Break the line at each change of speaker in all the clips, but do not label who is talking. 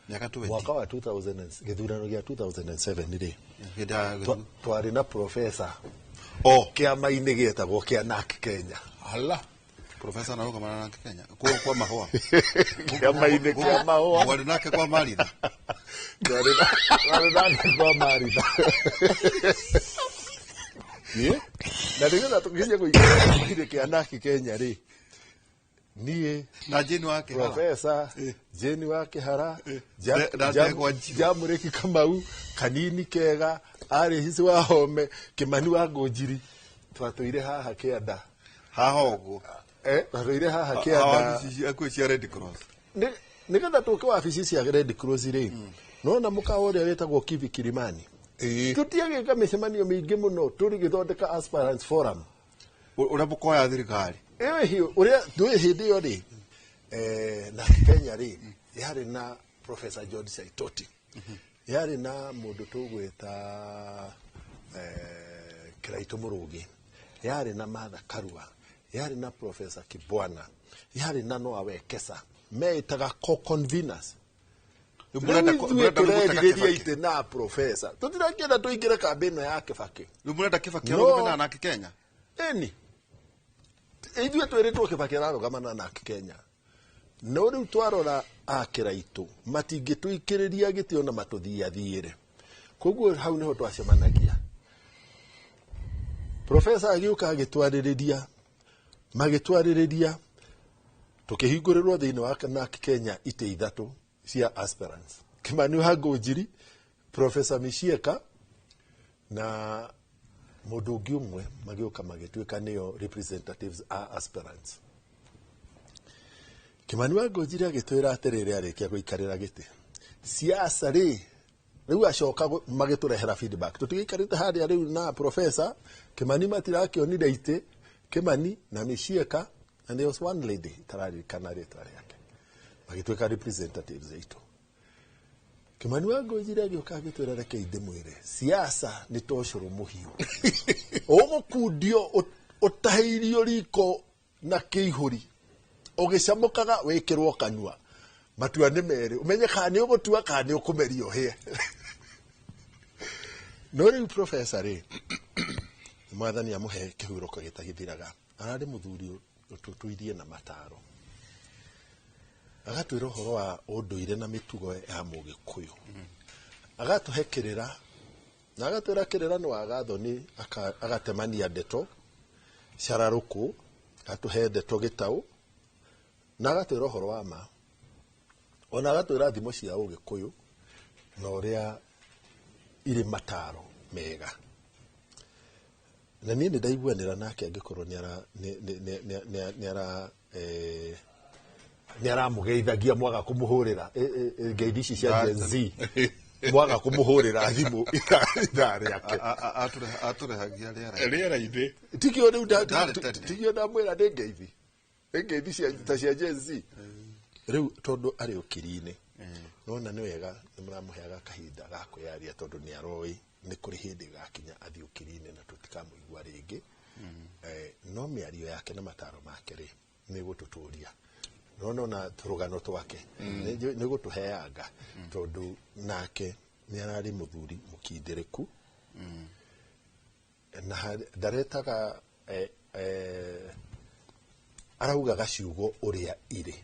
Mĩaka 20.
Mwaka wa 2000 gĩthurano gĩa 2007 rĩ,
Hĩndĩ ya
twarĩ na professor
o
kĩama-inĩ gĩetagwo kĩa NARC Kenya.
Ala.
Profesa narũgamana nake Kenya kwa mahũa.
Kĩama-inĩ kĩa mahũa.
Mwarĩ nake kwa maritha.
Twarĩ nake kwa maritha.
Ĩ?
Na nĩgetha tũkinya kũingĩra kĩama-inĩ kĩa NARC Kenya rĩ, niĩ,
na Jane wa Kĩhara.
Profesa Jane wa Kĩhara,
Na Ndegwa Njiru.
Jamũrĩki Kamau, Kanini Kega, arĩ Hici wa Home, Kĩmani wa Ngũnjiri, twatũire haha kĩanda.
Haha ũguo.
Twatũire haha kĩanda.
Wabici akuĩ cia Red Cross.
Nĩgetha tũke wabici cia Red Cross rĩ, nona mũkawa ũrĩa wĩtagwo Kivi Kilimani, tũtiagĩka mĩcemanio mĩingĩ mũno tũrĩgĩthondeka aspirants forum.
Ũrĩa mũkoya thirikari.
Ĩyo ũrĩa ndũĩ hĩndĩ ĩyo rĩ, na Kenya rĩ, yarĩ na Professor John Saitoti, yarĩ na mũndũ tũgwĩta Kĩraitũ Mũrũgĩ, yarĩ na Martha Karua, yarĩ na Professor Kibwana, yarĩ na Noah Wekesa, meĩtaga co-conveners.
Rĩu
Rĩu ithuĩ
mũrenda rĩu mũtaka
tũrerirĩria
Kĩbakĩ.
itĩ na professor, tũtirakĩenda tũingĩre kambĩ ĩno ya Kĩbakĩ.
Rĩu mũrenda Kĩbakĩ
No.
arũgame na nake Kenya.
Ĩni ithuĩ twĩrĩtwo Kĩbakĩ ararũgama na NARC Kenya, no rĩu twarora akĩraitũ matingĩtũikĩrĩria gĩtĩ ona matũthiathiĩre, koguo hau nĩho twacemanagia. Profesa agĩũka agĩtwarĩrĩria, magĩtwarĩrĩria, tũkĩhingũrĩrwo thĩinĩ wa NARC Kenya itĩ ithatũ cia aspirants: Kĩmani wa Ngũnjiri, Professor Mishieka na mũndũ ũngĩ ũmwe, magĩũka magĩtuĩka nĩo representatives a aspirants. Kĩmani wa Ngũnjiri agĩtwĩra atĩrĩrĩ, arĩkia gũikarĩra gĩtĩ siasa rĩ, rĩu acoka magĩtũrehera feedback, tũtigĩikarĩte harĩa rĩu na professor Kĩmani, matirakĩonire itĩ Kĩmani na Mishieka and there was one lady itararirikana rĩtwa rĩake, magĩtuĩka representatives aitũ. Kĩmani wa Ngũnjiri agĩũka agĩtwĩra, reke ndĩmwĩre, siasa nĩ ta ũcũrũ mũhiũ, ũgũkundio ũtahĩirio riko na kĩihũri, ũgĩcamũkaga wĩkĩrwo kanua, matua nĩ merĩ, ũmenye kana nĩ ũgũtua kana nĩ ũkũmeria ũhĩe. No rĩu professor rĩ, mwathani amũhe kĩhurũko gĩtagĩthiraga, ararĩ mũthuri ũtũtũirie na mataro, agatwĩra ũhoro wa ũndũire na mĩtugo ya mũgĩkũyũ, agatũhe kĩrĩra na agatwĩra kĩrĩra nĩ wagathoni, agatemania ndeto cararũkũ, agatũhe ndeto gĩtaũ na agatwĩra ũhoro wa ma, ona agatwĩra thimo cia ũgĩkũyũ na ũrĩa irĩ mataro mega. Na niĩ nĩ ndaiguanĩra nake, angĩkorwo nĩ ara nĩ aramũgeithagia mwaga kũmũhũrĩra ngeithi ici cia Gen Z, mwaga kũmũhũrĩra thimũ ithaa rĩake.
Atũrehagia rĩera.
Rĩera-inĩ.
Tikio rĩu
Ndarĩ tene.
tikio ndamwĩra nĩ ngeithi, nĩ ngeithi ta cia Gen Z rĩu, tondũ arĩ ũkiri-inĩ, nona nĩ wega nĩ mũramũheaga kahinda ga kwĩyaria, tondũ nĩ aroĩ nĩ kũrĩ hĩndĩ gakinya athiĩ ũkiri-inĩ na tũtikamũigua rĩngĩ. No mĩario yake na mataro make rĩ, nĩ gũtũtũria nona ona tũrũgano twake nĩ gũtũheanga, tondũ nake nĩ ararĩ mũthuri mũkindĩrĩku na ndaretaga araugaga ciugo ũrĩa irĩ,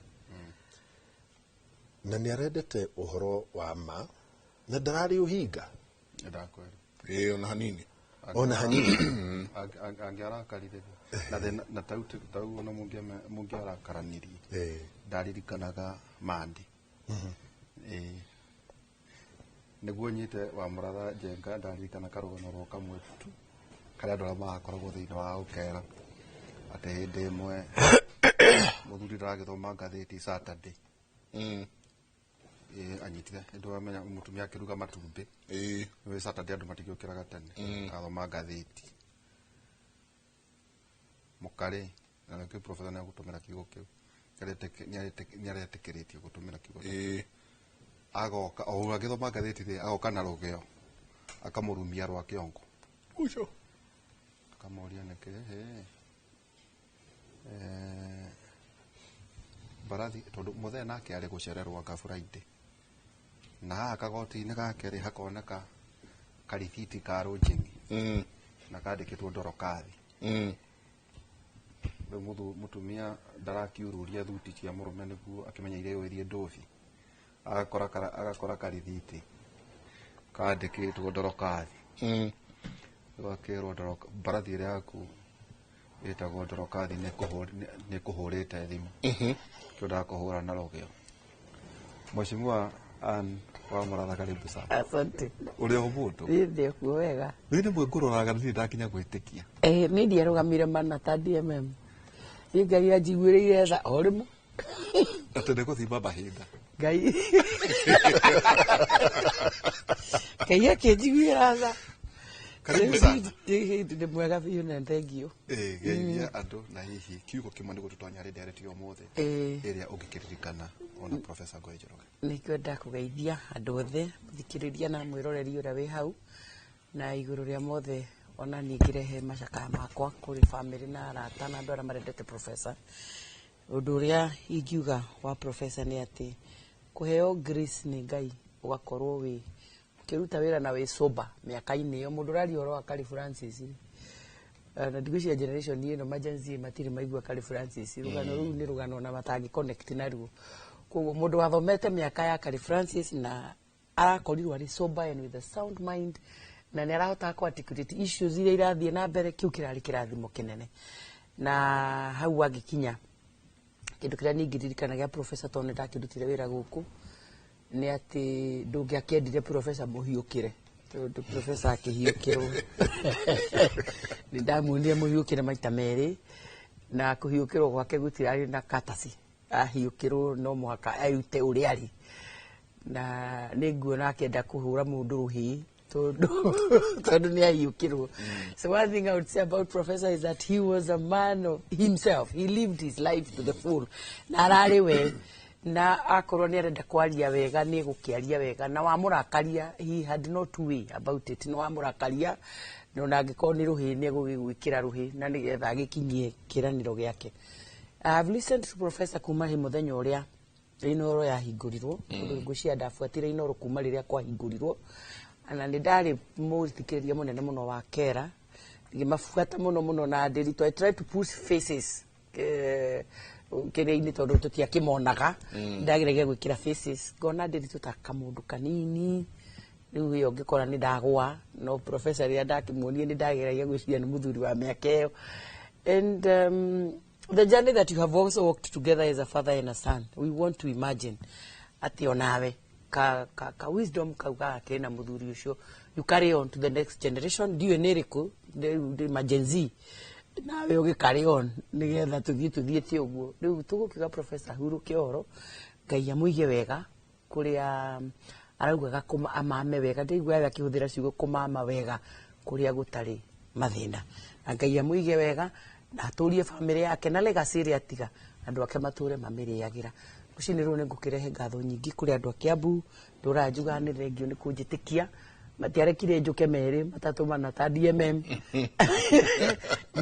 na nĩ arendete ũhoro wa ma na ndararĩ ũhinga.
Ndakwĩra.
Ĩ, ona hanini.
Ona hanini.
Angĩarakarire na thĩna na tau ona mũngĩarakaranirie, ndaririkanaga mandi. Ĩĩ, nĩguo nyite wa mũratha Njenga, ndaririkana karũgano ro kamwe tu karĩa andũ arĩa magakoragwo thĩinĩ wa ũkera, atĩ hĩndĩ ĩmwe mũthuri ndaragĩthoma ngathĩti Saturday. Ĩĩ, anyitire hĩndĩ wamenya mũtumia akĩruga matumbĩ. Nĩ Saturday andũ matigĩũkĩraga tene, agathoma ngathĩti mũkarĩ, na nĩkĩo professor nĩagũtũmĩra kiugo kĩu. Nĩaretĩkĩrĩtio gũtũmĩra kiugo kĩu. Agoka o ũguo agĩthoma ngathĩti rĩ, agoka na rũgĩo akamũrumia rwa kĩongo.
Ucio.
Akamũria nĩkĩ mbarathi, tondũ mũthee nake arĩ gũcererwo anga Friday. Na haha kagoti-inĩ gake rĩ hakoneka karithiti ka rũnjing'i na kandĩkĩtwo Ndorokathi. Rĩu mũtumia ndarakiururia thuti cia mũrũme nĩguo akĩmenye iria ĩyo ndũbi, agakora karithiti kandĩkĩtwo Ndorokathi. Rĩu akerwo mbarathi ĩrĩa yaku ĩtagwo Ndorokathi nĩ kũhũrĩte thimũ, kĩo ndakũhũra na rũgĩo. Mheshimiwa Ann wa Mũratha, karibu sana.
Asante.
Ũrĩ o mũndũ?
Niĩ ndĩ kuo wega.
Niĩ nĩ ngũroraga ndirĩ ndakinya gwĩtĩkia.
Eh, niĩ ndiarũgamire mana ta DMM. Niĩ Ngai anjiguĩrĩire tha o rĩmwe.
Atĩ nĩ gũthima mahinda.
Ngai akĩnjiguĩra tha.
Karibu sana.
Nĩ mwega biũ na thank you.
Ĩĩ, geithia andũ na hihi kiugo kĩmwe nĩguo tũtonya harĩ ndereti ũmũthĩ ĩrĩa ũngĩkĩririkana ona Professor Ngũĩ Njoroge.
Nĩ ngwenda kũgeithia andũ othe, mũthikĩrĩria na mwĩroreri ũrĩa wĩ hau, na igũrũ rĩa mothe ona niĩ ngĩrehe macakaya makwa kũrĩ bamĩrĩ na arata na andũ arĩa marendete Professor. Ũndũ ũrĩa ingiuga wa Professor nĩ atĩ kũheo grace nĩ Ngai ũgakorwo wĩ ũkĩruta wĩra na wĩ sober mĩaka-inĩ ĩyo. Mũndũ ũraria ũhoro wa Khalifa Francis rĩ, na ndigwĩciria generation ĩno ma Gen Z matirĩ maigua Khalifa Francis. Rũgano rũu nĩ rũgano na matangĩ connect naruo. Koguo mũndũ wathomete mĩaka ya Khalifa Francis na arakorirwo arĩ sober and with a sound mind na nĩ arahota kũ articulate issues iria irathiĩ na mbere, kĩu kĩrarĩ kĩrathimo kĩnene. Na hau angĩkinya kĩndũ kĩrĩa niĩ ingĩririkana gĩa Professor, tondũ nĩ ndakĩrutire wĩra gũkũ, nĩ atĩ ndũngĩakĩendire Professor mũhiũkĩre, tondũ Professor akĩhiũkĩrwo nĩ ndamuonire mũhiũkĩre maita merĩ, na kũhiũkĩrwo gwake gũtirarĩ na katasi. Ahiũkĩrwo no mũhaka arute ũrĩa arĩ, na nĩ nguona akĩenda kũhũra mũndũ rũhĩ tondũ nĩ ahiũkĩrwo. So one thing I would say about Professor is that he was a man of himself. He lived his life to the full na ararĩ we, na akorwo nĩ arenda kwaria wega nĩ gũkĩaria wega, na wamũrakaria, he had no two way about it. Nĩ wamũrakaria na ona angĩkorwo nĩ rũhĩ nĩ egũgĩgwĩkĩra rũhĩ na nĩgetha agĩkinyie kĩranĩro gĩake. I have listened to Professor kuma he mũthenya ũrĩa Inooro yahingũrirwo, tondũ ngwĩciria ndabuatire Inooro kuma rĩrĩa kwahingũrirwo, na nĩ ndarĩ mũthikĩrĩria mũnene mũno wa Kera, ngĩmabuata mũno mũno na Ndĩritũ. I tried to push faces kĩrĩa-inĩ tondũ tũtiakĩmonaga. Ndageragia gwĩkĩra faces, ngona Ndĩritũ ta kamũndũ kanini rĩu ĩyo ngĩkora nĩ ndagwa. No Professor rĩrĩa ndakĩmuonire nĩ ndageragia gwĩciria nĩ mũthuri wa mĩaka ĩyo. And the journey that you have also walked together as a father and a son, we want to imagine atĩ onawe ka wisdom kau gagakĩrĩ na mũthuri ũcio you carry on to the next generation. Ndiũĩ nĩ ĩrĩkũ rĩu, ndĩ ma Gen Z, nawe ũgĩ carry on nĩgetha tũthiĩ tũthiĩte ũguo. Rĩu tũgũkiuga Professor hurũke ũhoro, Ngai amũige wega kũrĩa araugaga amame wega. Ndĩiguaga akĩhũthĩra ciugo kũmama wega kũrĩa gũtarĩ mathĩna, na Ngai amũige wega na atũrie bamĩrĩ yake na legacy ĩrĩa atiga andũ ake matũre mamĩrĩagĩra. Rũcinĩ rũrũ nĩ ngũkĩrehe ngatho nyingĩ kũrĩ andũ a Kiambu. Ndũraga njugaga nĩ thengio nĩ kũnjĩtĩkia, matiarekire njũke merĩ matatũ mana ta DMM,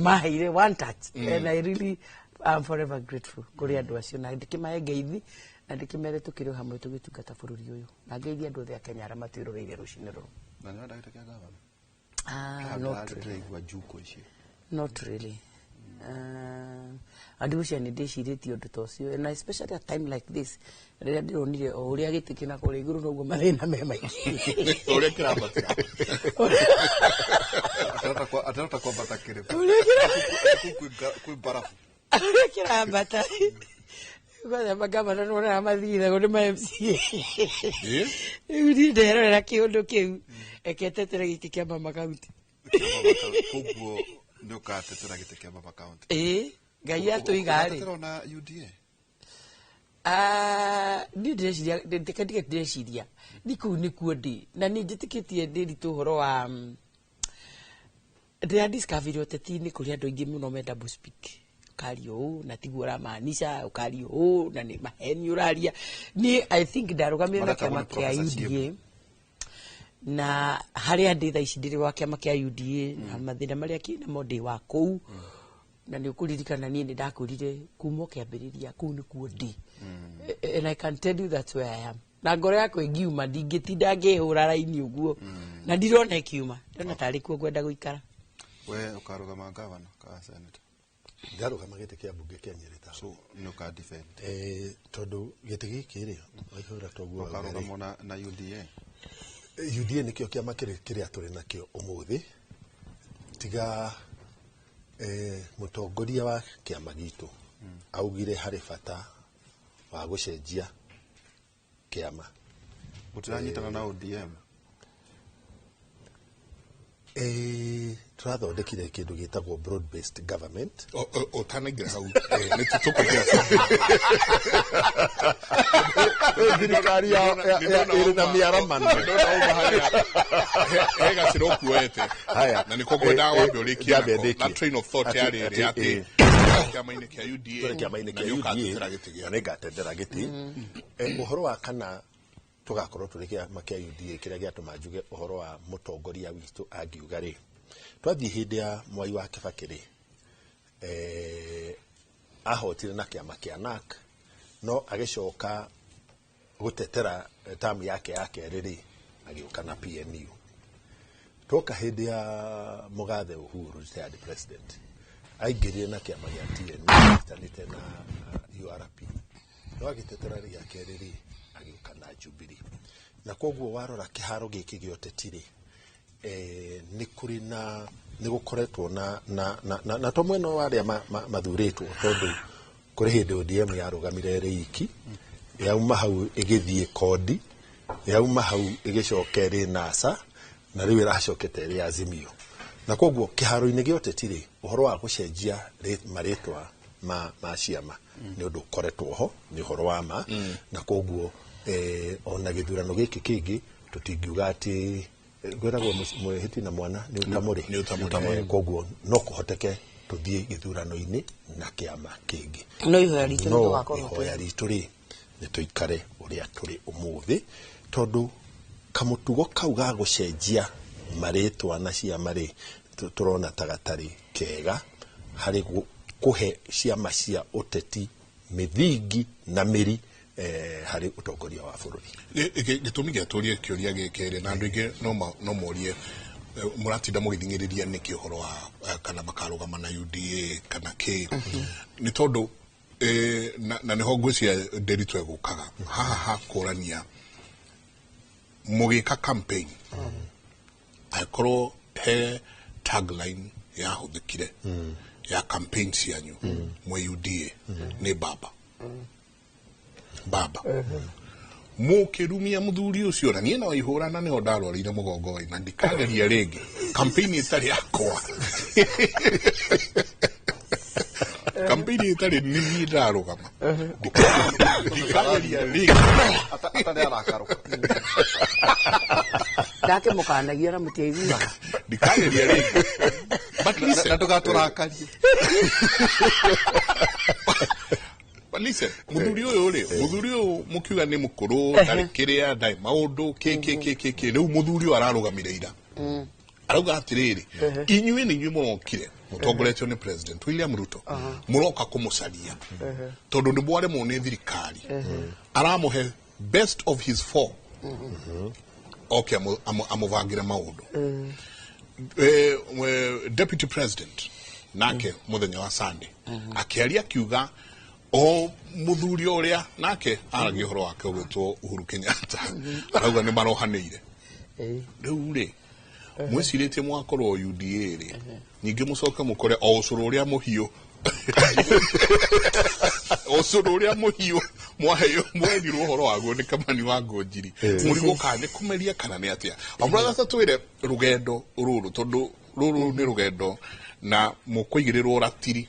maheire one touch, and I really am forever grateful kũrĩ andũ acio, na ndĩkĩmahe ngeithi na ndĩkĩmere tũkĩrĩ o hamwe tũgĩtungata bũrũri ũyũ, na ngeithie andũ othe a Kenya arĩa matwĩroreire rũcinĩ rũrũ.
Na nĩ wenda gĩtĩ kĩa gavana?
Ah, not really.
Ndĩraigua njuko icio.
Not really. Andũ ũcio nĩ ndĩcirĩtie ũndũ ta ũcio, and especially at time like this rĩrĩa ndĩronire o ũrĩa gĩtĩ kĩna kũrĩa igũrũ noguo mathĩna me maingĩ.
Ũrĩa kĩrambatĩra.
Atarota kwambata kĩrĩma.
Ũrĩa
Kũu kwĩ barafu.
Ũrĩa kĩrambata kwanza magavana nĩ mathithagwo nĩ ma MCA. Rĩu niĩ nderorera kĩũndũ kĩu eketetere gĩkĩ kĩa mama county.
Koguo nĩ ũkatetera gĩtĩ kĩa mama county?
Ĩĩ, Ngai atũiga rĩ.
Ũgatetera ona UDA?
Ah, niĩ ndĩreciria ndĩke ndige ndĩreciria ni kũu nĩkuo ndĩ, na nĩ njĩtĩkĩtie ndĩritũ ũhoro wa ndĩra discovery ũteti-inĩ kũrĩ andũ aingĩ mũno me double speak, ũkaria ũũ na tiguo ũramaanisha, ũkaria ũũ na nĩ maheni ũraria. Niĩ I think ndarũgamire na
Maretagwo
kĩama
nĩ
kĩa
Professor
UDA, na harĩa ndĩ thaa ici ndĩrĩ wa kĩama kĩa UDA na mathĩna marĩa kĩnamo ndĩ wa kũu, na nĩ ũkũririkana niĩ nĩ ndakwĩrire kuma o kĩambĩrĩria kũu nĩkuo ndĩ. And I can tell you that's where I am. Na ngoro yakwa ĩngiuma ndingĩtinda ngĩhũra raini ũguo. Na ndirona ĩkiuma, ndĩrona tarĩ kuo ngwenda gũikara.
We ũkarũgama gavana kana senator?
Ndarũgama gĩtĩ kĩa mbunge kĩa Nyĩrĩ Town.
So nĩ ũka defend?
Tondũ gĩtĩ gĩkĩ rĩ, waihũra toguo wauga rĩ.
Ũkarũgama na UDA?
UDA nĩkĩo kĩama kĩrĩa tũrĩ nakĩo ũmũthĩ, tiga mũtongoria wa kĩama gitũ augire harĩ bata wa gũcenjia kĩama.
Mũtiranyitana na ODM?
Tũrathondekire kĩndũ gĩtagwo broad based government.
Ũtanaingĩra hau, nĩ tũkũingĩra.
Thirikari ĩrĩ na mĩaramano.
Ndona uma harĩa he gacĩra ũkuoete.
Haya.
Na nĩko ngwendaga wambe ũrĩkie
Nyambe
nako.
ndĩkie.
Na train of thought yarĩ ĩrĩa atĩ kĩama-inĩ kĩa UDA
tũrĩ kĩama-inĩ
na
kĩa
nĩ
UDA
ũgatetera gĩtĩ
na
gĩaku.
nĩngatendera gĩtĩ. Ũhoro wa kana tũgakorwo tũrĩ kĩama kĩa UDA, kĩrĩa gĩatũma njuge ũhoro wa mũtongoria witũ angiuga rĩ, twathiĩ hĩndĩ ya Mwai wa Kibaki rĩ, ahotire na kĩama kĩa NARC, no agĩcoka gũtetera tamu yake ya kerĩ rĩ, agĩũka na PNU. Twoka hĩndĩ ya Mũgathe Uhuru, retired president, aingĩrire na kĩama gĩa TNU anyitanĩte na URP, no agĩtetera rĩa kerĩ rĩ, agĩũka na Jubilee. Na koguo warora kĩharo gĩkĩ gĩa ũteti rĩ, nĩ kũrĩ na nĩ gũkoretwo na to mwena wa arĩa mathurĩtwo, tondũ kũrĩ hĩndĩ ODM yarũgamire ĩrĩ iki, yauma hau ĩgĩthiĩ kodi, yauma hau ĩgĩcoka ĩrĩ NASA, na rĩu ĩracokete ĩrĩ Azimio. Na koguo kĩharo-inĩ gĩa ũteti rĩ, ũhoro wa gũcenjia marĩtwa ma ciama nĩ ũndũ ũkoretwo ho, nĩ ũhoro wa ma. Na koguo ona gĩthurano gĩkĩ kĩngĩ tũtingiuga atĩ kwĩragwo mwĩhĩti na mwana nĩ ũtamũrĩ.
Nĩ ũtamũrĩ.
Koguo no kũhoteke tũthiĩ gĩthurano-inĩ na kĩama kĩngĩ.
No ihoya ritũ nĩ
No
tũgakorwo
ihoya ritũ rĩ, nĩ tũikare ũrĩa tũrĩ ũmũthĩ, tondũ kamũtugo kau ga gũcenjia marĩtwa na ciama rĩ, tũrona ta gatarĩ kega harĩ kũhe ciama cia ũteti mĩthingi na mĩri harĩ ũtongoria wa bũrũri.
Gĩtũmi gĩa tũrie kĩũria gĩkĩ rĩ, na andũ aingĩ no morie, mũratinda mũgĩthing'ĩrĩria nĩkĩ ũhoro wa kana makarũgama na UDA kana kĩ, nĩ tondũ na nĩho ngwĩciria Nderitu egũkaga haha hakũrania mũgĩka campaign, angĩkorwo he tagline yahũthĩkire ya campaign cianyu mwe UDA nĩ baba baba, mũkĩrumia mũthuri ũcio, na niĩ no ihũra na nĩho ndarwarire mũgongo na ndikageria rĩngĩ campaign ĩtarĩ yakwa, campaign ĩtarĩ nĩ niĩ ndarũgama, ndikageria rĩngĩ.
Atarĩ arakarũka.
Ndakĩmũkanagia na mũtiaiguaga.
Ndikageria rĩngĩ, but listen,
Na ndũgatũrakarie.
But listen, muthuri ũyũ rĩ, muthuri ũyũ mũkiuga nĩ mũkũrũ, ndarĩ kĩrĩa, ndarĩ maũndũ kĩ kĩ kĩ kĩ kĩ, rĩu muthuri ũyũ ararũgamire ira, arauga atĩrĩrĩ, inyuĩ nĩ inyuĩ mũrokire mũtongoretio nĩ President William Ruto, mũroka kũmũcaria tondũ nĩ mwaremwo nĩ thirikari, aramũhe best of his four oke amũbangĩre maũndũ. Deputy president nake muthenya wa Sunday akiaria akiuga o muthuri ũrĩa nake aragia ũhoro wake ũgwĩtwo Uhuru Kenyatta, arauga nĩ marohanĩire. Rĩu rĩ, mwĩcirĩtie mwakorwo UDA rĩ, ningĩ mũcoke mũkore o ũcũrũ ũrĩa mũhiũ, ũcũrũ ũrĩa mũhiũ mwaheo mwerirwo ũhoro waguo nĩ Kamani wa Ngũnjiri, mũrigwo kana nĩ kũmeria kana nĩ atĩa. Amũratha, twĩre rũgendo rũrũ, tondũ rũrũ nĩ rũgendo na mũkũigĩrĩrwo ratiri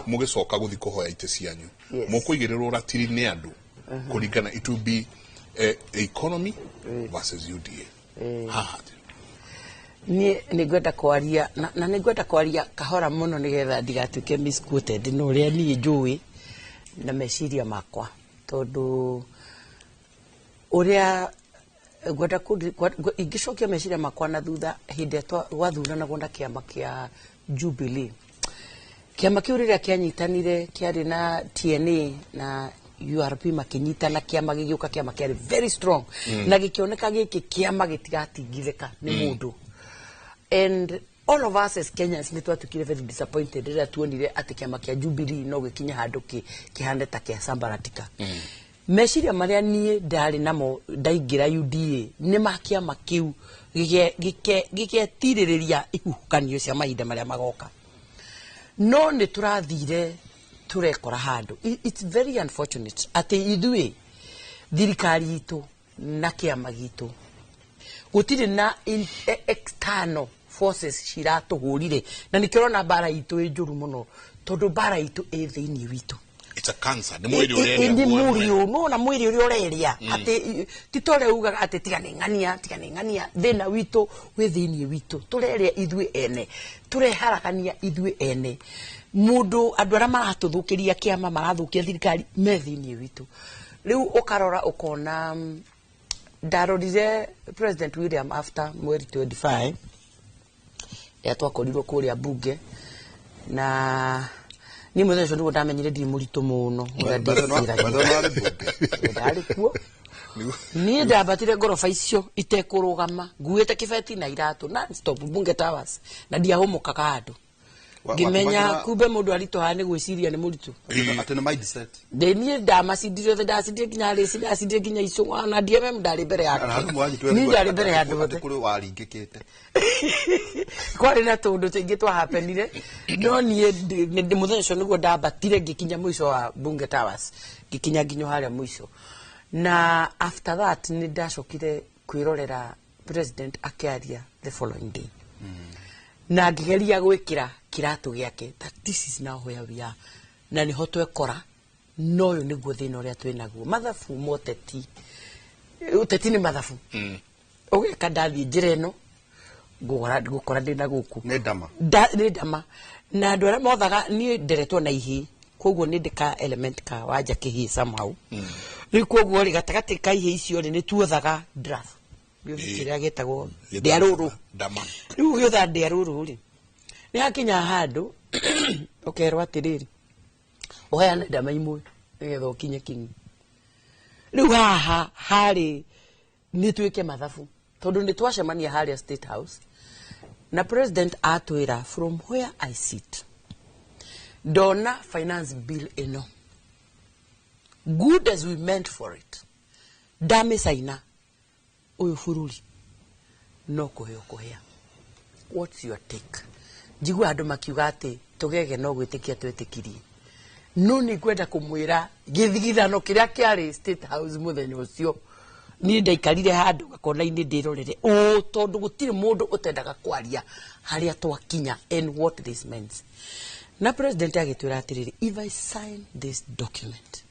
mũgĩcoka gũthiĩ kũhoya itĩ cianyu. Mũkũigĩrĩrwo ratiri nĩ andũ kũringana, it will be economy versus UDA haha.
Niĩ nĩ ngwenda kwaria na nĩ ngwenda kwaria kahora mũno nĩgetha ndigatuĩke misquoted, no ũrĩa niĩ njũĩ na meciria makwa, tondũ ũrĩa ngwenda ingĩcokia meciria makwa na thutha hĩndĩ ĩrĩa gwathuranagwo na kĩama kĩa Jubilee. Kĩama kĩu rĩrĩa kĩanyitanire kĩarĩ na TNA na URP makinyitana kiama gĩgĩũka kĩama kĩarĩ very strong na gĩkĩoneka gĩkĩ kĩama gĩtigatingithĩka nĩ mũndũ. And all of us as Kenyans nĩ twatuĩkire very disappointed rĩrĩa tuonire atĩ kĩama kĩa Jubilee no gĩkinye handũ kĩhane ta kĩa sambaratika. Meciria marĩa niĩ ndarĩ namo ndaingĩra UDA nĩ ma kĩama kĩu gĩketirĩrĩria ihuhũkanio cia mahinda marĩa magoka, no nĩ tũrathire tũrekora handũ. It's very unfortunate atĩ ithuĩ thirikari itũ na kĩama gitũ gũtirĩ na external forces ciratũhũrire, na nĩkĩo ũrona mbara itũ ĩ njũru mũno, tondũ mbara itũ ĩ thĩinĩ witũ.
It's a cancer. Nĩ mwĩrĩ ũrerĩa
Nĩ
guo
mũriũ
mwene.
nona mwĩrĩ ũrĩa ũrerĩa atĩ ti ta ũrĩa ugaga atĩ tiga nĩ ng'ania, tiga nĩ ng'ania. Thĩna witũ wĩ thĩinĩ witũ, tũrerĩa ithuĩ ene, tũreharagania ithuĩ ene. Mũndũ andũ arĩa maratũthũkĩria kĩama, marathũkia thirikari me thĩinĩ witũ. Rĩu ũkarora ũkona, ndarorire President William after mweri 25 rĩrĩa twakorirwo kũrĩa bunge, na niĩ mũthenya ũcio nĩguo ndamenyire ndirĩ mũritũ mũno ũrĩa ndĩciragia. Ndarĩ kuo niĩ, ndambatire ngoroba icio itekũrũgama nguĩte kĩbeti na iratũ non stop Bunge Towers, na ndiahũmũkaga handũ ngĩmenya kumbe mũndũ aritũhaga nĩ gwĩciria nĩ mũritũ.
Atĩ nĩ mindset.
Ndĩ niĩ ndamacindire othe, ndacindire nginya Rĩci, ndacindire nginya Icũng'wa na DMM, ndarĩ mbere yake.
Na handũ mwanyitwo.
Niĩ ndarĩ mbere ya andũ othe.
Kũrĩ waringĩkĩte.
Kwarĩ na tũndũ tũingĩ twahapenire, no niĩ mũthenya ũcio nĩguo ndambatire ngĩkinya mũico wa Bunge Towers, ngĩkinya nginya harĩa mũico. Na after that nĩ ndacokire kwĩrorera president akĩaria the following day, na ngĩgeria gwĩkĩra kĩratũ gĩake that this is now where we are, na nĩho twekora, no ũyũ nĩguo thĩna ũrĩa twĩ naguo. Mathabu moteti, ũteti nĩ mathabu. Ũgeka ndathiĩ njĩra ĩno ngũgora ngũkora ndĩ na gũkũ.
Nĩ ndama.
Nĩ ndama, na andũ arĩa mothaga niĩ nderetwo na ihĩ, koguo nĩ ndĩ ka element ka wanja kĩhĩ somehow. Rĩu koguo rĩ, gatagatĩ ka ihĩ icio rĩ, nĩ tuothaga draft kĩrĩa gĩtagwo ndĩa rũrũ.
Ndama.
Rĩu ũgĩotha ndĩa rũrũ rĩ, nĩ hakinya handũ ũkerwo atĩrĩrĩ, ũheane ndama imwe nĩgetha ũkinye kinyi. Rĩu haha harĩ nĩ twĩke mathabu, tondũ nĩ twacemania harĩa State House na president atwĩra, "From where I sit, ndona finance bill ĩno, good as we meant for it, ndamĩcaina ũyũ bũrũri no kũhĩa ũkũhĩa. What's your take?" Njigua andũ makiuga atĩ tũgege no gwĩtĩkia twĩtĩkirie, no nĩ ngwenda kũmwĩra gĩthigithano kĩrĩa kĩarĩ State House mũthenya ũcio, niĩ ndaikarire handũ gakona-inĩ ndĩrorere ũ, tondũ gũtirĩ mũndũ ũtendaga kwaria harĩa twakinya and what this means. Na president agĩtwĩra atĩrĩrĩ, "If I sign this document,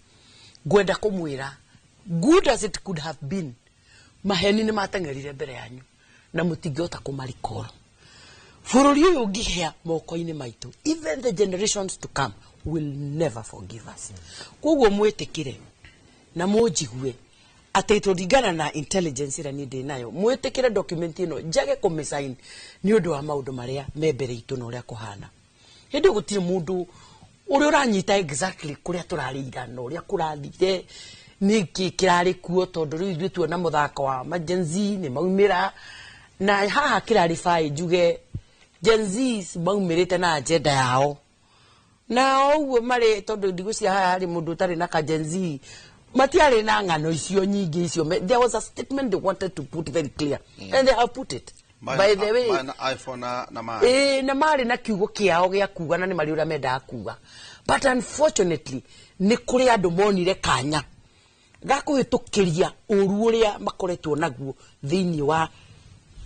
ngwenda kũmwĩra, good as it could have been, maheni nĩ mateng'erire mbere yanyu na mũtingĩhota kũmarikoro. Bũrũri ũyũ ũngĩhĩa moko-inĩ maitũ, even the generations to come will never forgive us. Koguo mwĩtĩkĩre na mũnjigue atĩ tũringana na intelligence ĩrĩa niĩ ndĩ nayo, mwĩtĩkĩre document ĩno, njage kũmĩsign nĩ ũndũ wa maũndũ marĩa me mbere itũ na ũrĩa kũhana." Hĩndĩ ĩyo gũtirĩ mũndũ ũrĩa ũranyita exactly kũrĩa tũrarĩ ira na ũrĩa kũrathire, nĩkĩ kĩrarĩ kuo, tondũ rĩu ithuĩ tuona mũthako wa ma Gen Z nĩ maumĩra, na haha kĩrarĩ bai njuge Gen Zs maumĩrĩte na agenda yao, na o ũguo marĩ, tondũ ndigwĩciria haha harĩ mũndũ ũtarĩ na ka Gen Z, matiarĩ na ng'ano icio nyingĩ icio. There was a statement they wanted to put very clear and they have put it, by the way.
Mena iPhone na ma
Ĩĩ, na marĩ na kiugo kĩao gĩa kuga, na nĩ marĩ ũrĩa mendaga kuga, but unfortunately nĩ kũrĩ andũ monire kanya ga kũhĩtũkĩria ũru ũrĩa makoretwo naguo thĩinĩ wa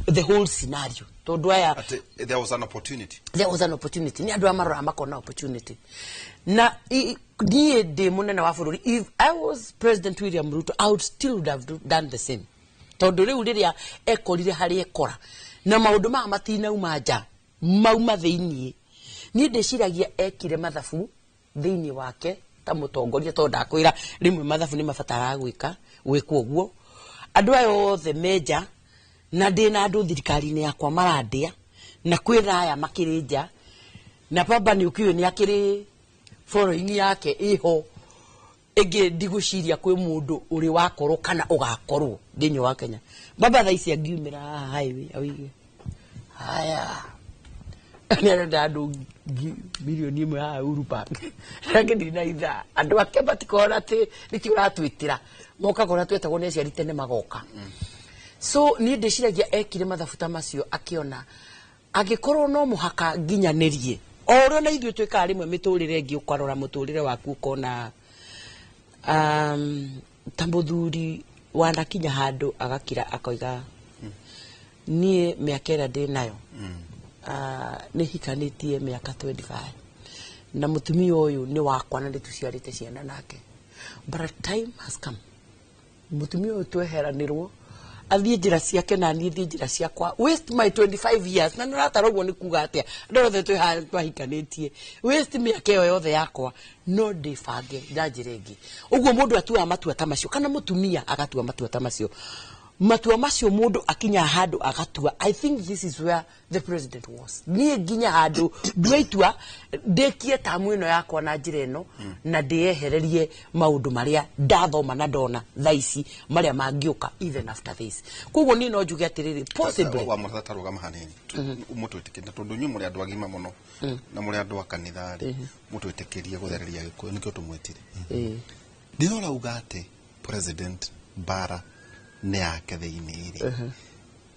the whole scenario, tondũ aya
Atĩ there was an opportunity.
There was an opportunity. Nĩ andũ aya maroraga makona opportunity, na niĩ ndĩ mũnene wa bũrũri, if I was President William Ruto, I would still would have done the same, tondũ rĩu rĩrĩa ekorire harĩa ekora na maũndũ maya matinauma nja, mauma thĩiniĩ. Niĩ ndĩciragia ekire mathabu thĩiniĩ wake ta mũtongoria, tondũ ndakwĩra rĩmwe mathabu nĩ mabataraga gwĩka gwĩkwo ũguo. Andũ aya othe menja na ndĩ na andũ thirikari-inĩ yakwa marandĩa, na kwĩna aya makĩrĩ nja, na baba nĩ ũkĩũĩ nĩ akĩrĩ following yake ĩho. ĩngĩ ndigwĩciria kwĩ mũndũ ũrĩ wakorwo kana ũgakorwo thĩinĩ wa Kenya. Baba thaa ici angiumĩra haha highway oige haya nĩ arenda andũ 1 million haha Uhuru Park, nake ndirĩ na ithaa, andũ ake matikona atĩ nĩkĩo ũratwĩtĩra, mokaga ũrĩa twetagwo nĩ aciari tene magoka. So niĩ ndĩciragia ekire mathabu ta macio, akĩona angĩkorwo no mũhaka nginyanĩrie o ũrĩa na ithuĩ twĩkaga rĩmwe mĩtũrĩre ĩngĩ, ũkarora mũtũrĩre waku ũkona ta mũthuri wanakinya handũ agakira akoiga, niĩ mĩaka ĩrĩa ndĩ nayo, nĩ hikanĩtie mĩaka 25 na mũtumia ũyũ nĩ wakwa na nĩ tũciarĩte ciana nake, but a time has come mũtumia ũyũ tweheranĩrwo, athiĩ njĩra ciake na niĩ thiĩ njĩra ciakwa. Waste my 25 years na nĩũratara ũguo nĩ kuga atĩa, andũ othe twĩ haha twahikanĩtie, waste mĩaka ĩyo yothe yakwa, no ndĩbange na njĩra ĩngĩ. Ũguo mũndũ atuaga matua ta macio, kana mũtumia agatua matua ta macio, matua macio mũndũ akinya handũ agatua. I think this is where the president was. Niĩ nginya handũ ndue itua ndĩkie tamu ĩno yakwa na njĩra ĩno na ndĩyehererie maũndũ marĩa ndathoma na ndona thaa ici marĩa mangĩũka even after this. Koguo niĩ no njuge atĩrĩrĩ, possibly
wa mũrata, rũgama hanini, mũtwĩtĩkĩrie, na tondũ inyuĩ mũrĩ andũ agima mũno na mũrĩ andũ a kanitha rĩ, mũtwĩtĩkĩrie gũthereria Gĩkũyũ, nĩkĩo tũmwĩtire. Rĩrĩa ũrauga atĩ president mbara nĩ yake thĩinĩ rĩ,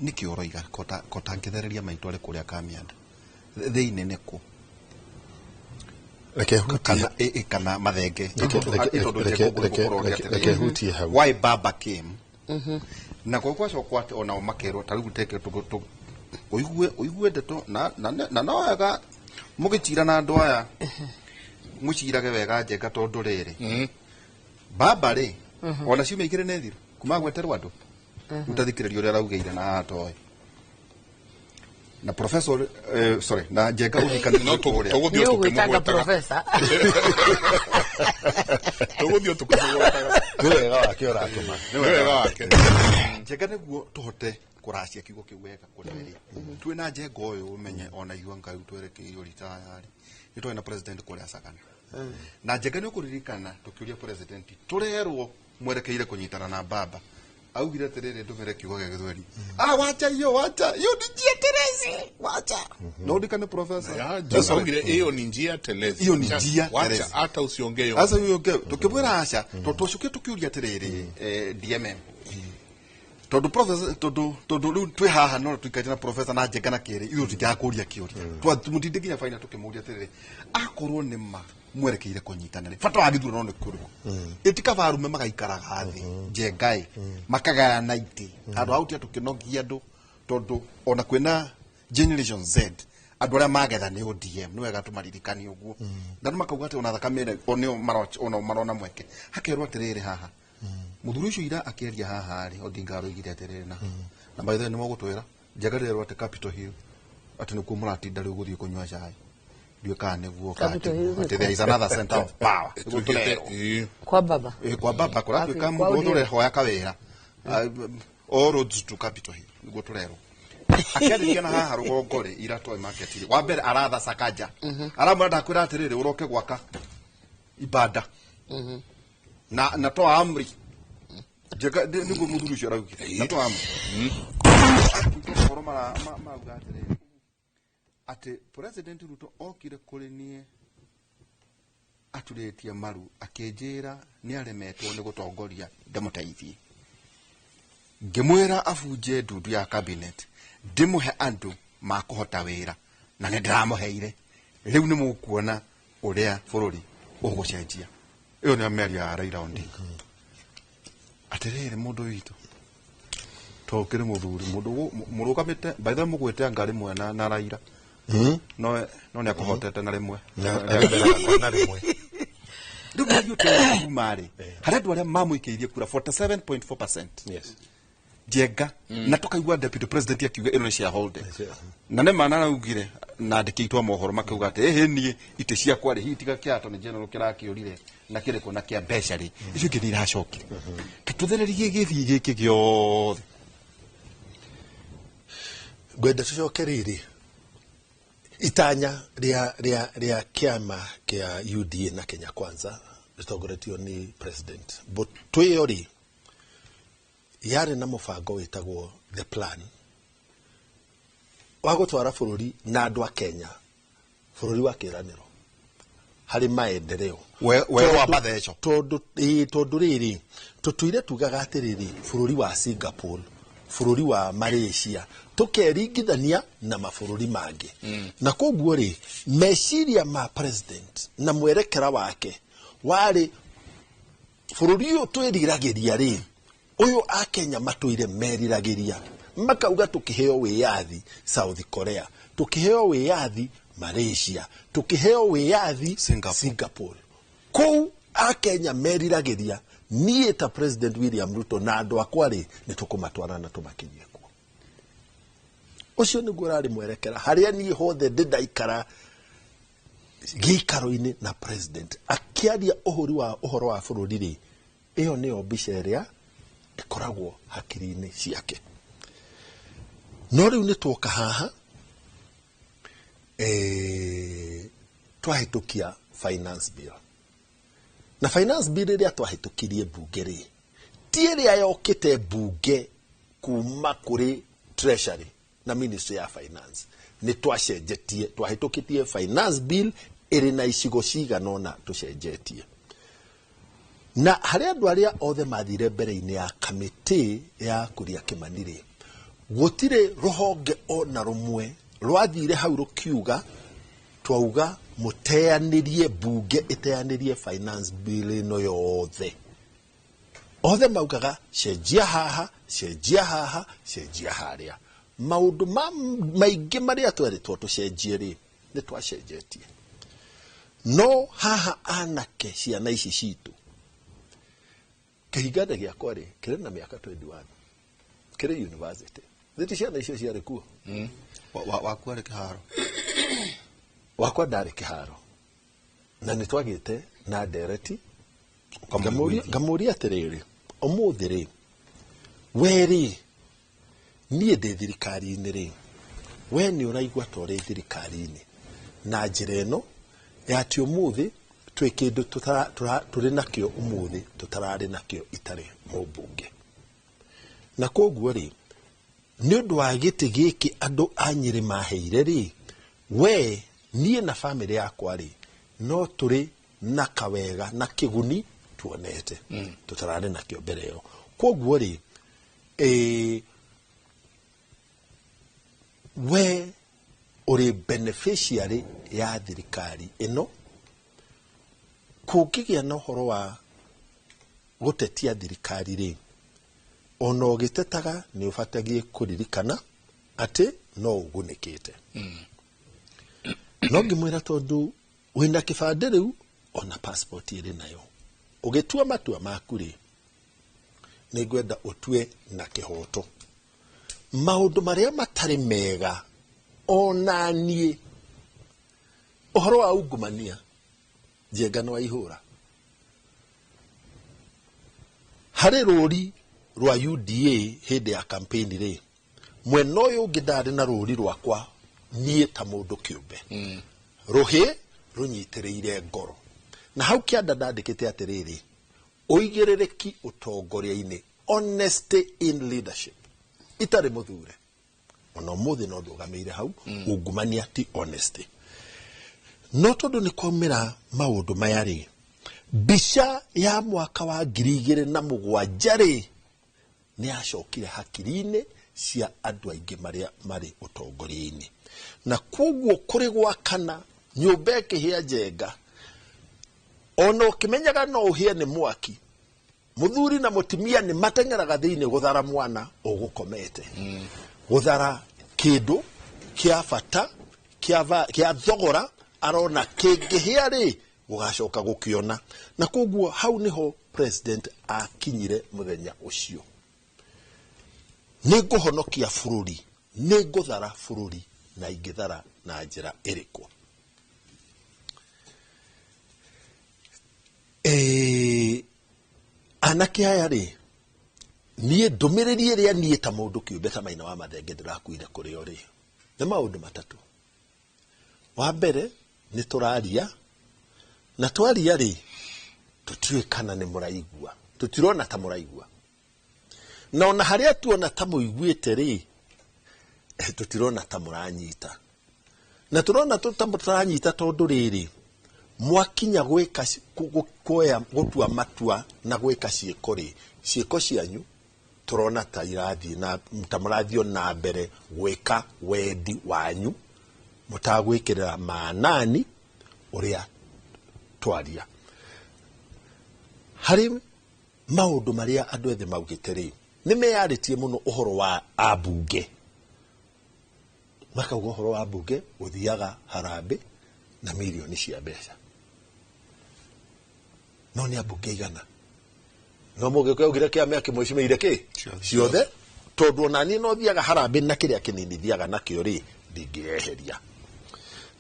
nĩkĩ ũroiga kotangĩthereria maitũ arĩ kũrĩa Kamianda thĩinĩ nĩkũ?
Reke hutie.
Kana kana mathenge.
Reke hutie hau.
Why baba came na kwa gwacokwo atĩ onao makerwo ta rĩu teke ũigue ũigue ndeto na no wega mũgĩcira na andũ aya, mũcirage wega Njenga, tondũ rĩrĩ baba rĩ, ona ciumia 2 nĩ thiru kuma gweterwo andũ utathikĩrĩria ũrĩa araugĩire na haha toĩ na professor, sorry, na Njenga ũrikane
No
kũrĩa.
tũgũthiĩ
Nĩ ũgwĩtanga
tũkĩmũgwetaga.
Professor.
Tũgũthiĩ tũkĩmũgwetaga.
Nĩ wega wake ũratũma.
Nĩ wega wake.
Njenga, nĩguo tũhote kũracia kiugo kĩu wega kũrĩa twĩ na Njenga ũyũ, ũmenye ona ithuĩ anga rĩu twerekeirio ritaya rĩ, nĩ twarĩ na president kũrĩa Sagana na Njenga, nĩ ũkũririkana tũkĩũria president tũrerwo mwerekeire kũnyitana na baba, augire atĩrĩrĩ, ndũmĩre kiugo gĩa Gĩthweri, ah, wacha hiyo, wacha hiyo ni njia terezi, wacha na ũndikane professor.
Augire hiyo ni njia telezi.
Hiyo ni njia
Wacha
telezi.
hata usiongee hiyo.
Sasa hiyo ngeo tukibwira aca tondũ tũcoke tũkĩũria atĩrĩrĩ, DMM, tondũ professor, tondũ rĩu twĩ haha no tũikarĩte na professor na Njenga na kĩrĩ ithuĩ tũtingĩaga kũria kĩũria, twamũtinde nginya baina tũkĩmũria atĩrĩrĩ, akorwo nĩ ma mwerekeire kũnyitanĩra, bata wa gĩthurano nĩ kũrĩkũ? Ĩtikaba arume magaikaraga thĩ, Njenga ĩ, makagayana itĩ handũ ha gũtiga tũkĩnogia andũ, tondũ ona kwĩna Generation Z, andũ arĩa magetha nĩ ODM, nĩ wega tũmaririkanie ũguo, na andũ makauga atĩ ona thakame ĩrĩa o nĩo ona marona mweke, hakerwo atĩrĩrĩ, haha mũthuri ũcio ira akĩaria haha rĩ, Odinga aroigire atĩrĩrĩ, na by the way nĩ mũgũtwĩra Njenga, rĩrerwo atĩ Capitol Hill atĩ nĩkuo mũratinda rĩu gũthiĩ kũnyua cai, ndiũĩ kana nĩguo kana
Capitol
tiguo,
Hill
atĩ there is another center of power nĩguo tũrerwo.
Kwa baba.
Ĩ, kwa baba kũratuĩka
Kwa
mũndũ wothe
ODM.
ũrehoya kawĩra. Ah, all roads to Capitol Hill nĩguo tũrerwo. Akĩarĩria na haha rũgongo rĩ ira toy market rĩ, wa mbere aratha Sakaja, aramwĩra ndakwĩra atĩrĩrĩ, ũroke gwaka ibanda na natoa amri. Njenga, nĩguo mũthuri ũcio araugire, natoa amri. Ũhoro mauga atĩrĩrĩ, atĩ President Ruto okire kũrĩ niĩ aturĩtie maru, akĩnjĩra nĩ aremetwo nĩ gũtongoria, ndĩmũteithie. Ngĩmwĩra abunje ndundu ya cabinet, ndĩmũhe andũ makũhota wĩra, na nĩ ndĩramũheire. Rĩu nĩ mũkuona ũrĩa bũrũri ũgũcenjia. Ĩyo nĩ mĩario ya Raila Odinga. Atĩrĩrĩ, mũndũ witũ to ũkĩrĩ mũthuri, mũndũ mũrũgamĩte, by the way mũgwĩte anga rĩmwe na Raila, no nĩ akũhotete na rĩmwe.
Na rĩmwe.
Rĩu mĩario tũrĩ kuma rĩ, harĩ andũ arĩa mamũikĩirie kura 47.4%. Njenga, na tukaigua deputy president akiuga ĩno nĩ shareholder, na nĩ mana araugire na andĩki aitũ a mohoro makauga atĩ ĩhĩ, niĩ itĩ ciakwa rĩ, hihi tiga kĩa attorney general kĩrakĩũrire na kĩrĩkũ na kĩa mbeca rĩ, icio ingĩ nĩ iracokire. Tũthererie gĩthiĩ gĩkĩ gĩothe.
Ngwenda tũcoke rĩrĩ itanya rĩa kĩama kĩa UDA na Kenya Kwanza. Rĩtongoretio nĩ president. Mbũtũ ĩyo rĩ, yarĩ na mũbango wĩtagwo the plan wa gũtwara bũrũri na andũ a Kenya bũrũri wa kĩĩranĩro harĩ maendeleo.
Werũ wa Batheco.
Tondũ ĩĩ, tondũ rĩrĩ tũtũire tugaga atĩrĩrĩ, bũrũri wa Singapore, bũrũri wa Malaysia, tũkeringithania na mabũrũri mangĩ. Na koguo rĩ, meciria ma president na mwerekera wake warĩ bũrũri ũyũ twĩriragĩria rĩ, ũyũ akenya matũire meriragĩria, makauga tũkĩheo wĩyathi South Korea, tũkĩheo wĩyathi Malaysia, tũkĩheo wĩyathi
Singapore.
Singapore. Kũu akenya meriragĩria, niĩ ta President William Ruto na andũ akwa rĩ, nĩ tũkũmatwara na tũmakinyie kuo. Ũcio nĩguo ũrarĩ mwerekera harĩa niĩ hothe ndĩ ndaikara gĩikaro-inĩ na president akĩaria ũhoro wa ũhoro wa bũrũri rĩ, ĩyo nĩyo mbica ĩrĩa ĩkoragwo hakiri-inĩ ciake. No rĩu nĩ tuoka haha, twahĩtũkia finance bill, na finance bill ĩrĩa twahĩtũkirie mbunge rĩ, ti ĩrĩa yokĩte mbunge kuma kũrĩ treasury na ministry ya finance. Nĩ twacenjetie, twahĩtũkĩtie finance bill ĩrĩ na icigo cigana ũna tũcenjetie. Na harĩ andũ arĩa othe mathire mbere-inĩ ya kamĩtĩ ya Kuria Kĩmani rĩ, gũtirĩ rũhonge ona rũmwe rwathire hau rũkiuga twauga mũteanĩrie, mbunge ĩteanĩrie finance bill ĩno yothe. Othe maugaga cenjia haha, cenjia haha, cenjia harĩa. Maũndũ maingĩ marĩa twerĩtwo tũcenjie rĩ, nĩ twacenjetie. No haha anake ciana ici citũ, kĩhinganda gĩakwa rĩ, kĩrĩ na mĩaka 21, kĩrĩ university. Thiti ciana icio ciarĩ kuo.
Waku arĩ kĩharo?
Wakwa ndarĩ kĩharo, na nĩ twagĩte na ndereti.
Ũkamũiguithia.
Ngamũria atĩrĩrĩ, ũmũthĩ rĩ, we rĩ, niĩ ndĩ thirikari-inĩ rĩ, we nĩ ũraigua ta ũrĩ thirikari-inĩ na njĩra ĩno ya atĩ ũmũthĩ twĩ kĩndũ tũrĩ nakĩo ũmũthĩ tũtararĩ nakĩo itarĩ mũmbunge. Na koguo rĩ, nĩ ũndũ wa gĩtĩ gĩkĩ andũ a Nyĩrĩ maheire rĩ, we niĩ na bamĩrĩ yakwa rĩ, no tũrĩ na kawega na kĩguni tuonete tũtararĩ nakĩo mbere ĩyo. Koguo rĩ, we ũrĩ beneficiary ya thirikari ĩno. Kũngĩgĩa na ũhoro wa gũtetia thirikari rĩ, ona ũgĩtetaga nĩ ũbatagie kũririkana atĩ no ũgunĩkĩte. No ngĩmwĩra tondũ wĩna kĩbandĩ rĩu ona passport ĩrĩ nayo, ũgĩtua matua maku rĩ, nĩ ngwenda ũtue na kĩhoto. Maũndũ marĩa matarĩ mega ona niĩ, ũhoro wa ungumania, Njenga nĩ wa ihũra. Harĩ rũri rwa UDA hĩndĩ ya campaign rĩ, mwena ũyũ ũngĩ ndarĩ na rũri rwakwa niĩ ta mũndũ kĩũmbe, rũhĩ rũnyitĩrĩire ngoro. Na hau kĩanda ndandĩkĩte atĩrĩrĩ, ũigĩrĩrĩki ũtongoria-inĩ, honesty in leadership, itarĩ mũthure. Ona ũmũthĩ no ndũgamĩire hau, ungumania ti honesty. No tondũ nĩ kwaumĩra maũndũ maya rĩ, mbica ya mwaka wa 2007 rĩ, nĩ yacokire hakiri-inĩ cia andũ aingĩ marĩa marĩ ũtongoria-inĩ. Na koguo kũrĩ gwakana nyũmba ĩkĩhĩa Njenga, ona ũkĩmenyaga no ũhĩe nĩ mwaki, mũthuri na mũtumia nĩ mateng'eraga thĩinĩ gũthara mwana ũgũkomete, gũthara kĩndũ kĩa bata kĩa thogora arona kĩngĩhĩa rĩ, gũgacoka gũkĩona. Na koguo hau nĩho president akinyire mũthenya ũcio. Nĩ ngũhonokia bũrũri, nĩ ngũthara bũrũri, na ingĩthara na njĩra ĩrĩkũ? Anake aya rĩ, niĩ ndũmĩrĩri ĩrĩa niĩ ta mũndũ kĩũmbe ta Maina wa Mathenge ndĩrakuire kũrĩ o rĩ, nĩ maũndũ matatũ. Wa mbere, nĩ tũraria, na twaria rĩ, Tũtiũĩ kana nĩ mũraigua, tũtirona ta mũraigua, na ona harĩa tuona ta mũiguĩte rĩ, tũtirona ta mũranyita, na tũrona ta mũtaranyita tondũ rĩrĩ mwakinya gwĩka kuoya gũtua matua na gwĩka ciĩko rĩ, ciĩko cianyu tũrona ta irathiĩ na ta mũrathiĩ na mbere gwĩka wendi wanyu mũtagwĩkĩrĩra maanani ũrĩa twaria. Harĩ maũndũ marĩa andũ ethĩ maugĩte rĩ, nĩ meyarĩtie mũno ũhoro wa ambunge, makauga ũhoro wa mbunge gũthiaga harambĩ na mirioni cia mbeca, no nĩ ambunge igana no mũgĩkũyũ augire kĩama kĩmwĩcimeire kĩ ciothe, tondũ ona niĩ no thiaga harambĩ na kĩrĩa kĩnini thiaga nakĩo rĩ ndingĩeheria.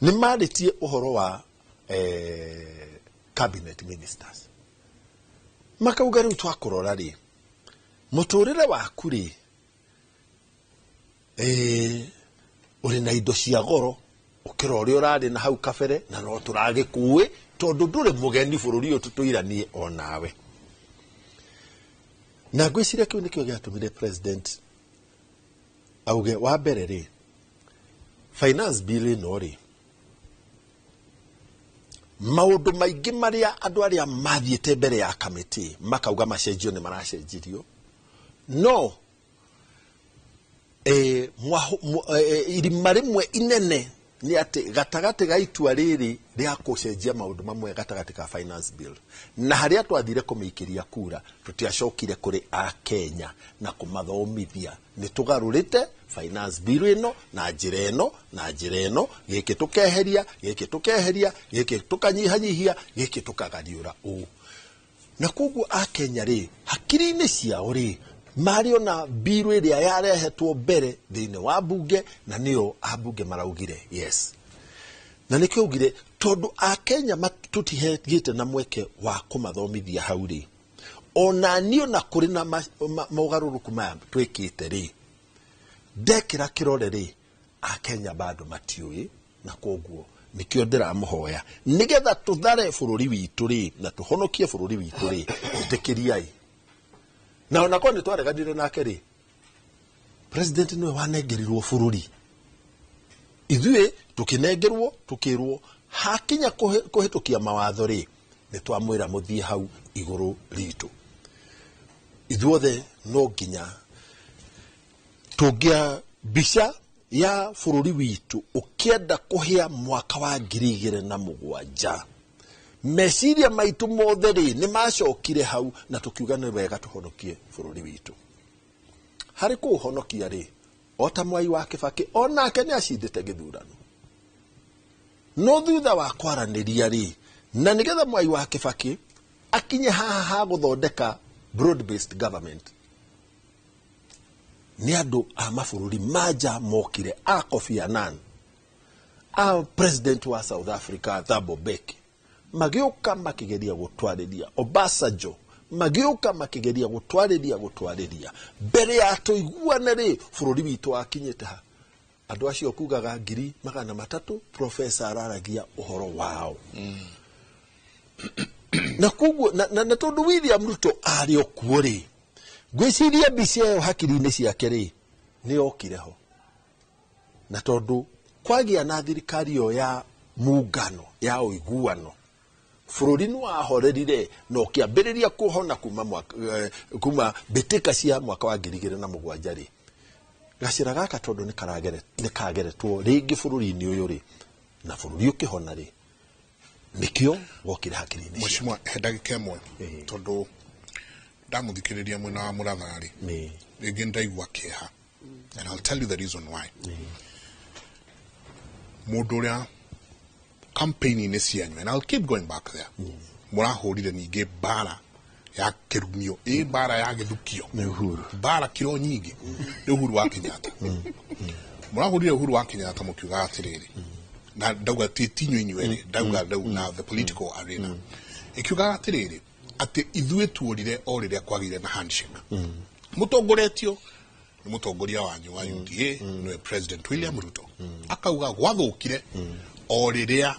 Nĩ marĩtie ũhoro wa cabinet ministers, makauga rĩu twakũrora rĩ mũtũrĩre waku rĩ ũrĩ na indo cia goro ũkĩra ũrĩa ũrarĩ na hau kabere, na no tũragĩkuĩ tondũ ndũrĩ mũgeni bũrũri ũyũ tũtũiranie onawe. Na ngwĩciria kĩu nĩkĩo gĩatũmire president auge wa mbere rĩ, finance bill ĩno rĩ, maũndũ maingĩ marĩa andũ arĩa mathiĩte mbere ya kamĩtĩ makauga macenjio nĩ maracenjirio, no irima rĩmwe inene nĩ atĩ gatagatĩ ga itua rĩrĩ rĩa gũcenjia maũndũ mamwe gatagatĩ ka finance bill na harĩa twathire kũmĩikĩria kura, tũtiacokire kũrĩ akenya na kũmathomithia nĩ tũgarũrĩte finance bill ĩno na njĩra ĩno na njĩra ĩno, gĩkĩ tũkeheria, gĩkĩ tũkeheria, gĩkĩ tũkanyihanyihia, gĩkĩ tũkagariũra ũũ. Na koguo akenya rĩ hakiri-inĩ ciao rĩ marĩ ona bill ĩrĩa yarehetwo mbere thĩinĩ wa mbunge, na nĩyo ambunge maraugire yes. Na nĩkĩo augire tondũ akenya tũtihegĩte na mweke wa kũmathomithia hau rĩ, ona niĩ ona kũrĩ na mogarũrũku maya twĩkĩte rĩ, ndekĩra kĩrore rĩ, akenya bado matiũĩ, na koguo nĩkĩo ndĩramũhoya nĩgetha tũthare bũrũri witũ rĩ na tũhonokie bũrũri witũ rĩ, ĩtĩkĩriai. Na ona korwo nĩ twareganire nake rĩ, president nĩwe wanengerirwo bũrũri, ithuĩ tũkĩnengerwo tũkĩrwo hakinya kũhĩtũkia mawatho rĩ, nĩ twamwĩra mũthiĩ hau igũrũ ritũ. Ithuothe no nginya tũngĩa mbica ya bũrũri witũ ũkĩenda kũhĩa mwaka wa 2007, meciria maitũ mothe rĩ nĩ macokire hau na tũkiuga nĩ wega tũhonokie bũrũri witũ. Harĩ kũũhonokia rĩ, o ta Mwai wa Kĩbakĩ onake nĩ acindĩte gĩthurano, no thutha wa kwaranĩria rĩ, na nĩgetha Mwai wa Kĩbakĩ akinye haha ha gũthondeka broad based government, nĩ andũ a mabũrũri manja mokire, a Kofi Annan, a president wa South Africa Thabo Mbeki, magĩũka makĩgeria gũtwarĩria, Obasanjo magĩũka makĩgeria gũtwarĩria mbere ya tũiguane rĩ, bũrũri witũ wakinyĩte ha. Andũ acio kugaga 300,000, professor araragia ũhoro wao. Na koguo na tondũ William Ruto arĩ o kuo rĩ, ngwĩciria mbica ĩyo hakiri-inĩ ciake rĩ nĩ yokire ho. Na tondũ kwagĩa na thirikari ĩyo ya muungano ya ũiguano, bũrũri nĩ wahorerire na ũkĩambĩrĩria kũhona kuma mbĩtĩka cia mwaka wa 2007 rĩ, gacĩra gaka tondũ nĩ kageretwo rĩngĩ bũrũri-inĩ ũyũ rĩ, na bũrũri ũkĩhona rĩ, nĩkĩo gokire hakiri-inĩ ciake.
Mheshimiwa, he ndagĩka ĩmwe tondũ ndamũthikĩrĩria mwena wa Mũratha rĩ, rĩngĩ ndaigua kĩeha, and I'll tell you the reason why. Mũndũ ũrĩa campaign-inĩ cianyu, and I'll keep going back there, mũrahũrire ningĩ mbara ya kĩrumio, ĩ mbara ya gĩthukio,
nĩ Uhuru,
mbara kiro nyingĩ, nĩ Uhuru wa Kenyatta. Mũrahũrire Uhuru wa Kenyatta mũkiuga atĩrĩrĩ, na ndauga ti inyuĩ inyuerĩ, ndauga rĩu na the political arena, ĩkiugaga atĩrĩrĩ atĩ ithuĩ tuorire o rĩrĩa kwagĩire na handshake. Mũtongoretio nĩ mũtongoria wanyu wa UDA, nĩwe President William Ruto, akauga gwathũkire o rĩrĩa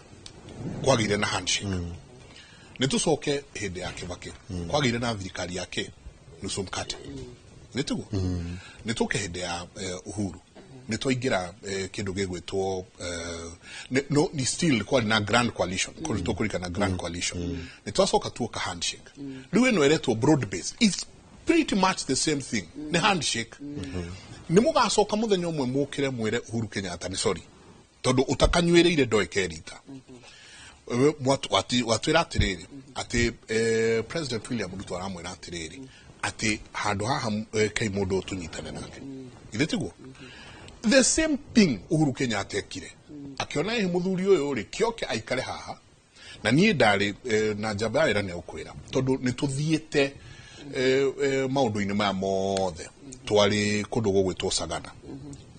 kwagĩire na handshake. Nĩ tũcoke hĩndĩ ya Kibaki, kwagĩire na thirikari yake nusu mkate, nĩ tiguo? Nĩ tũke hĩndĩ ya Uhuru, nĩ twaingĩra kĩndũ gĩgwĩtwo no, ni still kwarĩ na grand coalition, mm. Tũkũririkana grand coalition. Nĩ twacoka tuoka handshake. Rĩu ĩno ĩretwo broad based. It's pretty much the same thing, nĩ handshake. Nĩ mũgacoka mũthenya ũmwe mũkĩre mwĩre Uhuru Kenyatta nĩ sorry, tondũ ũtakanyuĩrĩire ndoĩ kerita. Watwĩra atĩrĩrĩ atĩ President William Ruto aramwĩra atĩrĩrĩ atĩ handũ haha kei mũndũ ũtũnyitane nake, githĩ tiguo? The same thing Uhuru Kenyatta ekire, akĩona ĩ mũthuri ũyũ rĩ kĩoke aikare haha na niĩ ndarĩ na njamba ya wĩra. Nĩ egũkwĩra tondũ nĩ tũthiĩte maũndũ-inĩ maya mothe, twarĩ kũndũ gũgwĩtwo Sagana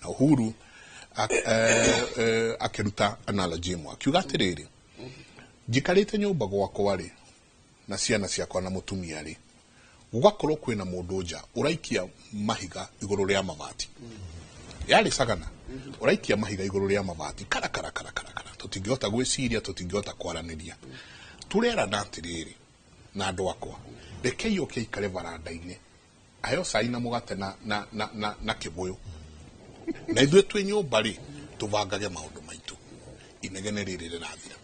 na Uhuru akĩruta analogy ĩmwe, akiuga atĩrĩrĩ, njikarĩte nyũmba gwakwa rĩ na ciana ciakwa na mũtumia rĩ, gũgakorwo kwĩna mũndũ nja ũraikia mahiga igũrũ rĩa mabati. Yarĩ Sagana, ũraikia mahiga igũrũ rĩa mabati kara kara kara kara kara, tũtingĩhota gwĩciria, tũtingĩhota kwaranĩria. Tũrerana atĩrĩrĩ na andũ akwa, rekei oke aikare baranda-inĩ, aheo cai na mũgate na kĩbũyũ, na ithuĩ twĩ nyũmba rĩ tũbangage maũndũ maitũ, inegene rĩrĩ rĩrathira.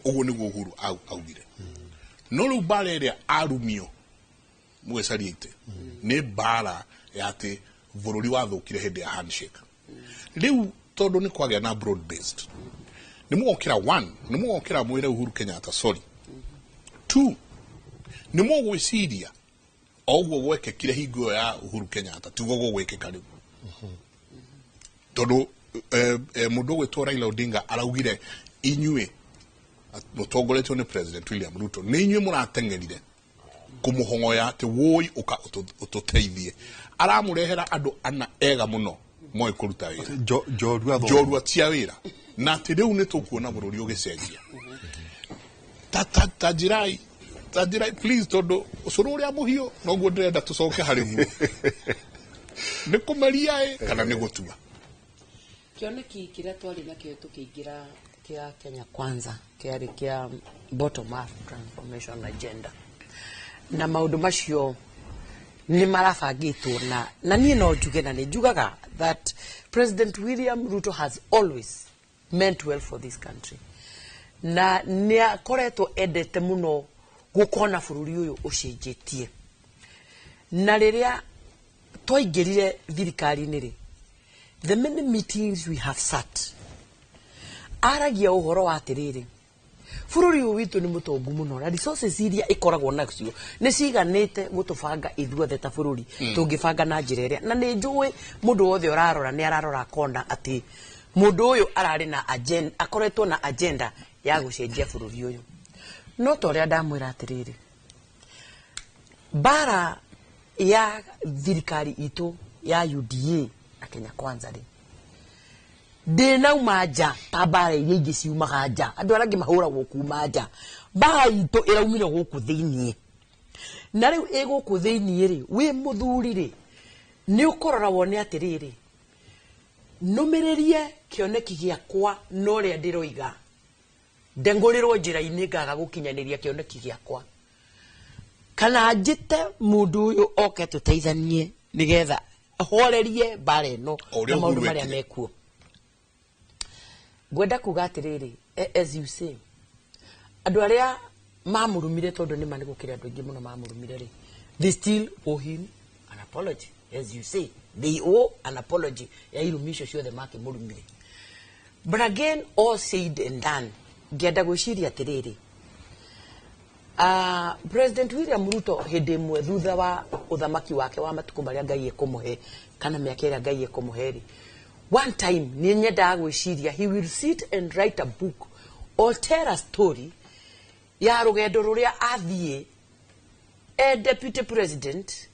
Ũguo nĩguo Uhuru augire. No rĩu mbara ĩrĩa arumio mũgĩcaria itĩ nĩ mbara ya atĩ bũrũri wathũkire hĩndĩ ya handshake. Rĩu tondũ nĩ kwagĩa na broad based, nĩ mũgokĩra, one, nĩ mũgokĩra mwĩre Uhuru Kenyatta sorry, two, nĩ mũgwĩciria o ũguo gwekĩkire hingo ĩyo ya Uhuru Kenyatta tiguo gũgwĩkĩka rĩu, tondũ mũndũ ũgwĩtwo Raila Odinga araugire inyuĩ mũtongoretio nĩ President William Ruto nĩ inyuĩ mũrateng'erire kũmũhongoya atĩ woi ũka ũtũteithie. Aramũrehera andũ ana ega mũno moĩ kũruta wĩra.
Njorua thomo.
Njorua cia wĩra, na atĩ rĩu nĩ tũkuona bũrũri ũgĩcenjia. Ta njĩrai, ta njĩrai please, tondũ ũcũrũ ũrĩa mũhiũ noguo ndĩrenda tũcoke harĩ guo. Nĩ kũmeria ĩ kana nĩ gũtua?
Kĩoneki kĩrĩa twarĩ nakĩo tũkĩingĩra kĩa Kenya Kwanza kĩarĩ kĩa bottom up transformation agenda, na maũndũ macio nĩ marabangĩtwo na niĩ no njuge, na nĩ njugaga that President William Ruto has always meant well for this country, na nĩ akoretwo endete mũno gũkona bũrũri ũyũ ũcenjetie. Na rĩrĩa twaingĩrire thirikari-inĩ rĩ, the many meetings we have sat, aragia ũhoro wa atĩrĩrĩ, bũrũri ũyũ witũ nĩ mũtongu mũno na resources iria ĩkoragwo nacio nĩ ciganĩte gũtũbanga ithuothe ta bũrũri, tũngĩbanga na njĩra ĩrĩa. Na nĩ njũĩ mũndũ wothe ũrarora nĩ ararora akona atĩ mũndũ ũyũ ararĩ na agenda, akoretwo na agenda ya gũcenjia bũrũri ũyũ. No ta ũrĩa ndamwĩra atĩrĩrĩ, mbara ya thirikari itũ ya UDA na Kenya Kwanza rĩ, ndĩnauma nja ta mbara iria ingĩ ciumaga nja. Andũ arĩa angĩ mahũragwo kuma nja, mbara itũ ĩraumire gũkũ thĩiniĩ. Na rĩu ĩ gũkũ thĩiniĩ rĩ, wĩ mũthuri rĩ, nĩ ũkũrora wone atĩrĩrĩ, nũmĩrĩrie kĩoneki gĩakwa na ũrĩa ndĩroiga, ndengũrĩrwo njĩra-inĩ ngaga gũkinyanĩria kĩoneki gĩakwa, kana njĩte mũndũ ũyũ oke tũteithanie nĩgetha horerie mbara ĩno
O ũrĩa
na maũndũ
Uhuru
marĩa
ekire.
Mekuo. Ngwenda kuga atĩrĩrĩ, as you say, andũ arĩa mamũrumire, tondũ nĩ ma nĩ gũkĩrĩ andũ aingĩ mũno mamũrumire rĩ, they still owe him an apology. As you say, they owe an apology ya irumi icio ciothe makĩmũrumire. But again, all said and done, ngĩenda gwĩciria atĩrĩrĩ, President William Ruto hĩndĩ ĩmwe thutha wa ũthamaki wake wa matukũ marĩa Ngai ekũmũhe kana mĩaka ĩrĩa Ngai ekũmũhe rĩ, one time nĩ nyendaga gwĩciria he will sit and write a book or tell a story ya rũgendo rũrĩa athiĩ e deputy president,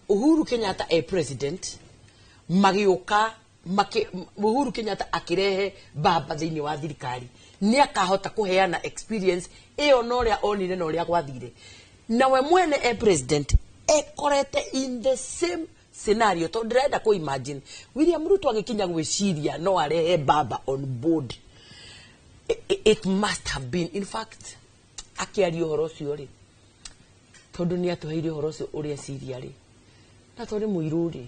Uhuru Kenyatta e president, magĩũka Uhuru Kenyatta akĩrehe baba thĩinĩ wa thirikari. Nĩ akahota kũheana experience ĩyo na ũrĩa onire na ũrĩa gwathire, nawe mwene e president ekorete in the same scenario, tondũ ndĩrenda kũ imagine William Ruto agĩkinya gwĩciria no arehe baba on board. It must have been, in fact, akĩaria ũhoro ũcio rĩ, tondũ nĩ atũheire ũhoro ũcio ũrĩa ciria rĩ, na tondũ nĩ mũirũ rĩ,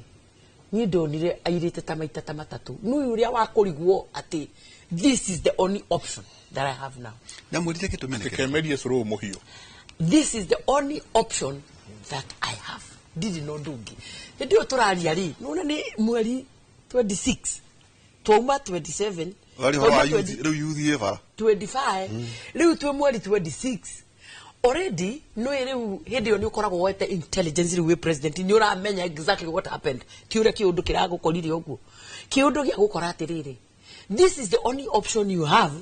niĩ ndonire airĩte ta maita ta matatũ. Nũĩ ũrĩa wakũrigwo atĩ this is the only option that I have now.
Nyamwĩrire gĩtũmi nĩ kĩrĩkũ?
Kemerie cũrũ mũhiũ.
This is the only option that I have. Ndirĩ na ũndũ ũngĩ. Hĩndĩ ĩyo tũraria rĩ, nĩwona nĩ mweri 26, twauma 27,
Warĩ ũhoro wa
twauma
youth, rĩu youth ĩ bara.
25, rĩu twĩ mweri 26 already. Nĩ rĩu hĩndĩ ĩyo nĩ ũkoragwo woete intelligence. Rĩu wĩ president, nĩ ũramenya exactly what happened. Ti ũrĩa kĩũndũ kĩragũkorire ũguo, kĩũndũ gĩa gũkora atĩrĩrĩ, this is the only option you have,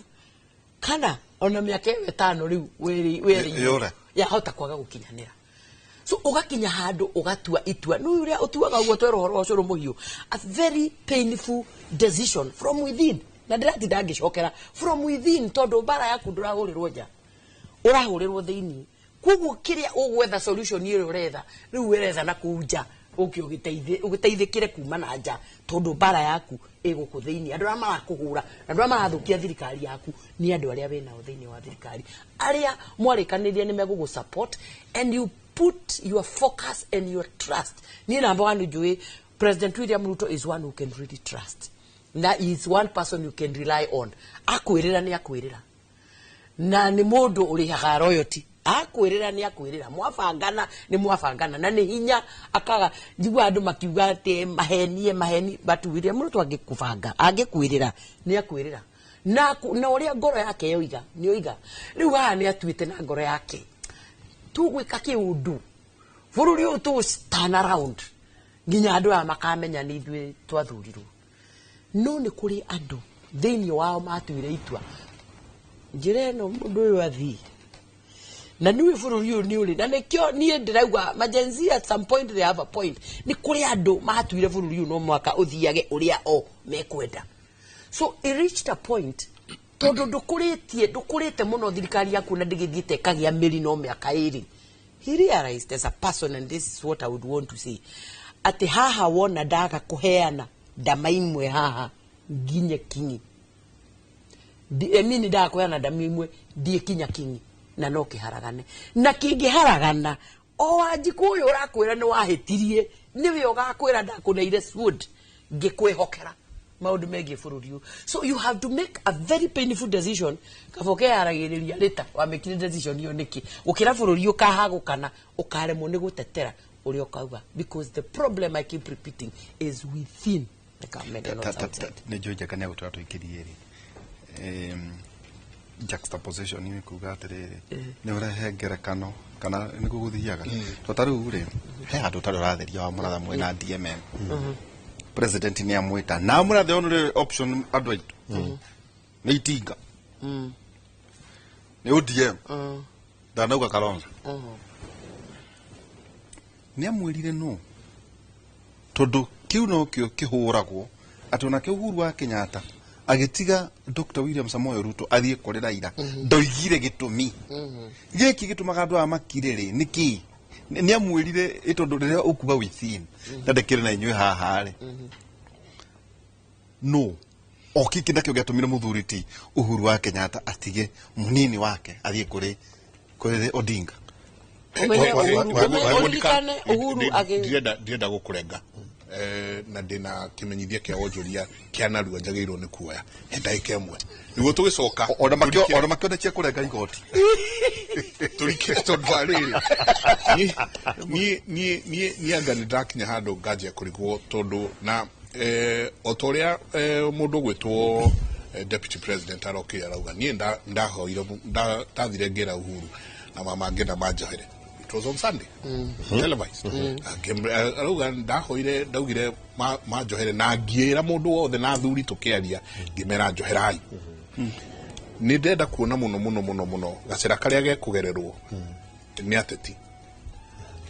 kana ona mĩaka ĩyo ĩtano rĩu wĩrĩ
Yũre.
yahota kwaga gũkinyanĩra. So ũgakinya handũ ũgatua itua. Nĩ ũrĩa ũtuaga ũguo, twera ũhoro wa ũcũrũ mũhiũ, a very painful decision from within, na ndĩratinda ngĩcokera from within, tondũ mbara yaku ndũrahũrĩrwo nja, ũrahũrĩrwo thĩinĩ. Koguo kĩrĩa ũgwetha, solution ĩrĩa ũretha rĩu, ũretha na kũu nja, ũke ũgĩteithĩkĩre kuma na nja, tondũ mbara yaku ĩ gũkũ thĩinĩ. Andũ arĩa marakũhũra na andũ arĩa marathũkia thirikari yaku nĩ andũ arĩa wĩnao thĩinĩ wa thirikari, arĩa mwarĩkanĩria nĩ megũgũ support, and you put your focus and your trust. Niĩ namba one njũĩ President William Ruto is one who can really trust, na he is one person you can rely on. Akwĩrĩra nĩ akwĩrĩra, na nĩ mũndũ ũrĩhaga royalty. Akwĩrĩra nĩ akwĩrĩra, mwabangana nĩ mwabangana, na nĩ hinya akaga njigua andũ makiuga atĩ mahenie maheni. But William Ruto angĩkũbanga, angĩkwĩrĩra nĩ akwĩrĩra, na ũrĩa ngoro yake yoiga nĩ oiga. Rĩu haha nĩ atuĩte na ngoro yake, tũgwĩka kĩũndũ bũrũri ũyũ, tũ turn around nginya andũ aya makamenya nĩ ithuĩ twathurirwo. No nĩ kũrĩ andũ thĩinĩ wao matuire itua njĩra ĩno mũndũ ũyũ athiĩ, na niĩ bũrũri ũyũ nĩ ũrĩ na nĩkĩo niĩ ndĩrauga ma-Gen Z at some point they have a point. Nĩ kũrĩ andũ matuire bũrũri ũyũ no mwaka ũthiage ũrĩa o mekwenda. So it reached a point, tondũ ndũkũrĩtie, ndũkũrĩte mũno thirikari yaku na ndĩgĩthiĩte ĩkagĩa mĩri no mĩaka ĩrĩ, he realized as a person, and this is what I would want to say, atĩ haha wona ndaga kũheana ndama imwe haha nginye kinyi. I mean, ndaga kũheana ndama imwe ndiĩkinya kinyi, na no kĩharagane, na kĩngĩharagana, o Wanjikũ ũyũ ũrakwĩra nĩ wahĩtirie nĩwe ũgakwĩra ndakũneire sword ngĩkwĩhokera maũndũ megiĩ bũrũri ũyũ. So you have to make a very painful decision. Kaba ũkeyaragĩrĩria rĩta wamĩkire decision ĩyo nĩkĩ, gũkĩra bũrũri ũkahagũkana, ũkaremwo nĩ gũtetera ũrĩa ũkauga, because the problem, I keep repeating, is within the government and not outside.
Nä njå njega nä agå tå tå rä juxtaposition nä kuga atä rä rä nä å rehe ngerekano kana nä guo gå thiaga to ta rä u rä he handå tarä å ratheria wa mũratha mwena DMM president nä amwä ta na mũrathe ono rä option andå aitå nä itinga nä ODM ndanauga Kalonzo nä amwä no tondå kä u no kä o kä hå ragwo atä onake Uhuru wa Kenyatta agĩtiga Dr. William Samoei Ruto athiĩ kũrĩ Raila, ndoigire gĩtũmi gĩkĩ gĩtũmaga andũ aya makire rĩ nĩ kĩ. Nĩ amwĩrire ĩ tondũ rĩrĩa ũkuga within na ndĩkĩrĩ na inyuĩ haha rĩ, no o kĩkĩ nakĩo gĩatũmire mũthuri ti Uhuru wa Kenyatta atige mũnini wake athiĩ kũrĩ Odinga.
Ũmenye ũririkane Uhuru
Ndirenda gũkũrenga, na ndĩna kĩmenyithia kĩa wonjoria kĩa narua njagĩrĩirwo nĩ kuoya he ndagĩka ĩmwe nĩguo tũgĩcoka.
Ona makĩo ona makĩonekia kũrenga igoti.
Tũrike, tondũ wa rĩrĩ, niĩ niĩ niĩ niĩ anga nĩ ndakinya handũ nganjia kũrigwo, tondũ na o ta ũrĩa mũndũ ũgwĩtwo deputy president arokire arauga, niĩ ndahoire, ndathire ngĩra Uhuru na mama ngĩenda manjohere. It was on Sunday televised. Arauga ndahoire, ndaugire manjohere na ngĩĩra mũndũ wothe na athuri tũkĩaria ngĩmera njoherai. Nĩ ndenda kuona mũno mũno mũno mũno gacĩra karĩa gekũgererwo nĩ ateti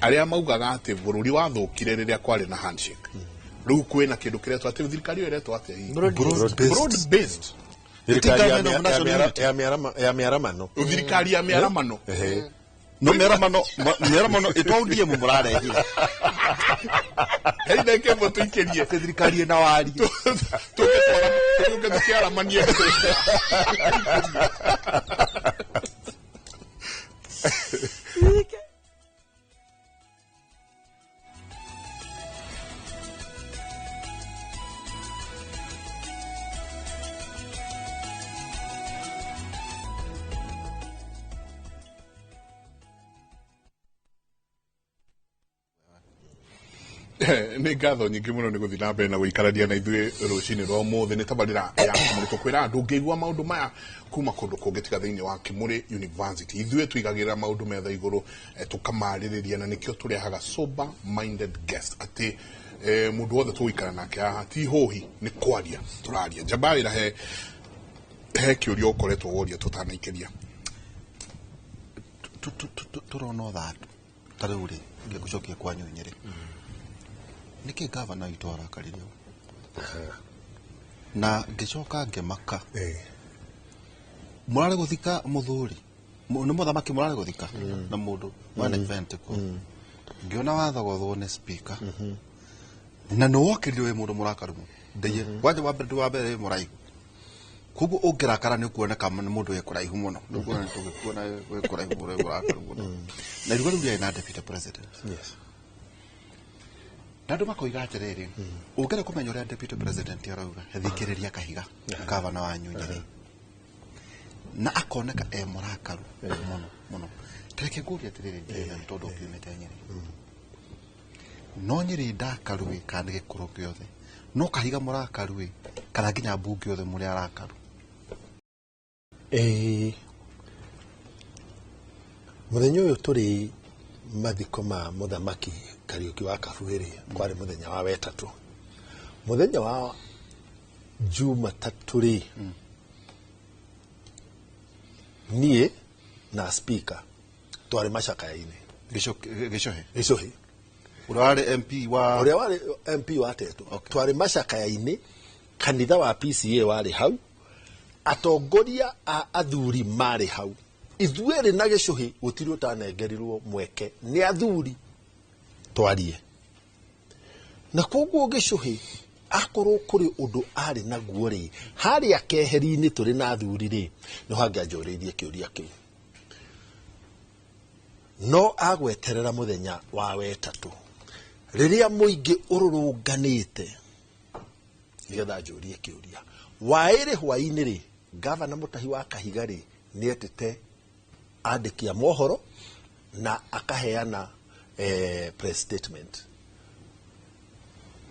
arĩa maugaga atĩ bũrũri wathũkire rĩrĩa kwarĩ na handshake. Rĩu kwĩna kĩndũ kĩretwo atĩ thirikari ĩyo ĩretwo atĩa hihi?
Broad-based.
Broad based.
Thirikari
Government of national unity.
ya mĩaramano.
Thirikari ya mĩaramano.
Ehe.
No mĩaramano ĩtwa ODM mũrarehire.
Hei, ndagĩka ĩmwe tũikĩrie.
Atĩ thirikari ĩna warie.
Tũke Tũkĩaramanie. Nĩ ngatho nyingĩ mũno nĩ gũthiĩ na mbere na gũikarania na ithuĩ rũcinĩ rwa ũmũthĩ. Nĩ tabarĩra ya Kĩmũrĩ. Tũkwĩra ndũngĩigua maũndũ maya kuma kũndũ kũngĩ tiga thĩinĩ wa Kĩmũrĩ University. Ithuĩ tũigagĩrĩra maũndũ metha igũrũ, tũkamarĩrĩria, na nĩkĩo tũrehaga sober minded guest, atĩ mũndũ wothe tũgũikara nake haha ti hũhi, nĩ kwaria tũraria. Njamba wĩra he kĩũria ũkoretwo woria tũtanaikĩria.
Tũrona ũthatu ta rĩu rĩ, ngĩgũcokia kwanyu Nyĩrĩ, nĩkĩ gavana witũ arakarire ũguo? Na ngĩcoka ngĩmaka, mũrarĩ gũthika mũthuri nĩ mũthamaki, mũrarĩ gũthika na mũndũ mwene event kũ ngĩona wathogothwo nĩ speaker na nĩ wokĩrire wĩ mũndũ mũrakaru mũno. Ndĩye kwanja wa mbere, wa mbere wĩ mũraihu, koguo ũngĩrakara nĩ ũkuoneka nĩ mũndũ wĩ kũraihu mũno. Nĩ ũkuona tũgĩkuona wĩ kũraihu mũno, wĩ mũrakaru mũno, na iruga rĩu rĩarĩ na deputy president. Na andũ makoiga atĩrĩrĩ, ũngĩenda kũmenya ũrĩa deputy president arauga, thikĩrĩria Kahiga, gavana wanyu Nyĩrĩ, na akoneka e mũrakaru mũno mũno. Tareke ngũrie atĩrĩrĩ, Dylan, tondũ ũkiumĩte Nyĩrĩ, no Nyĩrĩ ndakaru ĩ, kana nĩ gĩkũrũ gĩothe, no Kahiga mũrakaru ĩ, kana nginya mbunge othe mũrĩ arakaru?
Ĩĩ, mũthenya ũyũ tũrĩ mathiko ma mũthamaki Kariũki wa Kabuĩrĩ, kwarĩ mũthenya wa wetatũ. Mũthenya wa Jumatatũ rĩ, niĩ na speaker twarĩ macakaya-inĩ.
Gĩcũhĩ?
Gĩcũhĩ.
Ũrĩa warĩ MP wa
Ũrĩa warĩ MP wa Tetũ. Twarĩ macakaya-inĩ, kanitha wa PCA warĩ hau, atongoria a athuri marĩ hau. Ithuerĩ na Gĩcũhĩ gũtirĩ ũtanengerirwo mweke nĩ athuri twarie, na koguo Gĩcũhĩ akorwo kũrĩ ũndũ arĩ naguo rĩ, harĩa keheri-inĩ tũrĩ na athuri rĩ, nĩho angĩanjũrĩirie kĩũria kĩu, no agweterera mũthenya wa wetatũ rĩrĩa mũingĩ ũrũrũnganĩte nĩgetha anjũrie kĩũria. Waĩrĩ hwaĩ-inĩ rĩ, gavana Mũtahi wa Kahiga rĩ, nĩetĩte andĩki a mohoro na akaheana press statement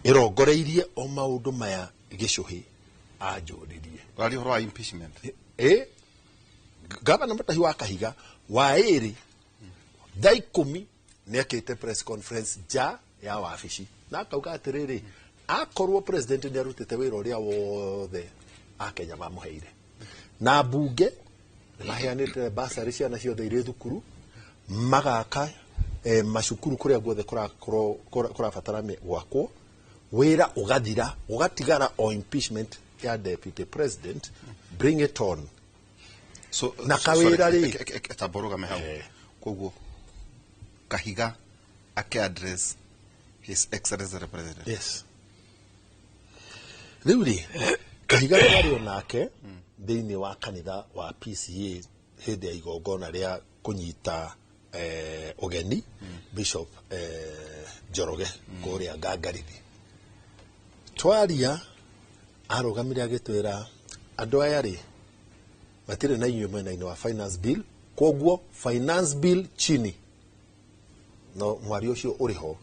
ĩrongoreirie o maũndũ maya Gĩcũhĩ anjũririe.
Ũraria ũhoro wa impeachment?
Ĩ, gavana Mũtahi wa Kahiga waĩrĩ thaa 10 nĩekĩte press conference nja ya wabici na akauga atĩrĩrĩ, akorwo president nĩ arutĩte wĩra ũrĩa wothe akenya mamũheire, na mbunge nĩ maheanĩte basarĩ ciana ciothe irĩ thukuru, magaka macukuru kũrĩa guothe kũrakorwo kũrabatara gwakwo, wĩra ũgathira, ũgatigara o impeachment ya deputy president, bring it on.
So,
Na kawĩra rĩ.
Tamba ũrũgame hau. Koguo Kahiga ake address His Excellency the President?
Yes. Rĩu rĩ, Kahiga twarĩ o nake thĩinĩ wa kanitha wa PCA hĩndĩ ya igongona rĩa kũnyita ũgeni Bishop Njoroge kũrĩa Ngangarithi. Twaria, arũgamire agĩtwĩra andũ aya rĩ, matirĩ na inyuĩ mwena-inĩ wa finance bill, koguo finance bill chini. No mwario ũcio ũrĩ ho,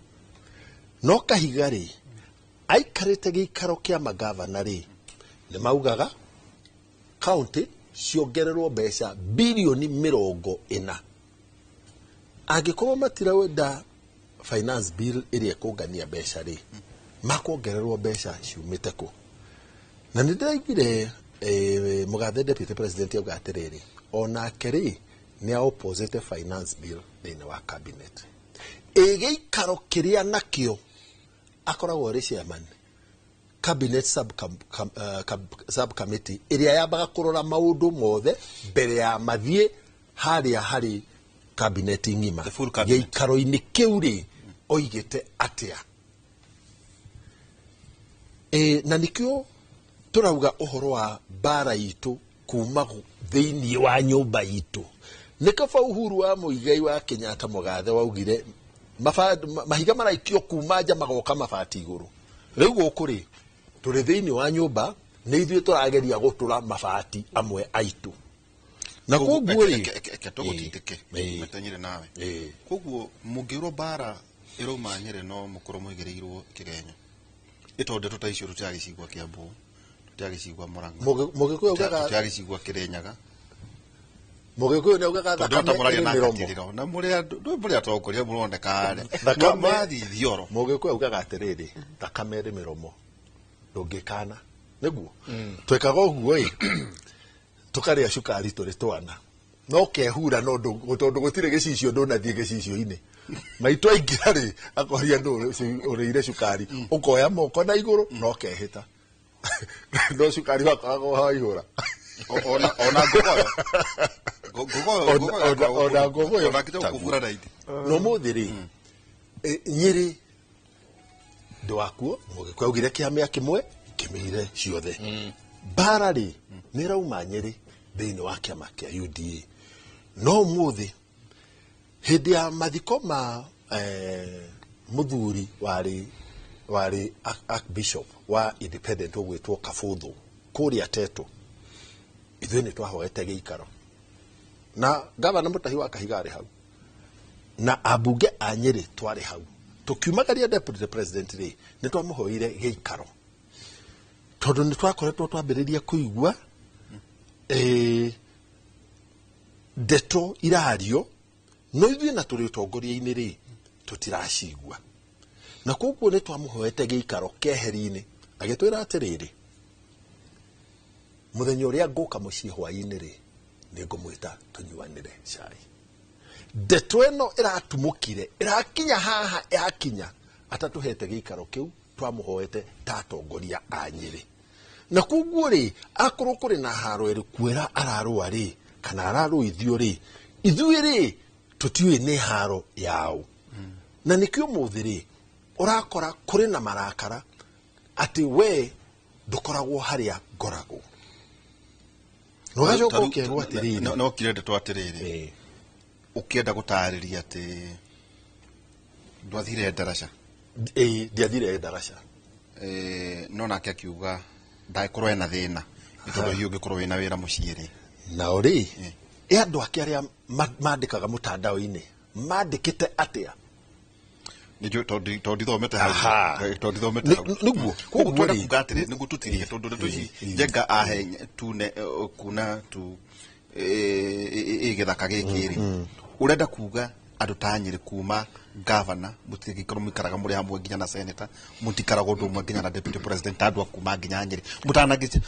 no Kahiga rĩ, aikarĩte gĩikaro kĩa magavana rĩ, nĩ maugaga county ciongererwo mbeca birioni 40. Angĩkorwo matirenda finance bill ĩrĩa ĩkũngania mbeca rĩ, makuongererwo mbeca ciumĩte kũ? Na nĩ ndĩraiguire mũgathe deputy president auga atĩrĩrĩ, onake rĩ, nĩ a finance bill thĩinĩ wa cabinet. Ĩ gĩikaro kĩrĩa nakĩo akoragwo arĩ chairman cabinet subcommittee ĩrĩa yambaga kũrora maũndũ mothe mbere ya mathiĩ harĩa harĩ cabinet ng'ima.
The full cabinet.
Gĩikaro-inĩ kĩu rĩ, oigĩte atĩa? Na nĩkĩo Tũrauga ũhoro wa mbara itũ kuma thĩinĩ wa nyũmba itũ. Nĩ kaba Uhuru wa Muigai wa Kenyatta mũgathe waugire mahiga maraikio kuma nja magoka mabati igũrũ. Rĩu gũkũ rĩ tũrĩ thĩinĩ wa nyũmba nĩ ithuĩ tũrageria gũtũra mabati amwe aitũ. Na koguo rĩ
eke tũgũtindĩke metenyire nawe. Koguo mũngĩrwo mbara ĩrauma Nyĩrĩ no mũkorwo mũigĩrĩirwo kĩgenyo. Ĩ ndeto ta icio tũtiragĩcigua Kiambu, tũtiragĩcigua Murang'a,
Mũgĩkũyũ augaga
tũtiragĩcigua Kĩrĩnyaga.
Mũgĩkũyũ nĩ augaga thakame ĩrĩ mĩromo.
Na mũrĩ atongoria mũroneka rĩ. Mathiĩ thioro.
Mũgĩkũyũ augaga atĩrĩrĩ, thakame ĩrĩ mĩromo. Ndũngĩkana. Nĩguo. Twekaga ũguo ĩ tũkarĩa cukari tũrĩ twana. No kehura no tondũ gũtirĩ gĩcicio ndũnathiĩ gĩcicio-inĩ. Maitũ aingĩra rĩ akoria ndũ ũrĩire cukari ũkoya moko na igũrũ no kehĩta. No cukari wakoragwo waihũra.
Ona ngogoyo.
Ona ngogoyo.
Ona kĩta kũbura na ithĩ.
No mũthĩ rĩ Nyĩrĩ ndwakuo Mũgĩkũyũ augire kĩamĩa kĩmwe kĩmĩire ciothe. Mbara rĩ nĩ ĩrauma Nyĩrĩ thĩinĩ wa kĩama kĩa UDA. No ũmũthĩ hĩndĩ ya mathiko ma mũthuri warĩ Archbishop wa Independent ũgwĩtwo Kabũthũ kũrĩa Teto, ithuĩ nĩ twahoete gĩikaro na gavana Mutahi wa Kahiga arĩ hau na ambunge a Nyĩrĩ twarĩ hau. Tũkiumagaria deputy president rĩ nĩ twamũhoire gĩikaro tondũ nĩ twakoretwo twambĩrĩria kũigua ndeto irario no ithuĩ na tũrĩ ũtongoria-inĩ rĩ tũtiracigua. Na koguo nĩ twamũhoete gĩikaro keheri-inĩ agĩtwĩra atĩrĩrĩ mũthenya ũrĩa ngũka mũciĩ hwaĩ-inĩ rĩ nĩ ngũmwĩta tũnyuanĩre cai. Ndeto ĩno ĩratumũkire ĩrakinya haha yakinya atatũhete gĩikaro kĩu twamũhoete ta atongoria a Nyĩrĩ. Na koguo rĩ akorwo kũrĩ na haro ĩrĩ kwĩra ararũa rĩ kana ararũithio rĩ ithuĩ rĩ tũtiũĩ nĩ haro yao. Na nĩkĩo ũmũthĩ rĩ ũrakora kũrĩ na marakara atĩ we ndũkoragwo harĩa ngoragwo. Na ũgacoka ũkerwo atĩrĩrĩ
no kire ndeto atĩrĩrĩ ũkĩenda gũtarĩria atĩ ndwathire ndaraca.
Ndiathire ndaraca.
No nake akiuga ndagĩkorwo ena thĩna nĩ tondũ hihi ũngĩkorwo wĩna wĩra mũciĩ rĩ.
Nao rĩ ĩ andũ ake arĩa mandĩkaga mũtandao-inĩ mandĩkĩte atĩa?
Nĩ tondũ ndithomete hau. Tondũ ndithomete hau.
Nĩguo.
Koguo twenda kuga atĩrĩ nĩguo tũtirie tondũ ndeto ici Njenga ahe tune kuna tu ĩ gĩthaka gĩkĩ rĩ ũrenda kuga andũ ta Nyĩrĩ kuma gavana mũtingĩkorwo mũikaraga mũrĩ hamwe nginya na senator mũtikaragwo ũndũ ũmwe nginya na deputy president andũ a kuma nginya Nyĩrĩ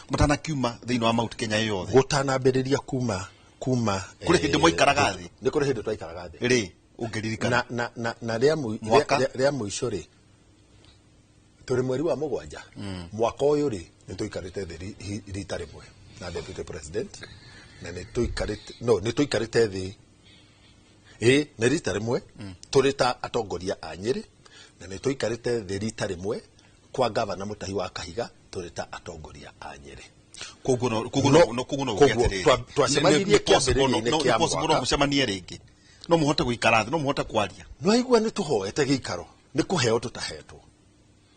mũtanakiuma thĩinĩ wa Mount Kenya yothe
gũtanambĩrĩria kuma
kũrĩ hĩndĩ mwaikaraga thĩ.
Nĩ kũrĩ hĩndĩ twaikaraga thĩ
rĩ ũngĩririkana
na rĩa mũico rĩ tũrĩ mweri wa mũgwanja mwaka ũyũ rĩ nĩ tũikarĩte thĩ rita rĩmwe na deputy president na nĩ tũikarĩte no nĩ tũikarĩte thĩ nĩ rita rĩmwe tũrĩ ta atongoria a Nyĩrĩ na nĩ tũikarĩte thĩ rita rĩmwe kwa gavana Mutahi wa Kahiga tũrĩ ta atongoria a Nyĩrĩ.
Koguo no
twacemanirie kĩambĩrĩria-inĩ kĩa mwaka
no mũcemanie rĩngĩ no mũhote gũikara thĩ no mũhote kwaria.
No aigua nĩ tũhoete gĩikaro nĩ kũheo tũtahetwo.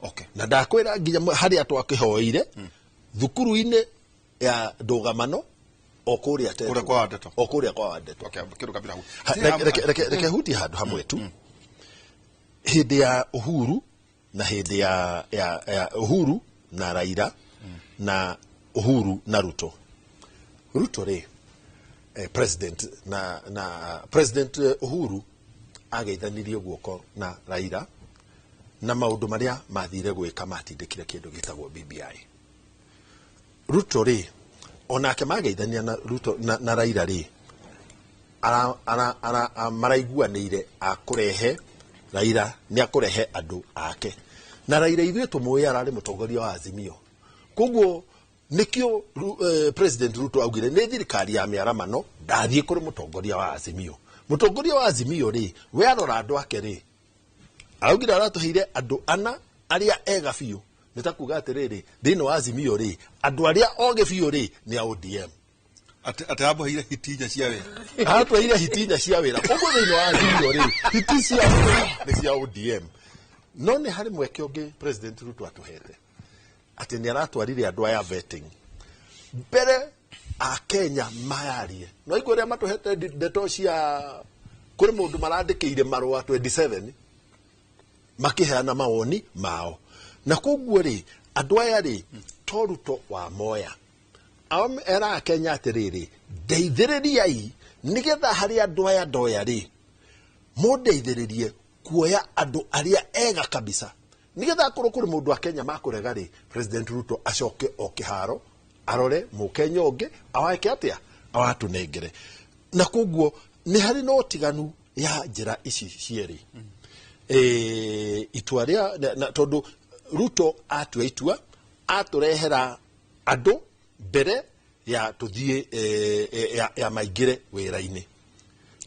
Okay.
Na ndakwĩra nginya harĩa twakĩhoeire thukuru-inĩ ya ndũgamano o kũrĩa Teto.
Kũrĩa kwa Wandeto.
O kũrĩa kwa Wandeto.
Okay, kĩndũ kabira hau.
Reke hutie handũ hamwe tu. Hĩndĩ ya Uhuru na hĩndĩ ya Uhuru na Raila na Uhuru na Ruto. Ruto rĩ president na president Uhuru ageithanirie guoko na Raila na maũndũ marĩa mathire gwĩka matindĩkire kĩndũ gĩtagwo BBI. Ruto rĩ onake mageithania na Ruto na Raila rĩ maraiguanĩire akũrehe Raila nĩ akũrehe andũ ake na Raila ithuĩ tũmũĩ ararĩ mũtongoria wa Azimio. Koguo nĩkĩo President Ruto augire nĩ thirikari ya mĩaramano ndathiĩ kũrĩ mũtongoria wa Azimio. Mũtongoria wa Azimio rĩ we arora andũ ake rĩ araugire aratũheire andũ ana arĩa ega biũ Nĩ ta kuga atĩrĩrĩ, thĩinĩ wa Azimio rĩ, andũ arĩa ogĩ biũ rĩ nĩ a ODM.
Atĩ amũheire hiti inya cia wĩra.
Atweire hiti inya cia wĩra. Ũguo thĩinĩ wa Azimio rĩ, hiti cia wĩra nĩ cia ODM. No nĩ harĩ mweke ũngĩ President Ruto atũhete, atĩ nĩ aratwarire andũ aya vetting mbere a Kenya mayarie. No igua ũrĩa matũhete ndeto cia kũrĩ mũndũ marandĩkĩire marũa 27 makĩheana mawoni mao. Na koguo rĩ, andũ aya rĩ, to Ruto wa moya era Kenya atĩrĩrĩ, ndeithĩrĩriai nĩgetha harĩ andũ aya ndoya rĩ, mũndeithĩrĩrie kuoya andũ arĩa ega kabisa, nĩgetha akorwo kũrĩ mũndũ wa Kenya makũrega rĩ, President Ruto acoke o kĩharo arore mũkenya ũngĩ awake atĩa awatũnengere. Na koguo nĩ harĩ na ũtiganu ya njĩra ici cierĩ. Itua rĩa na tondũ Ruto atua itua atũrehera andũ mbere ya tũthiĩ ya maingĩre wĩra-inĩ.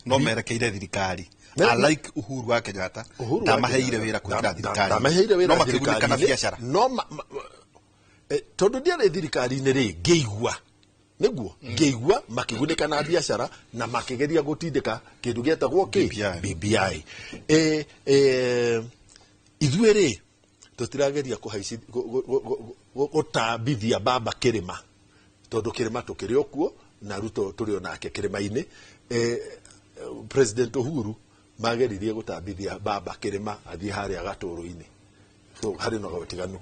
No merekeire thirikari. Alike Uhuru wa Kenyatta ndamaheire wĩra kũingĩra thirikari.
Ndamaheire wĩra
no makĩgunĩka na biacara.
No tondũ ndiarĩ thirikari-inĩ rĩ, ngĩigua nĩguo ngĩigua makĩgunĩka na biacara na makĩgeria gũtindĩka kĩndũ gĩetagwo kĩ BBI. Ithuĩ rĩ tũtirageria gũtambithia baba kĩrĩma, tondũ kĩrĩma tũkĩrĩ o kuo na Ruto tũrĩ o nake kĩrĩma-inĩ. President Uhuru mageririe gũtambithia baba kĩrĩma athiĩ harĩa gatũrũ-inĩ. So harĩ na ũtiganu.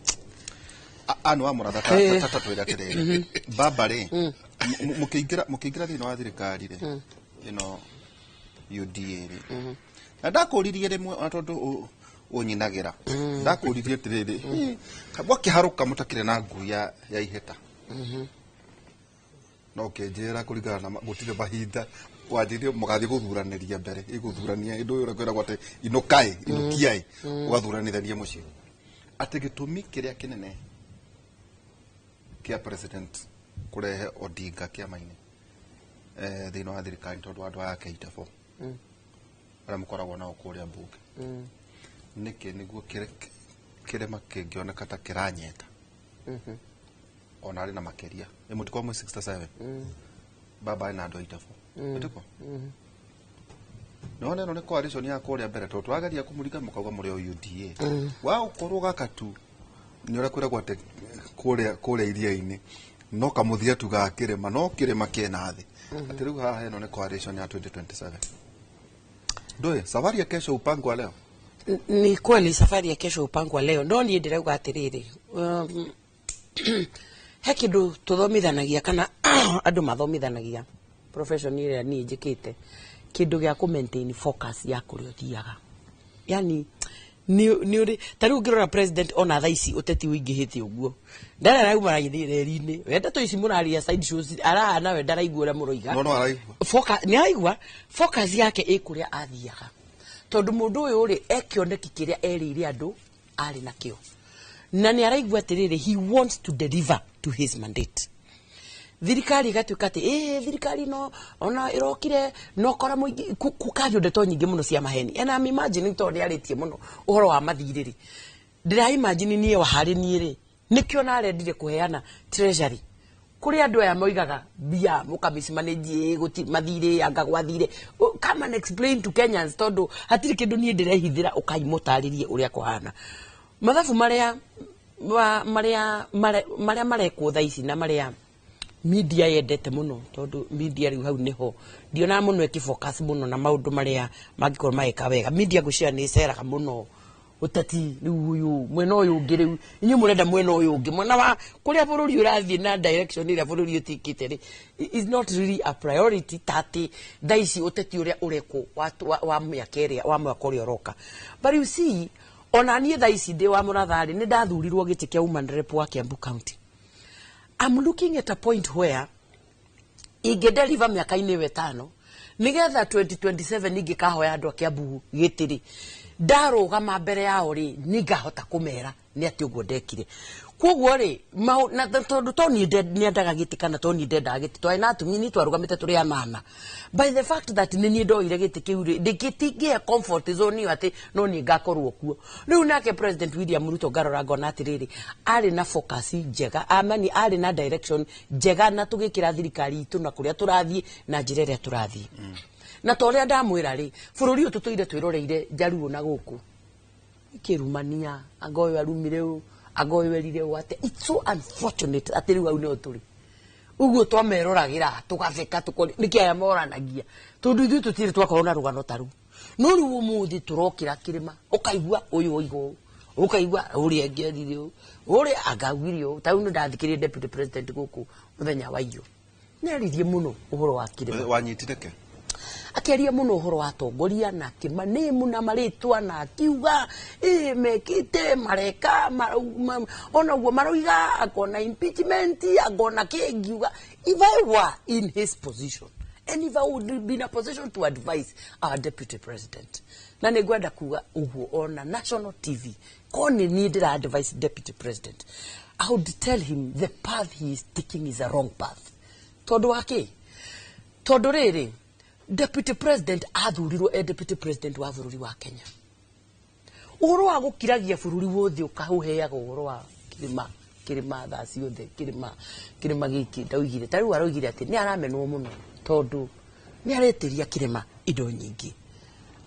Anu wa mũratha ta twĩre atĩrĩrĩ, baba rĩ, mũkĩingĩra thĩinĩ wa thirikari rĩ, ĩno UDA rĩ, na ndakũririe rĩmwe ona tondũ ũnyinagĩra, ndakũririe atĩrĩrĩ, mwakĩharũka mũtakĩrĩ na ngui ya ihĩta, no ũkĩnjĩra kũringana na gũtirĩ mahinda wanjĩrire mũgathiĩ gũthuranĩria mbere, ĩgũthurania ĩndũ ũyũ ũrĩa kwĩragwo atĩ inũkai, inũkiai, ũgathuranithania mũciĩ. Atĩ gĩtũmi kĩrĩa kĩnene kĩa president kũrehe Odinga kĩama-inĩ thĩinĩ wa thirikari tondũ andũ aya ake itabo arĩa mũkoragwo nao kũrĩa mbunge, nĩkĩ nĩguo kĩrĩma kĩngĩoneka ta kĩranyeta ona arĩ na makĩria mũtikorwo mwĩ 67 baba arĩ na andũ a itabo ĩtĩko nĩwona ĩno nĩ coalition ya kũrĩa mbere tondũ tũrageria kũmũringa mũkauga mũrĩ o UDA wa gũkorwo gaka tu nĩ ũrĩa kwĩragwo atĩ kũrĩa iria-inĩ no kamũthia tu ga kĩrĩma no kĩrĩma kĩna thĩ atĩ rĩu haha ĩno nĩ coalition ya 2027. Ndoe safari ya kesho upangwa leo.
Ni kweli safari ya kesho upangwa leo. No niĩ ndĩrauga atĩrĩrĩ, he kĩndũ tũthomithanagia kana andũ mathomithanagia profession ĩrĩa niĩ njĩkĩte, kĩndũ gĩa kũ maintain focus ya kũrĩa ũthiaga. Yani nĩ ũrĩ ta rĩu ũngĩrora president ona thaa ici ũteti ũingĩhĩte ũguo, ndarĩ arauma reri-inĩ, we ndeto ici mũraria side shows arahana we ndaraigua ũrĩa mũroiga.
No araigua.
Nĩ araigua focus yake ĩ kũrĩa athiaga, tondũ mũndũ ũyũ rĩ e kĩoneki kĩrĩa erĩire andũ arĩ nakĩo, na nĩ araigua atĩrĩrĩ he wants to deliver to his mandate. Thirikari ĩgatuĩka atĩ thirikari no ona ĩrokire no kora mũingĩ kũkario ndeto nyingĩ mũno cia maheni. And I'm imagining tondũ nĩarĩtie mũno ũhoro wa mathirĩ rĩ, ndĩra imagine niĩ wa harĩ niĩ rĩ, nĩkĩo narendire kũheana treasury kũrĩ andũ aya moigaga mbia mũkamismanage gũti mathirĩ anga gwathire. Come and explain to Kenyans tondũ hatirĩ kĩndũ niĩ ndĩrehithĩra ũkai mũtarĩrie ũrĩa kũhana. Mathabu marĩa marĩa marekwo thaa ici na marĩa media yendete mũno, tondũ media rĩu hau nĩho ndionaga mũno ĩkĩfocus mũno na maũndũ marĩa mangĩkorwo magĩka wega. Media ngwĩciria nĩ ĩceraga mũno ũteti rĩu ũyũ mwena ũyũ ũngĩ, rĩu inyuĩ mũrenda mwena ũyũ ũngĩ, mwena wa kũrĩa bũrũri ũrathiĩ na direction ĩrĩa bũrũri ũtuĩkĩte rĩ is not really a priority ta atĩ thaa ici ũteti ũrĩa ũrekwo wa mĩaka ĩrĩa wa mwaka ũrĩa ũroka. But you see, ona niĩ thaa ici ndĩ wa mũratha rĩ, nĩ ndathurirwo gĩtĩ kĩa woman rep wa Kiambu County. I'm looking at a point where ingĩdeliver mĩaka-inĩ ĩyo ĩtano nĩgetha 2027 ingĩkahoya andũ a Kiambu gĩtĩ rĩ, Ndarũgama mbere yao rĩ, ningahota kũmera nĩ atĩ ũguo ndekire. Koguo rĩ, na tondũ to niĩ nĩendaga gĩtĩ kana to niĩ ndendaga gĩtĩ, twarĩ na atumia, niĩ twarũgamĩte tũrĩ anana. By the fact that nĩ niĩ ndoire gĩtĩ kĩu rĩ, ndĩngĩtingĩhe comfort zone ĩyo atĩ no niĩ ngakorwo kuo. Rĩu nake President William Ruto ngarora ngona atĩrĩrĩ, arĩ na focus njega, amani arĩ na direction njega, na tũgĩkĩra thirikari itũ na kũrĩa tũrathiĩ na njĩra ĩrĩa tũrathiĩ. Na ta ũrĩa ndamwĩra rĩ, bũrũri ũyũ tũtũire twĩroreire njaruo na gũkũ ikĩrumania, anga ũyũ arumire ũũ, anga ũyũ erire ũũ, atĩ it's so unfortunate atĩ rĩu hau nĩho tũrĩ. Ũguo twameroragĩra tũgatheka, tũkori nĩkĩ aya moranagia, tondũ ithuĩ tũtirĩ twakorwo na rũgano ta rũu. No rĩu ũmũthĩ tũrokĩra kĩrĩma, ũkaigua ũyũ oiga ũũ, ũkaigua ũrĩa ĩngĩ erire ũũ, ũrĩa angaugire ũũ. Ta rĩu nĩ ndathikĩrĩria deputy president gũkũ mũthenya wa iyo, nĩ aririe mũno ũhoro wa kĩrĩma.
Wanyitire ke?
Akĩaria mũno ũhoro wa atongoria na akĩmanĩmu na marĩtwa, na akiuga ĩ mekĩte mareka ona ũguo maroiga, akona impeachment, akona kĩ. Ngiuga if I were in his position and if I would be in a position to advise our deputy president, na nĩ ngwenda kuga ũguo ona national TV, ko nĩ niĩ ndĩra advise deputy president, I would tell him the path he is taking is a wrong path. Tondũ wa kĩ? Tondũ rĩrĩ, deputy president athurirwo e deputy president wa bũrũri wa Kenya. Ũhoro wa gũkiragia bũrũri wothe ũkaũheaga ũhoro wa kĩrĩma, kĩrĩma thaa ciothe, kĩrĩma, kĩrĩma gĩkĩ ndaugire. Ta rĩu araugire atĩ nĩ aramenwo mũno tondũ nĩ aretĩria kĩrĩma indo nyingĩ,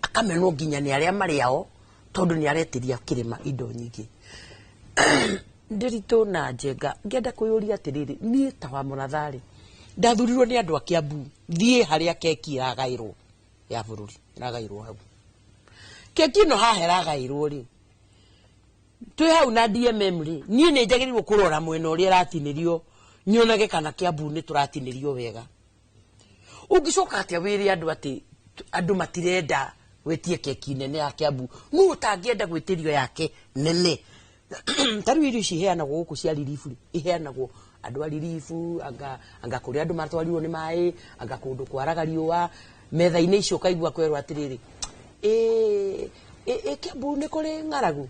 akamenwo nginya nĩ arĩa marĩ ao tondũ nĩ aretĩria kĩrĩma indo nyingĩ. Ndĩritũ na Njenga, ngĩenda kwĩyũria atĩrĩrĩ, niĩ ta wa Mũratharĩ ndathurirwo nĩ andũ a Kiambu, thiĩ harĩa keki ĩragaĩrwo ya bũrũri, ĩragaĩrwo hau, keki ĩno haha ĩragaĩrwo rĩ, twĩ hau na DMM rĩ, niĩ nĩ njagĩrĩirwo kũrora mwena ũrĩa ĩratinĩrio, nyonage kana Kiambu nĩ tũratinĩrio wega. Ũngĩcoka atĩa wĩre andũ atĩ andũ matirenda gwĩtie keki nene ya Kiambu? Nũ ũtangĩenda gwĩtĩrio yake nene? Ta rĩu irio ici iheanagwo gũkũ cia relief rĩ, iheanagwo andũ a relief, anga kũrĩa andũ matwarirwo nĩ maĩ, anga kũndũ kwaraga riũa. Metha-inĩ icio ũkaigua kwerwo atĩrĩrĩ, ĩ Kiambu nĩ kũrĩ ng'aragu?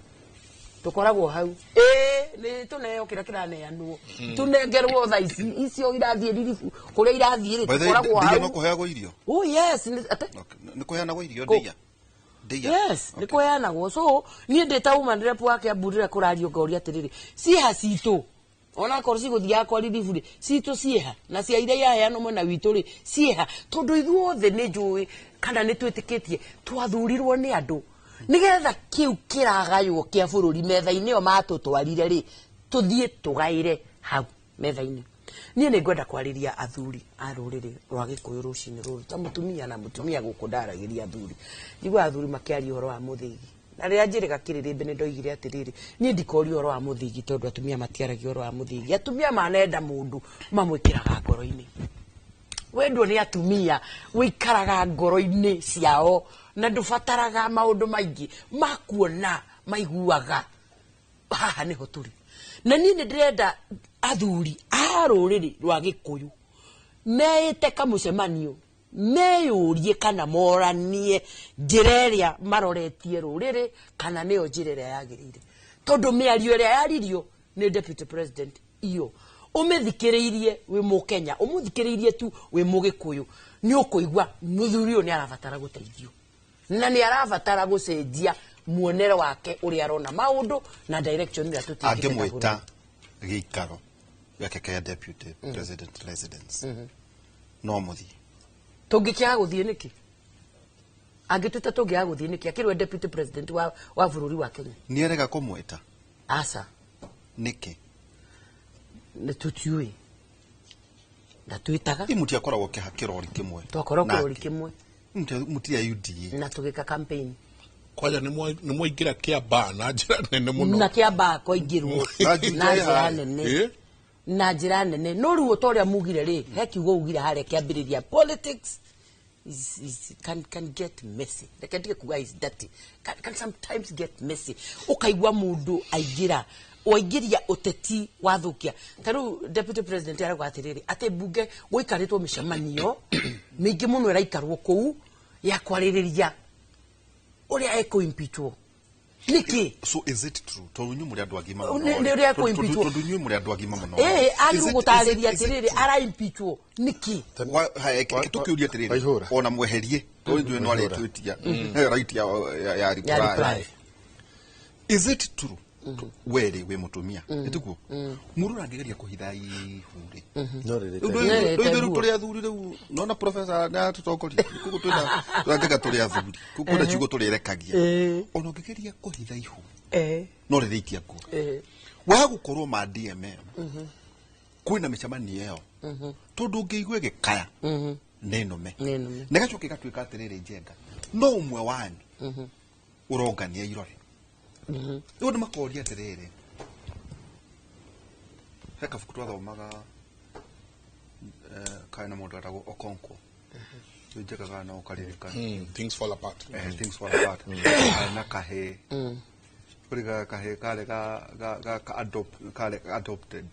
Tũkoragwo hau, ĩ nĩ tũneo kĩrĩa kĩraneanwo, tũnengerwo thaa ici icio irathiĩ relief kũrĩa irathiĩ rĩ,
By the way,
tũkoragwo
ndĩia
hau.
No kũheagwo irio?
Oh yes, ate?
Okay. Nĩ kũheanagwo irio ndĩia? Ndĩia?
Yes, nĩ kũheanagwo. So niĩ ndĩ ta woman rep wa Kiambu, rĩrĩa kũrario ngoria atĩrĩrĩ, ciĩha citũ onakorwo cigũthiaga kwa relief rĩ, citũ ciĩha na cia iria iraheanwo mwena witũ rĩ, ciĩha? Tondũ ithuothe nĩ njũĩ kana nĩ twĩtĩkĩtie twathurirwo nĩ andũ nĩgetha kĩu kĩragaywo kĩa bũrũri metha-inĩ ĩyo matũtwarire rĩ, tũthiĩ tũgaĩre hau metha-inĩ. Niĩ nĩ ngwenda kwarĩria athuri a rũrĩrĩ rwa Gĩkũyũ rũcinĩ rũrũ ta mũtumia, na mũtumia gũkũ ndaragĩria athuri. Njiguaga athuri makĩaria ũhoro wa mũthĩgi, na rĩrĩa njĩrĩga kĩrĩrĩmbĩ nĩ ndoigire atĩrĩrĩ, niĩ ndikoria ũhoro wa mũthĩgi tondũ atumia matiaragia ũhoro wa mũthĩgi. Atumia manenda mũndũ mamwĩkĩraga ngoro-inĩ. Wendwo nĩ atumia wĩikaraga ngoro-inĩ ciao na ndũbataraga maũndũ maingĩ makuona, maiguaga haha nĩho tũrĩ. Na niĩ nĩ ndĩrenda athuri a rũrĩrĩ rwa Gĩkũyũ meĩte kamũcemanio, meyũrie kana moranie njĩra ĩrĩa maroretie rũrĩrĩ kana nĩyo njĩra ĩrĩa yagĩrĩire, tondũ mĩario ĩrĩa yaririo nĩ deputy president iyo ũmĩthikĩrĩirie wĩ Mũkenya, ũmũthikĩrĩirie tu wĩ Mũgĩkũyũ, nĩ ũkũigua mũthuri ũyũ nĩ arabatara gũteithio na nĩ arabatara gũcenjia muonere wake ũrĩa arona maũndũ na direction ĩrĩa tũtuĩkĩte ta
Angĩmwĩta
bũrũri.
Gĩikaro gĩake kĩa deputy president residence, no mũthiĩ?
Tũngĩkĩaga gũthiĩ nĩkĩ? Angĩtwĩta tũngĩaga gũthiĩ nĩkĩ? Akĩrĩ we deputy president wa bũrũri wa Kenya.
Nĩ arega kũmwĩta?
Aca.
Nĩkĩ?
Nĩ tũtiũĩ, ndatwĩtaga.
Ĩ mũtiakoragwo kĩrori kĩmwe?
Twakorwo kĩrori
Nake.
kĩmwe.
Mũtirĩ UDA?
Na tũgĩka campaign.
Kwanja nĩ mwaingĩra Kĩambaa na njĩra nene mũno.
Na Kĩambaa kwaingĩrwo
Na Juja
na njĩra
ĩha.
nene.
Ĩ?
Na njĩra nene. No rĩu ta ũrĩa mugire rĩ, he kiugo ugire harĩa kĩambĩrĩria, politics can get messy. Reke ndige kuga is dirty, can sometimes get messy. Ũkaigua mũndũ aingĩra waingĩria ũteti wathũkia. Ta rĩu deputy president arauga atĩrĩrĩ, atĩ mbunge gũikarĩtwo mĩcemanio mĩingĩ mũno ĩraikarwo kũu ya kwarĩrĩria. Ũrĩa ekũ-impeachwo nĩkĩ?
So is it true tondu inyuĩ mũrĩ andũ agima
Nĩ ũrĩa ekũ-impeachwo.
Tondu inyuĩ mũrĩ andũ agima mũno.
Ĩĩ, agĩrĩirwo gũtarĩria
is it
atĩrĩrĩ,
true?
ara-impeachwo nĩkĩ?
Tũkĩũria atĩrĩrĩ,
Waihũra.
Ona mweherie tondũ ithuĩ no arĩtwĩtia right ya reply.
Ya reply.
Is it true we rĩ wĩ mũtumia nĩtiguo mũndũ ũrangĩgeria kũhitha ihu rĩ?
No rĩrĩ.
Rĩu
Nĩ
rĩu
rĩte
rĩu
nguo.
Tũrĩ athuri rĩu nona professor nĩ atũtongoria koguo twĩna tũrangĩka tũrĩ athuri koguo kwĩna ciugo tũrĩrekagia ona ũngĩgeria kũhitha ihu no rĩrĩikia nguo wa gũkorwo ma DMM kwĩna mĩcemanio ĩyo tondũ ũngĩigua ĩgĩkaya nĩ nũme.
Nĩ nũme.
Na ĩgacoka ĩgatuĩka atĩrĩrĩ, Njenga no ũmwe wanyu ũrongania irore rĩu andũ makoria atĩrĩrĩ, he kabuku twathomaga karĩ na mũndũ wetagwo Okonkwo Njenga kana no ũkaririkana.
Things Fall Apart.
Things Fall Apart. Karĩ na kahĩĩ kũrĩ kahĩĩ karĩ ga ga ga ka adopt karĩ adopted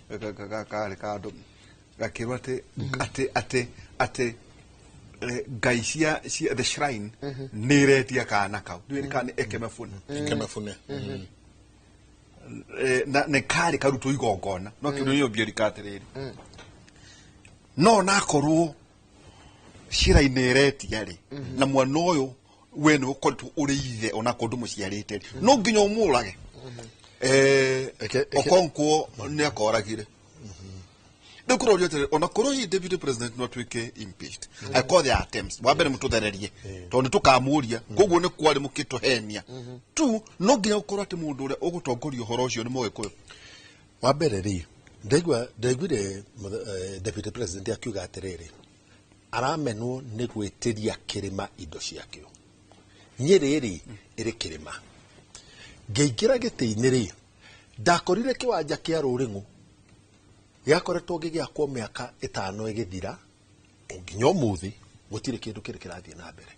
karĩ ka adopt gakĩrwo atĩ ngai cia the shrine nĩ iretia kana kau nĩ kana Ekemefune.
Ikemefune.
Na nĩ karĩ karutwo igongona no kĩndũ nĩ ũngĩrika atĩrĩrĩ no nakorwo shrine ĩretia rĩ na mwana ũyũ we nĩ ũkoretwo ũrĩ ithe onakorwo ndũmũciarĩte rĩ no nginya ũmũrage. Okonkwo nĩ akoragire rĩu kũrorio atĩrĩrĩ ona korwo hihi deputy president no atuĩke impeached angĩkorwo there are attempts wa mbere mũtũthererie tondũ nĩ tũkamũria koguo nĩ kwarĩ mũkĩtũhenia tu no nginya gũkorwo atĩ mũndũ ũrĩa ũgũtongoria ũhoro ũcio nĩ mũgĩkũyũ.
Wa mbere rĩ ndaiguire deputy president akiuga atĩrĩrĩ aramenwo nĩ gwĩtĩria kĩrĩma indo ciakĩo. Nyĩrĩ rĩ ĩrĩ kĩrĩma ngĩingĩra gĩtĩ-inĩ rĩ ndakorire kĩwanja kĩa Rũrĩng'ũ gĩakoretwo gĩgĩakwo mĩaka 5 ĩgĩthira o nginya ũmũthĩ gũtirĩ kĩndũ kĩrĩ kĩrathiĩ na mbere.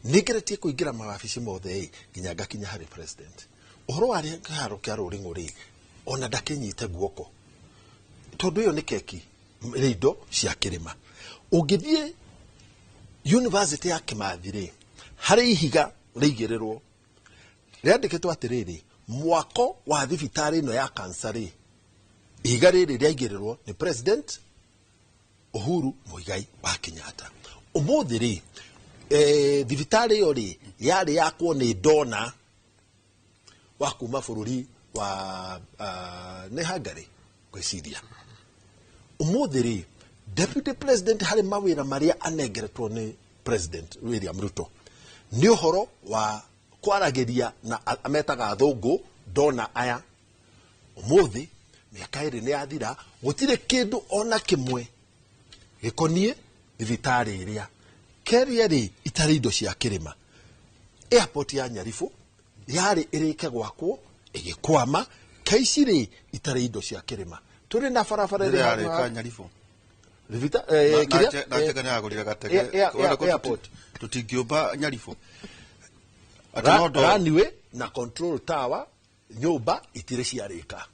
Nĩngeretie kũingĩra mawabici mothe ĩ nginya ngakinya harĩ president ũhoro wa kĩharo kĩa Rũrĩng'ũ rĩ ona ndakĩnyite guoko tondũ ĩyo nĩ keki ĩrĩ indo cia kĩrĩma. Ũngĩthiĩ university ya Kimathi rĩ harĩ ihiga rĩigĩrĩrwo rĩandĩkĩtwo atĩrĩrĩ mwako wa thibitarĩ ĩno ya cancer rĩ ihiga rĩrĩ rĩaigĩrĩrwo nĩ president Uhuru Muigai wa Kenyatta. Ũmũthĩ rĩ thibitarĩ ĩyo rĩ yarĩ yakwo nĩ dona wa kuma bũrũri wa nĩ Hungary ngwĩciria. Ũmũthĩ rĩ deputy president harĩ mawĩra marĩa anengeretwo nĩ president William Ruto nĩ ũhoro wa kwaragĩria na ametaga athũngũ dona aya. Ũmũthĩ mĩaka 2 nĩ yathira gũtirĩ kĩndũ ona kĩmwe gĩkoniĩ thibitarĩ ĩrĩa keria rĩ itarĩ indo cia kĩrĩma. Airport ya Nyaribũ yarĩ ĩrĩke gwakwo ĩgĩkwama kaici rĩ itarĩ indo cia kĩrĩma tũrĩ na barabara ĩrĩ
yarĩ
handũ
ka Nyaribũ
kĩrĩa?
Na Njenga nĩ agũrire gatege
Airport.
Tũtingĩũmba Nyaribũ Atĩ no
Runway na control tower nyũmba itirĩ ciarĩka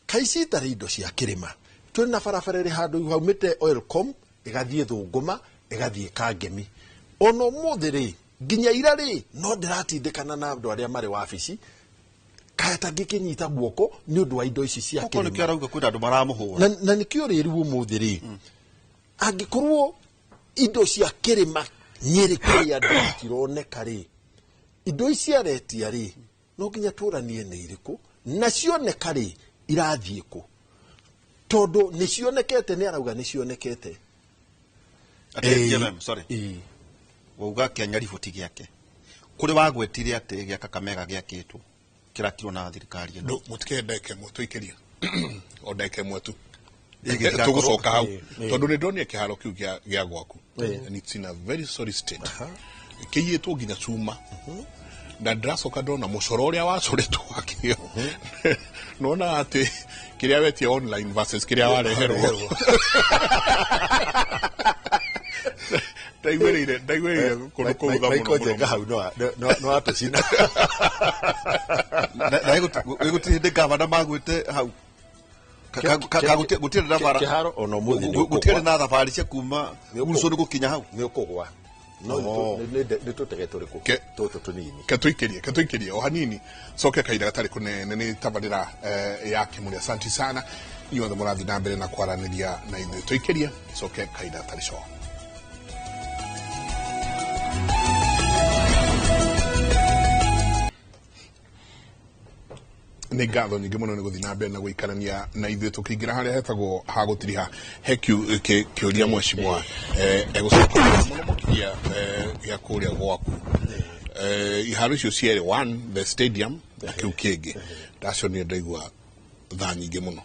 kaici itarĩ indo cia kĩrĩma tũrĩ na barabara ĩrĩ handũ haumĩte Oilcom ĩgathiĩ Thũngũma ĩgathiĩ Kangemi ona ũmũthĩ rĩ nginya ira rĩ no ndĩratindĩkana na andũ arĩa marĩ wabici kaya tangĩkĩnyita guoko nĩ ũndũ wa indo ici cia
Okorwo nĩkĩo
kĩrĩma
arauga kwĩna andũ maramũhũra.
Na nĩkĩo rĩ rĩu ũmũthĩ rĩ angĩkorwo indo cia kĩrĩma Nyĩrĩ kũrĩ andũ itironeka rĩ indo ici aretia rĩ no nginya tũranie nĩ irĩkũ na cioneka rĩ irathiĩ kũ tondũ nĩ cionekete nĩ arauga nĩ cionekete.
Atĩ GMM, sorry. Wauga kĩa Nyaribũ ti gĩake kũrĩ wagwetire atĩ gĩa Kakamega gĩakĩtwo kĩrakirwo na thirikari ĩno.
No mũtikĩhe ndagĩka ĩmwe tũikĩria o ndagĩka ĩmwe tu.
Ĩgĩtirakorwo-
Tũgũcoka hau tondũ nĩ ndonire kĩharo kĩu gĩa gwaku and it's in a very sorry state kĩiyĩtwo nginya cuma na ndĩracoka ndona mũcoro ũrĩa wacoretwo wakĩo nona atĩ kĩrĩa wetia online versus kĩrĩa wareherwo ndaiguĩrĩire kũndũ kũu tha mũno
Michael
mũno.
Njenga hau no atũcina.
Na gũtirĩ hĩndĩ gavana magwĩte hau. Gũtirĩ na bara
Kĩharo ona ũmũthĩ nĩ
gũtirĩ
ũkũgwa.
na thabarĩ cia kuma
Nĩ ũkũgwa.
Wilson gũkinya hau.
Nĩ ũkũgwa. No nĩ tũtege tũrĩkũ tũtũ tũnini?
Ketũikĩrie o hanini coke kahinda gatarĩ kũnene nĩ tabarĩra ya Kĩmũrĩ. Asante sana inyuothe mũrathiĩ na mbere na kwaranĩria na ithuĩ. Tũikĩrie coke kahinda gatarĩ coa. Nĩ ngatho nyingĩ mũno nĩ gũthiĩ na mbere na gũikarania na ithuĩ tũkĩingĩra harĩa hetagwo ha gũtiriha he kĩũria mheshimiwa egũcoka mũno makĩria gĩa kũrĩa gwaku. Iharo icio cierĩ, one the stadium na kĩu kĩngĩ, ndacionire ndaigua thaa nyingĩ mũno.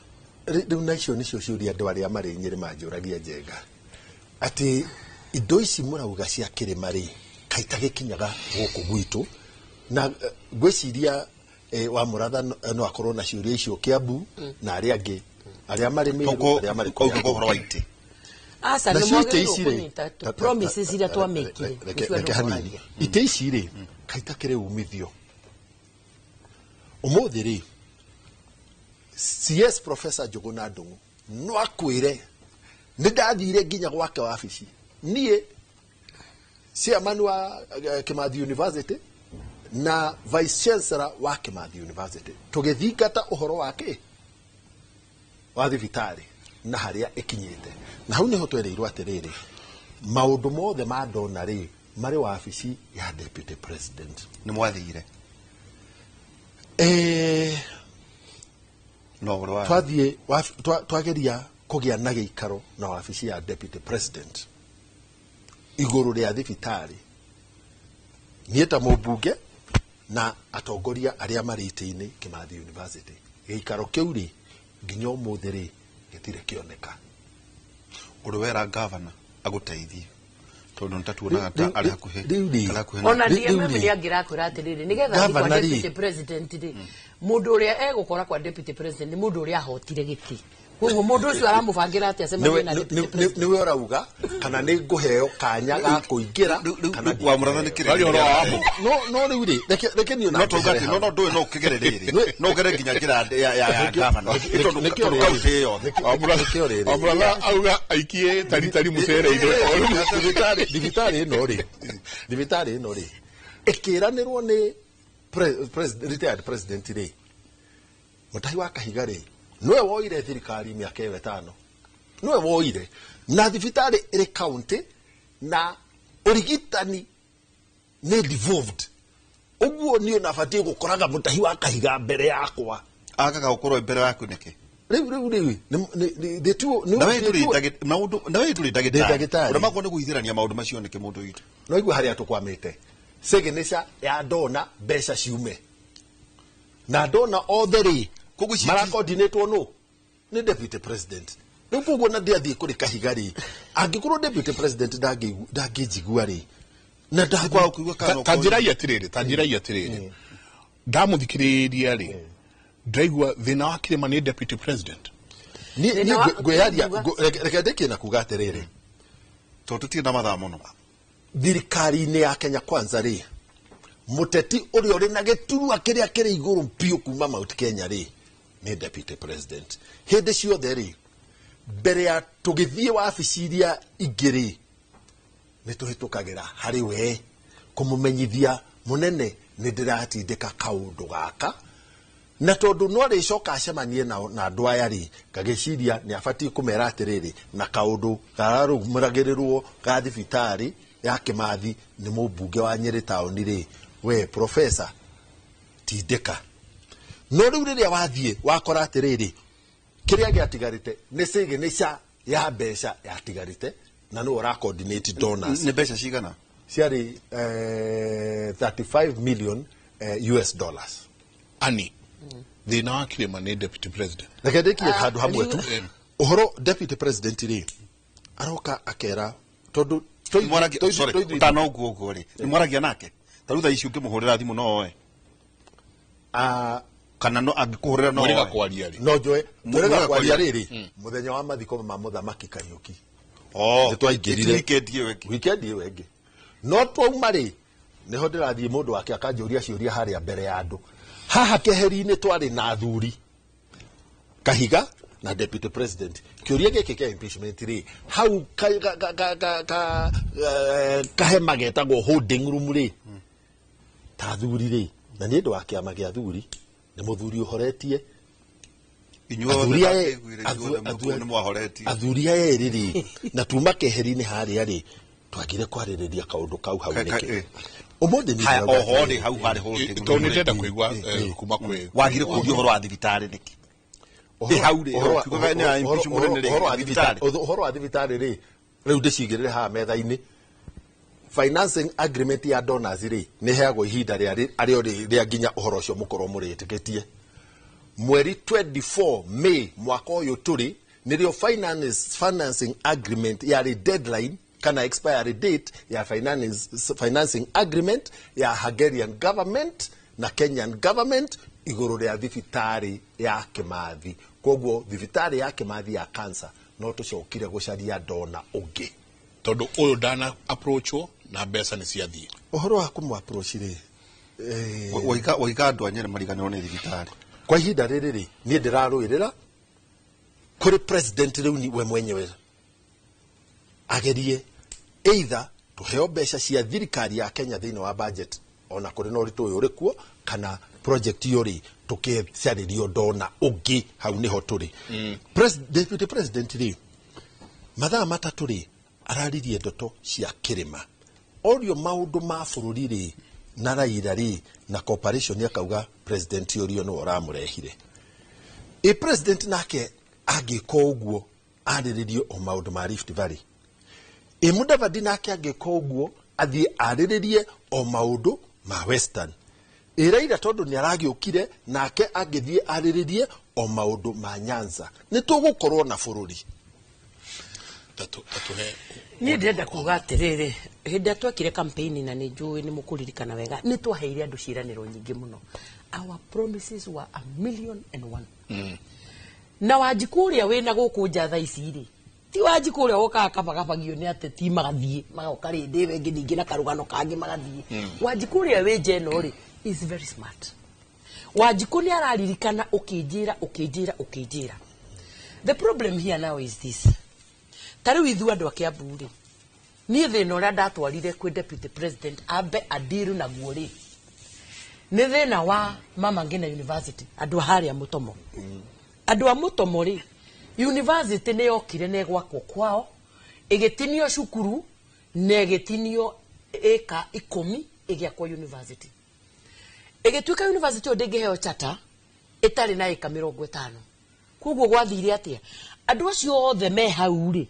Rĩu na icio nĩcio ciũria andũ arĩa marĩ Nyĩrĩ manjũragia Njenga, atĩ indo ici mũrauga cia kĩrĩma rĩ, kaĩ itagĩkinyaga gũkũ gwitũ? Na ngwĩciria wa Mũratha no akorwo na ciũria icio Kiambu na arĩa angĩ arĩa marĩ Mĩrũ, arĩa marĩ
kũrĩa ũhoro wa itĩ.
Aca, nĩ mwagĩrĩirwo kũnyita promises iria twamĩkire.
Reke hanini. Itĩ ici rĩ, kaĩ itakĩrĩ umithio? Ũmũthĩ rĩ, CS Professor Njuguna Ndung'u no akwĩre nĩ ndathire nginya gwake wabici. Niĩ chairman wa Kimathi University na vice chancellor wa Kimathi University tũgĩthingata ũhoro wake wa thibitarĩ na harĩa ĩkinyĩte. Na hau nĩho twereirwo atĩrĩrĩ, maũndũ mothe ma ndona rĩ marĩ wabici ya deputy president.
Nĩ mwathire? No ũrĩa wa
twathiĩ twageria kũgĩa na gĩikaro na wabici ya deputy president igũrũ rĩa thibitarĩ, niĩ ta mũmbunge na atongoria arĩa marĩ itĩ-inĩ Kimathi University. Gĩikaro kĩu rĩ, nginya ũmũthĩ rĩ, gĩtirĩ kĩoneka.
Ũrĩ wera gavana agũteithie tondũ nĩ tatuonaga ta arĩ hakuhĩ.
Ona DMM nĩ angĩrakwĩra atĩrĩrĩ, nĩgetha athiĩ kwa deputy president rĩ, mũndũ ũrĩa egũkora kwa deputy president nĩ mũndũ ũrĩa ahotire gĩtĩ. Koguo mũndũ ũcio aramũbangĩra atĩ acemanie na deputy president.
Nĩwe ũrauga kana nĩ ngũheo kanya ga kũingĩra kana
wa Mũratha nĩ kĩrĩa.
No rĩu rĩ, reke niĩ
no tauga atĩ no ndũĩ no ũkĩgere rĩrĩ, no ũgere nginya njĩra ya gavana tondũ kaunti yothe.
Wa Mũratha auga aikie taritari mũcere-inĩ.
Thibitarĩ ĩno rĩ, ĩkĩranĩrwo nĩ retired president rĩ, Mũtahi wa Kahiga rĩ, nĩwe woire thirikari mĩaka ĩyo ĩtano, nĩwe woire na thibitarĩ ĩrĩ county na ũrigitani nĩ devolved. Ũguo niĩ nabatiĩ gũkoraga Mũtahi wa Kahiga mbere yakwa.
Agaga gũkorwo mbere yaku nĩkĩ?
Rĩu
na we ndũrĩ ndagĩtarĩ, ũremagwo nĩ kũhithĩrania maũndũ macio nĩkĩ mũndũ witũ?
No igua harĩa tũkwamĩte, signature ya ndona mbeca ciume na ndona othe rĩ maracoordinatwo no nĩ deputy president. Rĩu koguo na ndiathiĩ kũrĩ Kahiga rĩ, angĩkorwo deputy president ndangĩnjigua rĩ, na
ta njĩra atĩrĩrĩ, ndamũthikĩrĩria rĩ, ndaigua thĩna wa kĩrĩma nĩ deputy president.
Niĩ ngwĩyaria, reke ndĩkie na kuga atĩrĩrĩ,
tondũ tũtirĩ na mathaa mũno.
Thirikari-inĩ ya Kenya Kwanza rĩ, mũteti ũrĩa ũrĩ na gĩturwa kĩrĩa kĩrĩ igũrũ biũ kuma Mount Kenya rĩ, nĩ deputy president. Hĩndĩ ciothe rĩ, mbere ya tũgĩthiĩ wabici iria ingĩ rĩ, nĩ tũhĩtũkagĩra harĩ we kũmũmenyithia mũnene nĩ ndĩratindĩka kaũndũ gaka, na tondũ no arĩcoka acemanie na andũ aya rĩ, ngagĩciria nĩ abatiĩ kũmera atĩrĩrĩ, na kaũndũ kararũmagĩrĩrwo ga thibitarĩ ya Kimathi nĩ mũmbunge wa Nyĩrĩ taũni rĩ, we professor tindĩka. No rĩu rĩrĩa wathiĩ wakora atĩrĩrĩ, kĩrĩa gĩatigarĩte nĩ signature ya mbeca yatigarĩte, na nĩwe ũra coordinate donors.
Nĩ mbeca cigana?
Ciarĩ 35 million US dollars.
Ani thĩna wa kĩrĩma nĩ deputy president.
Reke ndĩkie handũ hamwe tu. Ũhoro deputy president rĩ, aroka akera tondũ
ũtana ũguo ũguo rĩ, nĩ mwaragia nake? Ta rĩu thaa ici ũngĩmũhũrĩra thimũ no oe? Kana no angĩkũhũrĩra no oe?
Kwaria rĩ.
No njoe. Twĩrĩga kwaria rĩrĩ, mũthenya wa mathiko ma mũthamaki Kariũki. Nĩ twaingĩrire
weekend ĩyo ĩngĩ.
Weekend ĩyo ĩngĩ. No twauma rĩ, nĩho ndĩrathiĩ mũndũ wake akanjũria ciũria harĩa mbere ya andũ. Haha keheri-inĩ twarĩ na athuri Kahiga Na deputy president kĩũria gĩkĩ kĩa impeachment rĩ, hau kahema getagwo holding room rĩ, ta athuri rĩ, na nĩ ũndũ wa kĩama gĩa athuri, nĩ mũthuri ũhoretie.
Inyuothe
Athuri aya-
ndakĩiguire, inyuothe nĩ mwahoretie.
Athuri aya erĩ rĩ, na tuma keheri-inĩ harĩa rĩ, twagire kwarĩrĩria kaũndũ kau hau nĩkĩ? Ũmũthĩ niĩ
Haya,
ndĩrauga
oho
atĩrĩrĩ,
rĩ, hau harĩ holding
Tondũ nĩ ndĩrenda kũigua kuma kwĩ
wagire kũria ũhoro wa thibitarĩ nĩkĩ? Hau rĩ, ũkiugaga nĩ ya impeachment nĩ rĩ, thibitarĩ.
Ũhoro wa thibitarĩ rĩ, rĩu ndĩcigĩrĩre haha metha-inĩ. Financing agreement ya donors rĩ, nĩ heagwo ihinda rĩa arĩo rĩa nginya ũhoro ũcio mũkorwo mũrĩtĩkĩtie mweri 24 May mwaka ũyũ tũrĩ, nĩrĩo financing agreement yarĩ deadline kana expiry date ya financing agreement ya Hungarian government na Kenyan government igũrũ rĩa thibitarĩ ya Kimathi. Koguo thibitarĩ ya Kimathi ya cancer no tũcokire gũcaria dona ũngĩ.
Tondũ ũyũ ndana approachwo na mbeca nĩ ciathiĩ.
Ũhoro wa kũmũ approach rĩ,
Waiga andũ a Nyĩrĩ mariganĩrwo nĩ thibitarĩ.
Kwa ihinda rĩrĩ rĩ, niĩ ndĩrarũĩrĩra kũrĩ president rĩu ni we mwenyewe agerie either tũheo mbeca cia thirikari ya Kenya thĩinĩ wa budget, ona kũrĩ na ũritũ ũyũ ũrĩ kuo, kana project iyo rĩ, tũkĩcarĩrio dona ũngĩ. Hau nĩho tũrĩ. Deputy president rĩ, mathaa 3 rĩ, araririe ndeto cia kĩrĩma, orio maũndũ ma bũrũri rĩ, na Raila rĩ, na cooperation, akauga president ũrio nĩwe ũramũrehire. Ĩ president nake angĩka ũguo arĩrĩrie o maũndũ ma Rift Valley, ĩ Mudavadi nake angĩka ũguo athiĩ arĩrĩrie o maũndũ ma Western, ĩ Raila tondũ nĩ aragĩũkire nake angĩthiĩ arĩrĩrie o maũndũ ma Nyanza, nĩ tũgũkorwo na bũrũri.
Tatũhe.
Niĩ ndĩrenda kuga atĩrĩrĩ, hĩndĩ ĩrĩa twekire campaign, na nĩ njũĩ nĩ mũkũririkana wega, nĩ twaheire andũ ciĩranĩro nyingĩ mũno. Our promises were a million and one. Na Wanjikũ ũrĩa wĩna gũkũ nja thaa ici rĩ, ti Wanjikũ ũrĩa wokaga kabagabagio nĩ ateti magathiĩ magoka rĩndĩ ĩyo ĩngĩ ningĩ na karũgano kangĩ magathiĩ. Wanjikũ ũrĩa wĩ nja ĩno rĩ is very smart. Wanjikũ nĩ araririkana ũkĩnjĩra, ũkĩnjĩra, ũkĩnjĩra. The problem here now is this: ta rĩu ithuĩ andũ a Kiambu rĩ, niĩ thĩna ũrĩa ndatwarire kwĩ deputy president ambe adiru naguo rĩ, nĩ thĩna wa Mama Ngina University. Andũ a harĩa Mũtomo, andũ a Mũtomo rĩ, university nĩ yokire na ĩgwakwo kwao, ĩgĩtinio cukuru na ĩgĩtinio ĩka 10, ĩgĩakwo university. Ĩgĩtuĩka university ĩyo ndĩngĩheo charter ĩtarĩ na ĩka 50. Koguo gwathire atĩa? Andũ acio othe me hau rĩ,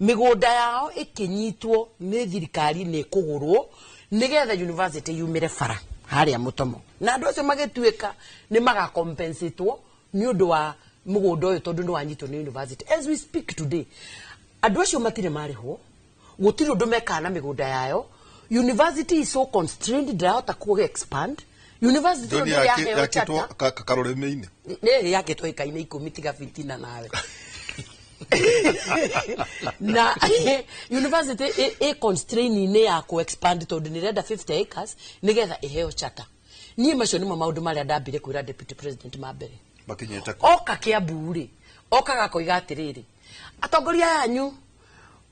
mĩgũnda yao ĩkĩnyitwo nĩ thirikari nĩ ĩkũgũrwo nĩgetha university yumĩre bara harĩa Mũtomo, na andũ acio magĩtuĩka nĩ magacompensatwo nĩ ũndũ wa mũgũnda ũyũ tondũ nĩ wanyitwo nĩ university. As we speak today, andũ acio matirĩ marĩhwo, gũtirĩ ũndũ mekaga na mĩgũnda yayo. University is so constrained, ndĩrahota kũ expand university ĩyo.
Njoni.
Ndĩrĩ yaheo
Yakĩtwo
charter.
karũrĩmĩ-inĩ.
Nĩ yakĩtwo ĩka-inĩ 10. Tiga fitina nawe. Na university ĩ constraint-inĩ ya ku expand tondũ nĩ ĩrenda 50 acres nĩgetha ĩheo charter. Niĩ macio nĩmo maũndũ marĩa ndambire kwĩra deputy president ma mbere.
Makinyĩte kũ?
Oka Kiambu rĩ, okaga koiga atĩrĩrĩ, atongoria aya anyu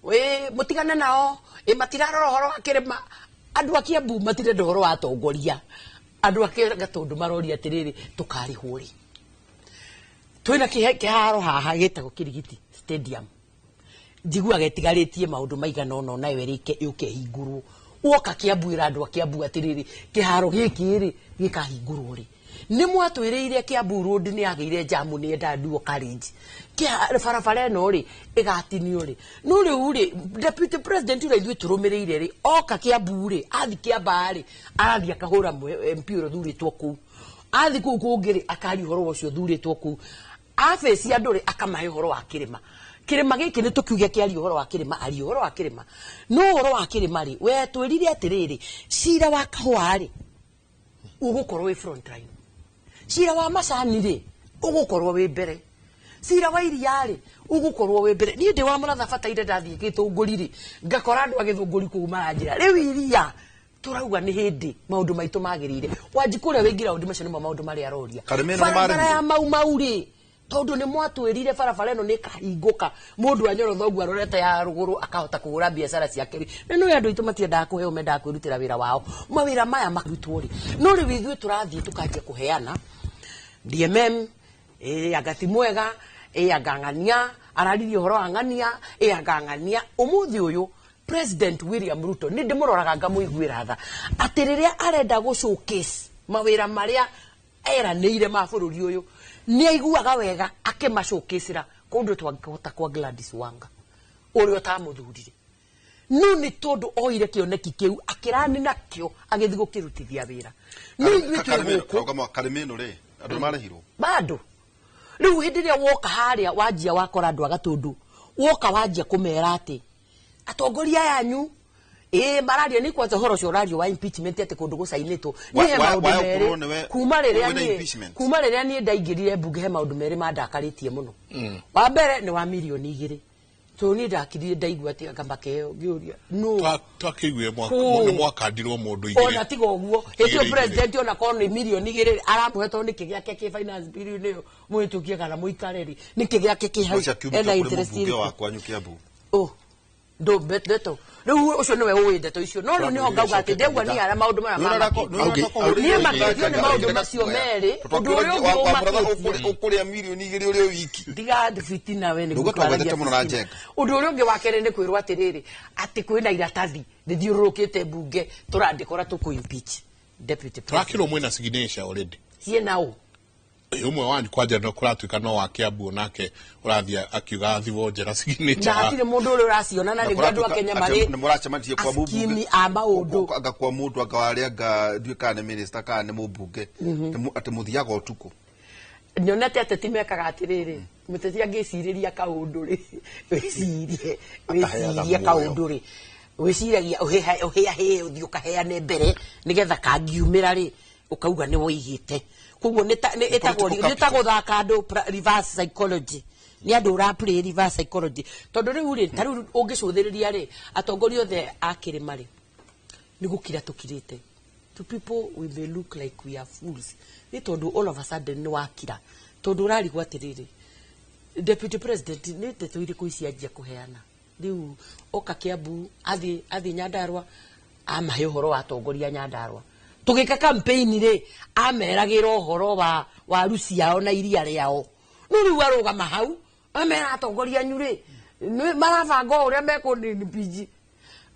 ĩ mũtigane nao, ĩ matirarora ũhoro wa kĩrĩma. Andũ a Kiambu matirenda ũhoro wa atongoria. Andũ a Gatũndũ maroria atĩrĩrĩ, tũkarĩhwo rĩ? Twĩna kĩharo haha gĩtagwo Kĩrigiti Stadium, njiguaga ĩtigarĩtie maũndũ maigana ũna nayo ĩrĩke yũke ĩhingũrwo. Woka Kiambu, ĩra andũ a Kiambu atĩrĩrĩ, kĩharo gĩkĩ rĩ, gĩkahingũrwo rĩ? Nĩ mwatwĩrĩire Kiambu Road nĩ yagĩire jamu, nĩ enda dual carriage. Barabara ĩno rĩ, ĩgatinio rĩ? No rĩu rĩ, deputy president ũrĩa ithuĩ tũrũmĩrĩire rĩ, oka Kiambu rĩ, athi Kĩambaa rĩ, arathiĩ akahũra MP ũrĩa ũthurĩtwo kũu, athi kũu kũngĩ rĩ, akaria ũhoro ũcio ũthurĩtwo kũu, abeci andũ rĩ, akamahe ũhoro wa kĩrĩma. Kĩrĩma gĩkĩ nĩ tũkiuge kĩaria ũhoro wa kĩrĩma, aria ũhoro wa kĩrĩma. No ũhoro wa kĩrĩma rĩ, we twĩrire atĩrĩrĩ, cira wa kahũa rĩ, ũgũkorwo wĩ front line, cira wa macani rĩ, ũgũkorwo wĩ mbere, cira wa iria rĩ, ũgũkorwo wĩ mbere. Niĩ ndĩ wa mũratha bataire ndathiĩ Gĩthũngũri rĩ, ngakora andũ a Gĩthũngũri kũu maranjĩra rĩu iria tũrauga nĩ hĩndĩ maũndũ maitũ magĩrĩire. Wanjikũ ũrĩa wĩ ground, macio nĩmo maũndũ marĩa aroria.
Karĩmĩra nĩ
Barabara
marĩmire?
ya Mau Mau rĩ, Tondu ni mwatwirire barabara ĩno nĩ ĩkahingũka mũndũ anyoro thoguo arorete ya rũgũrũ akahota kũhũra biacara ciake. Na no andũ aitũ matiendaga kũheo, mendaga kwĩrutĩra wĩra wao. Mawĩra maya marutwo rĩ, no rĩu ithuĩ tũrathiĩ tũkanjia kũheana DMM, anga ti mwega, anga ng'ania araririe ũhoro wa ng'ania, anga ng'ania. Ũmũthĩ ũyũ President William Ruto nĩ ndĩmũroraga ngamũiguĩra tha atĩ rĩrĩa arenda gũ showcase mawĩra marĩa eranĩire ma bũrũri ũyũ, nĩ aiguaga wega akĩmacokecera kũndũ twangĩhota kwa Gladys Wanga ũrĩa ũtamũthurire. No nĩ tondũ oire kĩoneki kĩu akĩrani nakĩo agĩthiĩ gũkĩrutithia wĩra. No ithuĩ twĩ gũkũ
Karĩmĩno rĩ, andũ marĩhirwo
bado. Rĩu hĩndĩ ĩrĩa woka harĩa wanjia wakora andũ a Gatũndũ, woka wanjia kũmera atĩ atongoria aya anyu mararia ni kwanza horo ũcio ũrario wa impeachment atĩ kũndũ gũcainĩtwo. Niĩ he maũndũ merĩ kuma rĩrĩa niĩ ndaingĩrire mbunge, he maũndũ merĩ mandakarĩtie mũno. Wa mbere nĩ wa milioni 2. Tondũ niĩ ndakirire ndaigua atĩ anga makĩheo ngĩũria no
twakĩiguire nĩ mwakandirwo mũndũ igĩrĩ.
Ona tiga ũguo hĩndĩ ĩyo president ona korwo nĩ milioni 2 aramũhe tondũ nĩkĩ gĩake kĩ finance bill nĩyo mũhĩtũkie kana mũikare rĩ, nĩkĩ gĩake kĩ hau
ena interest ĩrĩkũ wa Kiambu.
Oh ndo ndeto rĩu ũcio nĩwe ũĩ ndeto icio. No rĩu nĩho ngauga atĩ ndegua niĩ arĩa maũndũ maya niĩ makĩtio nĩ maũndũ macio merĩ. Ũndũ ũrĩa ũngĩ ũmakĩtie
ũkũrĩa milioni 2 ũrĩ wiki
tiga fitina we nĩ gũtwaragia. Ũndũ ũrĩa ũngĩ wa kerĩ nĩ kwĩrwo atĩrĩrĩ atĩ kwĩna iratathi rĩthiũrũrũkĩte mbunge tũrandĩka ũrĩa tũkũ impeach deputy president.
Tũrakĩrwo mwĩna signature already
ciĩna ũ
ũmwe wanyu kwanja no kũratuĩka no wa Kiambu nake ũrathiĩ akiuga thiwo njera signature
na hatirĩ mũndũ ũrĩa ũraciona na nĩguo andũ a Kenya marĩ
nĩmũracemanĩtie kwa
mũmbunge a maũndũ
anga kwa mũndũ anga warĩa anga ndiũĩ kana nĩ minister kana nĩ mũmbunge atĩ mũthiaga ũtukũ.
Nyonete ateti mekaga atĩrĩrĩ, mũteti angĩcirĩria kaũndũ rĩ, wĩcirie kaũndũ rĩ, wĩciragia ũhĩahĩe ũthiĩ ũkaheane mbere nĩgetha kangiumĩra rĩ ũkauga nĩ woigĩte. Koguo nĩ ta gũthaka andũ reverse psychology. Nĩ andũ ũra play reverse psychology. Tondũ rĩu rĩ, ta rĩu ũngĩcũthĩrĩria rĩ, atongoria othe a kĩrĩma rĩ, nĩ gũkira tũkirĩte. To people we may look like we are fools. Nĩ tondũ all of a sudden nĩ wakira. Tondũ ũrarigwo atĩrĩrĩ, deputy president nĩ ndeto irĩkũ ici anjia kũheana. Rĩu oka Kiambu, athiĩ Nyandarua, amahe ũhoro wa atongoria Nyandarua. Tũgĩka campaign rĩ, ameragĩra ũhoro wa waru ciao na iria rĩao. No rĩu arũgama hau, amera atongoria anyu rĩ, marabanga ũrĩa mekũnini PG.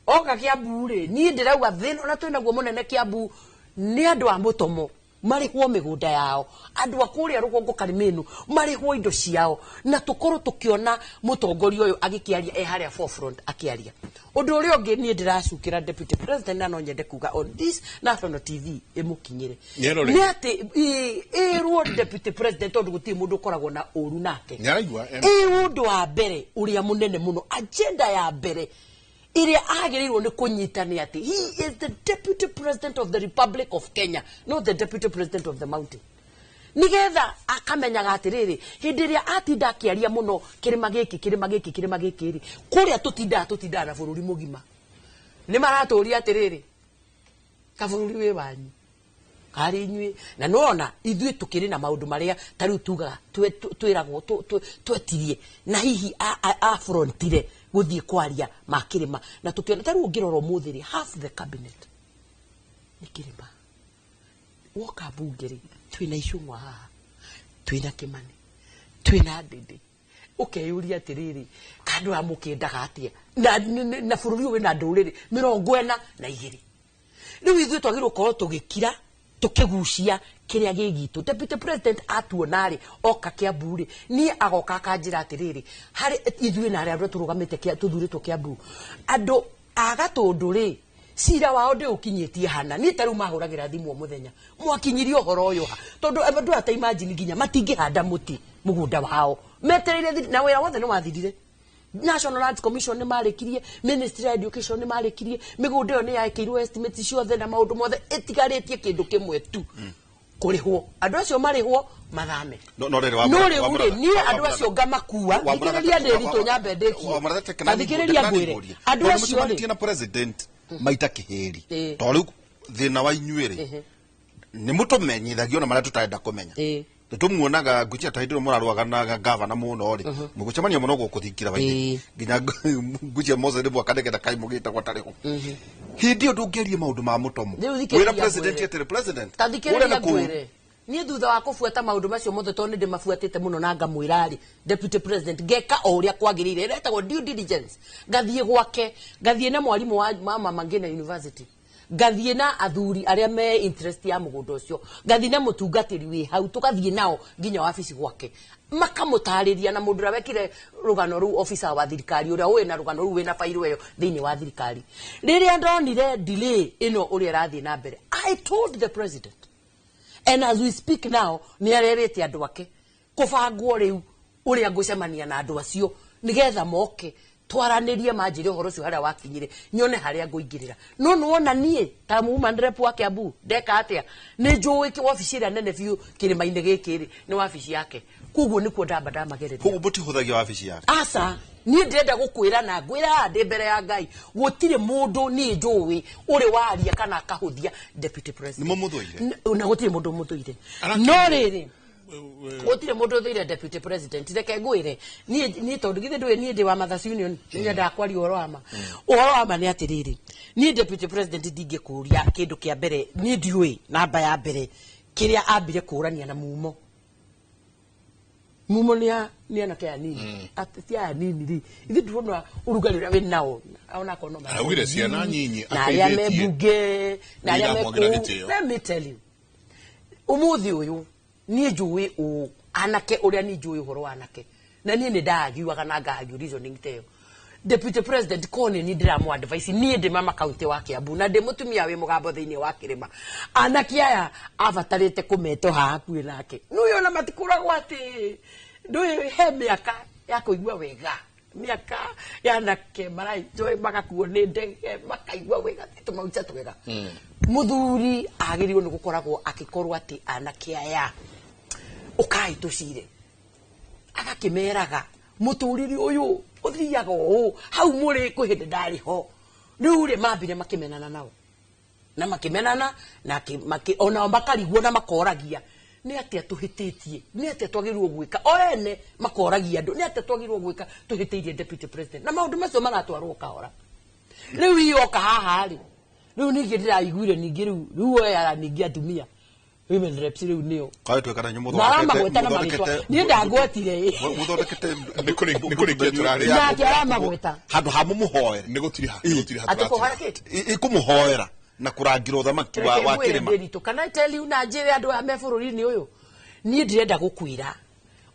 Oka Kiambu rĩ, niĩ ndĩrauga thĩna ũrĩa twĩnaguo mũnene Kiambu nĩ andũ a mũtomo marĩhwo mĩgũnda yao, andũ a kũrĩa rũgongo Karĩmĩnũ marĩhwo indo ciao, na tũkorwo tũkĩona mũtongoria ũyũ agĩkĩaria e harĩa forefront akĩaria. Ũndũ ũrĩa ũngĩ niĩ ndĩracukĩra deputy president na no nyende kuga on this National TV ĩmũkinyĩre nĩ atĩ ĩrwo deputy president tondũ gũtirĩ mũndũ ũkoragwo na ũru nake. Ĩ ũndũ wa mbere ũrĩa mũnene mũno, agenda ya mbere ĩrĩa agĩrĩirwo nĩ kũnyita nĩ atĩ he is the deputy president of the Republic of Kenya, not the deputy president of the mountain. Nigetha akamenyaga atĩrĩrĩ, hĩndĩ ĩrĩa atinda akĩaria mũno kĩrĩma gĩkĩ kĩrĩma gĩkĩ kĩrĩma gĩkĩ rĩ, kũrĩa tũtindaga na bũrũri mũgima nĩ maratũria atĩrĩrĩ, kabũrũri wĩ wanyu karĩ inyuĩ. Na nĩwona ithuĩ tũkĩrĩ na maũndũ marĩa ta rĩu tugaga twĩragwo twetirie na hihi afrontire gũthiĩ kwaria ma kĩrĩma, na tũkĩona ta rĩu ũngĩrora ũmũthĩ rĩ, half the cabinet nĩ kĩrĩma. Woka mbunge rĩ, twĩna Icũng'wa haha, twĩna Kĩmani, twĩna Ndĩndĩ. Ũkeyũria atĩrĩrĩ, kandũ aya mũkĩendaga atĩa na bũrũri ũyũ wĩna ndũrĩrĩ 42. Rĩu ithuĩ twagĩrĩirwo gũkorwo tũgĩkira tũkĩgucia kĩrĩa gĩ gitũ. Deputy president atuona rĩ, oka Kiambu rĩ, niĩ agoka akanjĩra atĩrĩrĩ, harĩ ithuĩ na arĩa tũrũgamĩte tũthurĩtwo Kiambu, andũ a Gatũndũ rĩ, cira wao ndĩũkinyĩtie hana. Niĩ ta rĩu mahũragĩra thimũ o mũthenya, mwakinyirie ũhoro ũyũ ha? Tondũ andũ aya ta imagine nginya matingĩhanda mũtĩ mũgũnda wao, metereire na wĩra wothe nĩ wathirire. National Lands Commission nĩ marĩkirie, Ministry of Education nĩ marĩkirie, mĩgũnda ĩyo nĩ yakĩirwo estimates ciothe na maũndũ mothe, ĩtigarĩtie kĩndũ kĩmwe tu, kũrĩhwo. Andũ acio marĩhwo mathame.
No rĩu
rĩ, niĩ andũ acio ngamakua, thikĩrĩria Ndĩritũ nyambe ndĩkie. Thikĩrĩria ngwĩre, andũ acio rĩ
na president maita kĩhĩri. To rĩu thĩna wa inyuĩ rĩ, nĩ mũtũmenyithagio na marĩa tũtarenda kũmenya. Tumuonaga nguchia ta hindĩ mũrarũaga na gavana mũno rĩ, mũgũcemania mũno gũkũ thingira baithe nginya nguchia Moses nĩ mwaka nĩgetha kai mũgĩtagwo atarĩ ho. Hĩndĩ ĩyo ndũngĩaria maũndũ ma mũtomo wĩra president atĩrĩ president
ta thikĩrĩria ngwĩre niĩ thutha wa kũbuata maũndũ macio mothe tondũ nĩ ndĩmabuatĩte mũno na ngamwĩra rĩ deputy president ngeka o ũrĩa kwagĩrĩire ĩretagwo due diligence, ngathiĩ gwake, ngathiĩ na mwarimũ wa mama Mangina University, ngathiĩ na athuri arĩa me interest ya mũgũnda ũcio, ngathiĩ na mũtungatĩri wĩ hau, tũgathiĩ nao nginya wabici gwake, makamũtarĩria na mũndũ ũrĩa wekire rũgano rũu officer wa thirikari ũrĩa ũĩ na rũgano rũu wĩna bairũ ĩyo thĩinĩ wa thirikari. Rĩrĩa ndonire delay ĩno ũrĩa ĩrathiĩ na mbere, I told the president, and as we speak now nĩ arerĩte andũ ake kũbangwo rĩu ũrĩa ngũcemania na andũ acio nĩgetha moke twaranĩrie manjĩre ũhoro ũcio harĩa wakinyire nyone harĩa ngũingĩrĩra. No nĩwona niĩ ta woman rep wa Kiambu ndeka atĩa, nĩ njũĩ wabici ĩrĩa nene biũ kĩrĩma-inĩ gĩkĩ rĩ nĩ wabici yake, koguo nĩkuo ndamba ndamagereria.
Koguo mũtihũthagia wabici yake?
Aca, niĩ ndĩrenda gũkwĩra na ngwĩra haha ndĩ mbere ya Ngai gũtirĩ mũndũ niĩ njũĩ ũrĩ waria kana akahũthia deputy president.
Nĩ mũmũthũire?
Na gũtirĩ mũndũ mũthũire. No rĩrĩ gũtirĩ mũndũ ũthũire deputy president, reke ngwĩre niĩ tondũ githĩ ndũĩ niĩ ndĩ wa Mothers Union, nĩnyendaga kwaria ũhoro wa ma. Ũhoro wa ma nĩ atĩrĩrĩ, niĩ deputy president ndingĩkũria kĩndũ kĩa mbere, niĩ ndiũĩ namba ya mbere kĩrĩa ambire kũrania na mumo. Mumo nĩ anake anini, ti aya anini rĩ, ithuĩ ndĩrona ũrugarĩ ũrĩa wĩ nao onakorwo no
araugire ciana nyinyi
na arĩa me mbunge na arĩa me kũu. Let me tell you, ũmũthĩ ũyũ niĩ njũĩ ũũ anake ũrĩa niĩ njũĩ ũhoro wa anake, na niĩ nĩ ndagiuaga na ngagiu reasoning ta ĩyo. Deputy president ko nĩ niĩ ndĩramũ advice, niĩ ndĩ mama kaunti wa Kiambu na ndĩ mũtumia wĩ mũgambo thĩinĩ wa kĩrĩma, anake aya abatarĩte kũmetwo haha hakuhĩ nake, nĩũĩ ona matikũragwo atĩ ndũĩ he mĩaka ya kũigua wega, mĩaka ya anake maraenjoy magakuo nĩ ndege makaigua wega tũmauca twega. Mũthuri agĩrĩirwo nĩ gũkoragwo akĩkorwo atĩ anake aya ũkai tũcire, agakĩmeraga mũtũrĩre ũyũ ũthiaga ũũ hau mũrĩ kwĩ hĩndĩ ndarĩ ho. Rĩu rĩ mambire makĩmenana nao na makĩmenana na onao makarigwo na makoragia nĩ atĩa tũhĩtĩtie, nĩ atĩa twagĩrĩirwo gwĩka, o ene makoragia andũ nĩ atĩa twagĩrĩirwo gwĩka tũhĩtĩirie deputy president, na maũndũ macio maratwarwo kahora. Rĩu ioka haha rĩ, rĩu ningĩ ndĩraiguire ningĩ rĩu oyaga ningĩ atumia women reps rĩu nĩo
kaĩ twekana nyũ
maramagweta na marĩtwa, niĩ ndangwetire
mũthondekete
nĩ kũrĩkia tũrarĩkia
nake aramagweta
handũ ha mũmũhoere
nĩ gũtiriha
atĩ kũhoera kĩ
ĩkũmũhoera na kũrangĩra ũthamaki wa kĩrĩma.
Can I tell you na njĩre andũ aya me bũrũri-inĩ ũyũ, niĩ ndĩrenda gũkwĩra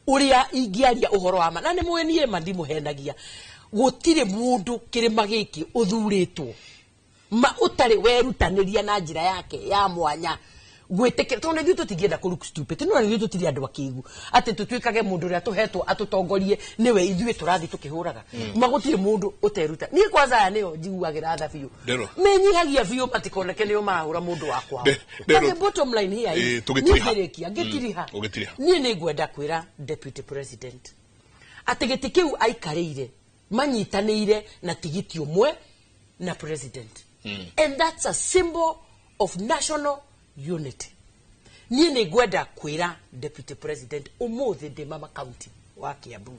ũrĩa ingĩaria ũhoro wa ma, na nĩ mũĩ niĩ ma ndimũhenagia, gũtirĩ mũndũ kĩrĩma gĩkĩ ũthurĩtwo ma ũtarĩ werutanĩria na njĩra yake ya mwanya gwĩtĩkĩra, tondũ ithuĩ tũtingĩenda kũ look stupid, no ithuĩ tũtirĩ andũ akĩgu atĩ tũtuĩkage mũndũ ũrĩa tũhetwo atũtongorie nĩwe ithuĩ tũrathiĩ tũkĩhũraga. Ma gũtirĩ mũndũ ũteruta. Niĩ kwanza aya nĩo njiguagĩra tha biũ, menyihagia biũ matikoneke nĩo marahũra mũndũ wa kwao. But the bottom line here is ngĩrĩkia ngĩtiriha, niĩ nĩ ngwenda kwĩra deputy president atĩ gĩtĩ kĩu aikarĩire manyitanĩire na tigiti ũmwe na president, and that's a symbol of national unity. Niĩ nĩ ngwenda kwĩra deputy president ũmũthĩ ndĩ mama county wa Kiambu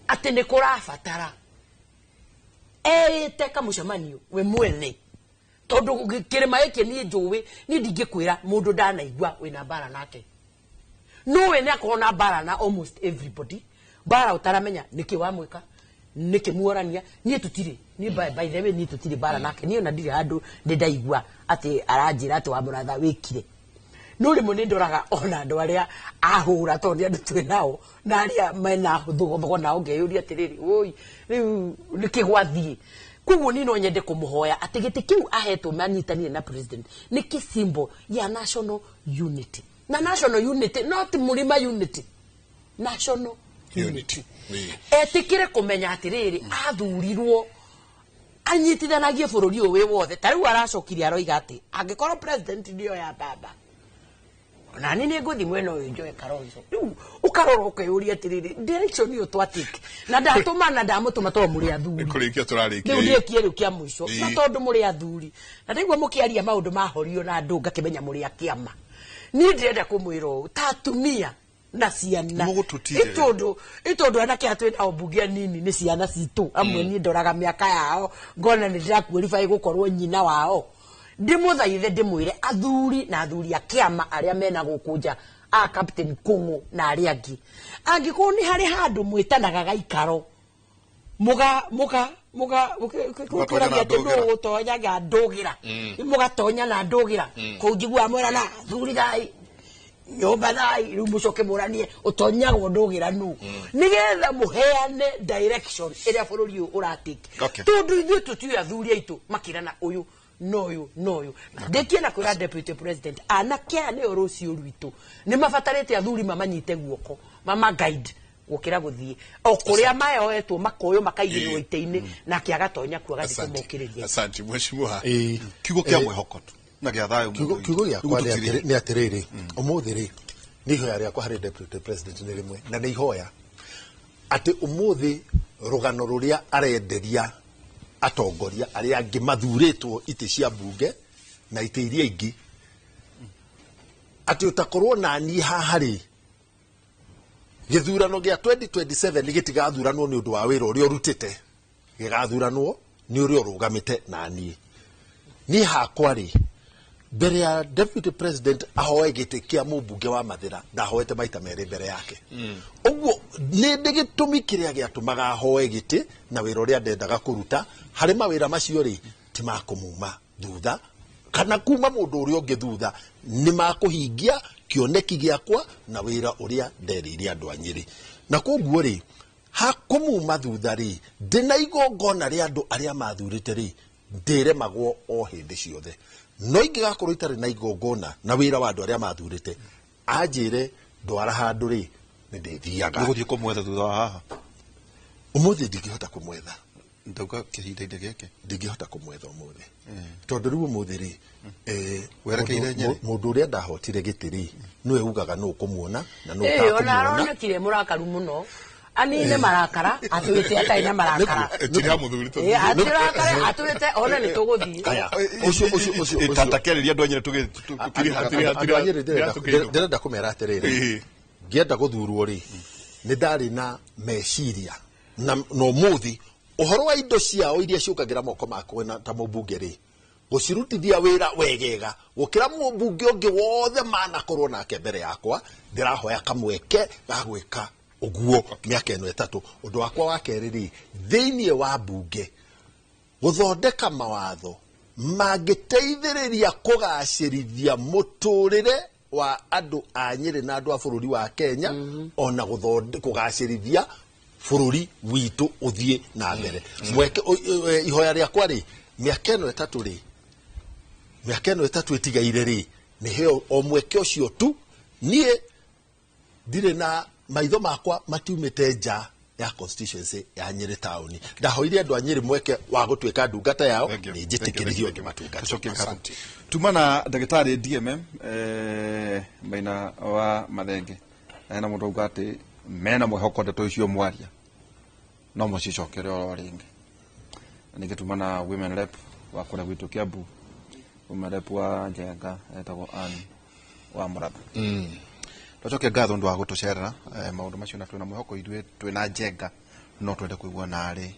atĩ nĩ kũrabatara eĩte kamũcemanio we mwene, tondũ kĩrĩma gĩkĩ niĩ njũĩ, niĩ ndingĩkwĩra mũndũ ndanaigua wĩna mbara nake, no we nĩ akorwo na mbara na almost everybody, mbara ũtaramenya nĩkĩ wamwĩka nĩkĩ muorania. Niĩ tũtirĩ, niĩ by the way niĩ tũtirĩ mbara nake, niĩ ona ndirĩ handũ ndĩ ndaigua atĩ aranjĩra atĩ wa mũratha wĩkire. No rĩmwe nĩ ndoraga ona andũ arĩa ahũra tondũ nĩ andũ twĩ nao na arĩa mena thogothogo nao ngeyũria atĩrĩrĩ, oi rĩu nĩkĩ gwathiĩ. Koguo niĩ no nyende kũmũhoya atĩ gĩtĩ kĩu ahetwo manyitanire na president nĩ kĩ symbol ya national unity, na national unity not mũrĩma unity, national unity. Etĩkĩre kũmenya atĩrĩrĩ athurirwo anyitithanagie bũrũri ũyũ wĩ wothe. Ta rĩu aracokire aroiga atĩ angĩkorwo president nĩyo ya baba, ona niĩ nĩ ngũthiĩ mwena ũyũ njoe Kalonzo. Rĩu ũkarora ũkeyũria atĩrĩrĩ, direction ĩyo twatake na ndatũma na ndamũtũma tondũ mũrĩ athuri.
Nĩ kũrĩkia tũrarĩkia.
Rĩu ndĩkie rĩu kĩa mũico, na tondũ mũrĩ athuri na ndaigua mũkĩaria maũndũ ma horio na andũ ngakĩmenya mũrĩ a kĩama. Niĩ ndĩrenda kũmwĩra ũũ ta atumia na ciana itondu anake aya twĩ nao mbunge anini nĩ ciana citũ amwe niĩ ndoraga mĩaka yao ngona nĩ ndĩrakuorify gũkorwo nyina wao. Ndĩmũthaithe ndĩmwĩre athuri na athuri a kĩama arĩa mena gũkũ nja a Captain Kung'u na arĩa angĩ, angĩkorwo nĩ harĩ handũ mwĩtanaga gaikaro muga muga muga ũkĩragia atĩ nũ ũtonyaga ndũgĩra, mũgatonya na ndũgĩra kũu njiguaga mwerana athuri thai nyũmba thai, rĩu mũcoke mũranie ũtonyagwo ndũgĩra nũ, nĩgetha mũheane direction ĩrĩa bũrũri ũyũ ũratake, tondũ ithuĩ tũtiũĩ athuri aitũ makĩrana ũyũ noyo noyo. Ndĩkie na kwĩra deputy president anake aya nĩo rũciũ rwitũ, nĩ mabatarĩte athuri mamanyite guoko mama guide gũkĩra gũthiĩ o kũrĩa mayoetwo makoywo makaigĩrĩrwo itĩ-inĩ nake agatonya kuo agathiĩ kũmokĩrĩria.
Asante mheshimiwa. Kiugo kĩa mwĩhoko tu na gĩa thayũ.
Kiugo gĩakwa nĩ atĩrĩrĩ, ũmũthĩ rĩ nĩ ihoya rĩakwa harĩ deputy president nĩ rĩmwe, na nĩ ihoya atĩ ũmũthĩ rũgano rũrĩa arenderia atongoria arĩa angĩ mathurĩtwo itĩ cia mbunge na itĩ iria ingĩ, atĩ ũtakorwo na niĩ haha rĩ, gĩthurano gĩa 2027 gĩtigathuranwo nĩ ũndũ wa wĩra ũrĩa ũrutĩte, gĩgathuranwo nĩ ũrĩa ũrũgamĩte na niĩ. Niĩ hakwa rĩ, mbere ya deputy president ahoe gĩtĩ kĩa mũmbunge wa Mathĩra, ndahoete maita merĩ mbere yake. Ũguo nĩ ndĩ gĩtũmi kĩrĩa gĩatũmaga ahoe gĩtĩ na wĩra ũrĩa ndendaga kũruta harĩ mawĩra macio rĩ, ti ma kũmuma thutha kana kuma mũndũ ũrĩa ũngĩ thutha, nĩ makũhingia kĩoneki gĩakwa na wĩra ũrĩa nderĩire andũ a Nyĩrĩ. Na koguo rĩ, hakũmuma thutha rĩ, ndĩna igongona rĩa andũ arĩa mathurĩte rĩ, ndĩremagwo o hĩndĩ ciothe. No ingĩgakorwo itarĩ na igongona na wĩra wa andũ arĩa mathurĩte, anjĩre ndwara handũ rĩ, nĩ ndĩthiaga.
Nĩgũthiĩ kũmwetha thutha wa haha?
Ũmũthĩ ndingĩhota kũmwetha.
Ndauga kĩhinda-inĩ gĩkĩ?
Ndingĩhota kũmwetha ũmũthĩ. Tondũ rĩu ũmũthĩ rĩ,
Werekeire Nyĩrĩ?
Mũndũ ũrĩa ndahotire gĩtĩ rĩ, nĩwe ugaga nũ ũkũmuona na nũ ũtakũmuona.
Ona aronekire mũrakaru mũno. Anine marakara, atuĩte atarĩ na marakara.
Tiga mũthuri tũthiĩ.
Atirakare, atuĩte ona nĩ tũgũthiĩ.
Ũcio.
Tatakĩrĩria andũ a Nyĩrĩ tũgĩ
Andũ a Nyĩrĩ ndĩrenda kũmera atĩrĩrĩ, ngĩenda gũthurwo rĩ, nĩ ndarĩ na meciria na ũmũthĩ ũhoro wa indo ciao iria ciũkagĩra moko makwa ta mũmbunge rĩ, gũcirutithia wĩra wegega gũkĩra mũmbunge ũngĩ wothe manakorwo nake mbere yakwa, ndĩrahoya kamweke ga gwĩka ũguo mĩaka ĩno ĩtatũ. Ũndũ wakwa wa kerĩ rĩ, thĩinĩ wa mbunge gũthondeka mawatho mangĩteithĩrĩria kũgacĩrithia mũtũrĩre wa andũ a Nyĩrĩ na andũ a bũrũri wa Kenya, ona kũgacĩrithia bũrũri witũ ũthiĩ na mbere. Mweke ihoya rĩakwa rĩ, mĩaka ĩno ĩtatũ rĩ, mĩaka ĩno ĩtatũ ĩtigaire rĩ, nĩ heo o mweke ũcio tu. Niĩ ndirĩ na maitho makwa matiumĩte nja ya constituency ya Nyĩrĩ town. Ndahoire andũ a Nyĩrĩ mweke wa gũtuĩka ndungata yao, nĩ njĩtĩkĩrithio ngĩmatungata.
Tuma na ndagĩtarĩ DMM Maina wa Mathenge, na mũndũ auga atĩ mena mwĩhoko ndeto icio mwaria no mũcicokere oro rĩngĩ. Na ningĩ tuma na women rep wa kũrĩa gwitũ Kiambu, women rep wa Njenga etagwo Ann wa Mũratha. Twacokia ngatho ndu wa gũtũcerera maũndũ macio, na twĩna mwĩhoko ithuĩ twĩna Njenga no twende kũigua narĩ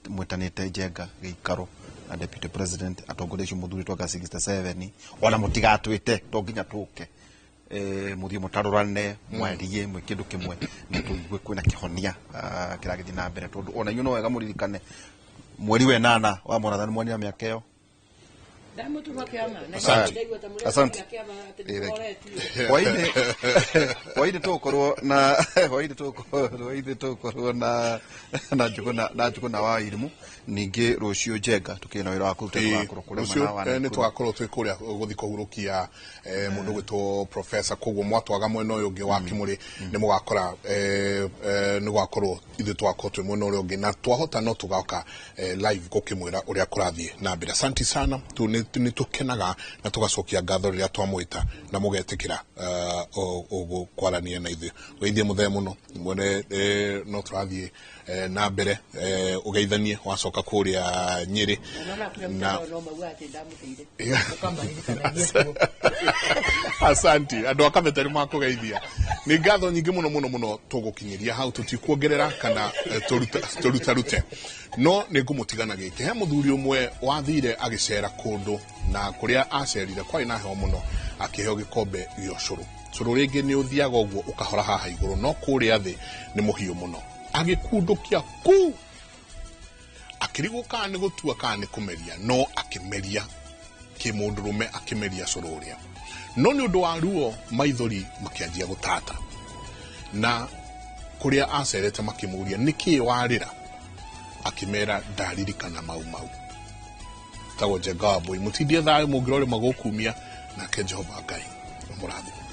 mwĩtanĩte Njenga gĩikaro na deputy president atongoria acio mũthurĩtwo anga 67, ona mũtigatwĩte to nginya tũke, mũthiĩ mũtarũrane mwarie mwĩ kĩndũ kĩmwe na tũigue kwĩna kĩhonia kĩragĩthiĩ na mbere, tondũ ona inyuĩ no wega mũririkane mweri wa ĩnana wa Mũratha nĩ mwanire mĩaka ĩyo. Asante. Hwainĩ tũgũkorwo na hwainĩ tũgũkorwo na na Njũgũna wa Irimũ, ningĩ rũciũ Njenga tũkĩrĩ na wĩra wa kũruta tũgakorwo kũrĩa mwena wa
Nĩ tũgakorwo twĩ kũrĩa gũthiĩ kũhurũkia mũndũ gwĩtwo professor, koguo mwatwaga mwena ũyũ ũngĩ wa Kĩmũrĩ nĩ mũgakora nĩ gwakorwo ithuĩ tũgakorwo twĩ mwena ũrĩa ũngĩ, na twahota no tũgoka live gũkĩmwĩra ũrĩa kũrathiĩ na mbere. Asante sana tu nĩ Nĩ tũkenaga na tũgacokia ngatho rĩrĩa twamwĩta na mũgetĩkĩra kwarania na ithuĩ. Ũgeithie mũthee mũno mwene, no tũrathiĩ na mbere, ũgeithanie wacoka kũrĩa Nyĩrĩ na
no mauga atĩ ndamũteire ũkamaririkanagia kuo.
Asanti, andũ a Kabete nĩ makũgeithia. Nĩ ngatho nyingĩ mũno mũno mũno. Tũgũkinyĩria hau, tũtikuongerera kana tũrutarute, no nĩ ngũmũtigana gĩkĩ. He mũthuri ũmwe wathire agĩcera kũndũ, na kũrĩa acerire kwarĩ na heho mũno, akĩheo gĩkombe gĩa ũcũrũ. Cũrũ rĩngĩ nĩ ũthiaga ũguo ũkahora haha igũrũ, no kũrĩa thĩ nĩ mũhiũ mũno. Agĩkundũkia kuu, akĩrigwo kana nĩ gũtua kana nĩ kũmeria, no akĩmeria kĩmũndũrũme, akĩmeria cũrũ ũrĩa, no nĩ ũndũ wa ruo maithori makĩanjia gũtata. Na kũrĩa acerete makĩmũria, "Nĩkĩĩ warĩra?" Akĩmera, "Ndaririkana Mau Mau." Tagwo Njenga wa Mbũi. Mũtindie thayũ, mũngĩrorĩma gũkumia nake Jehova Ngai mũrathime.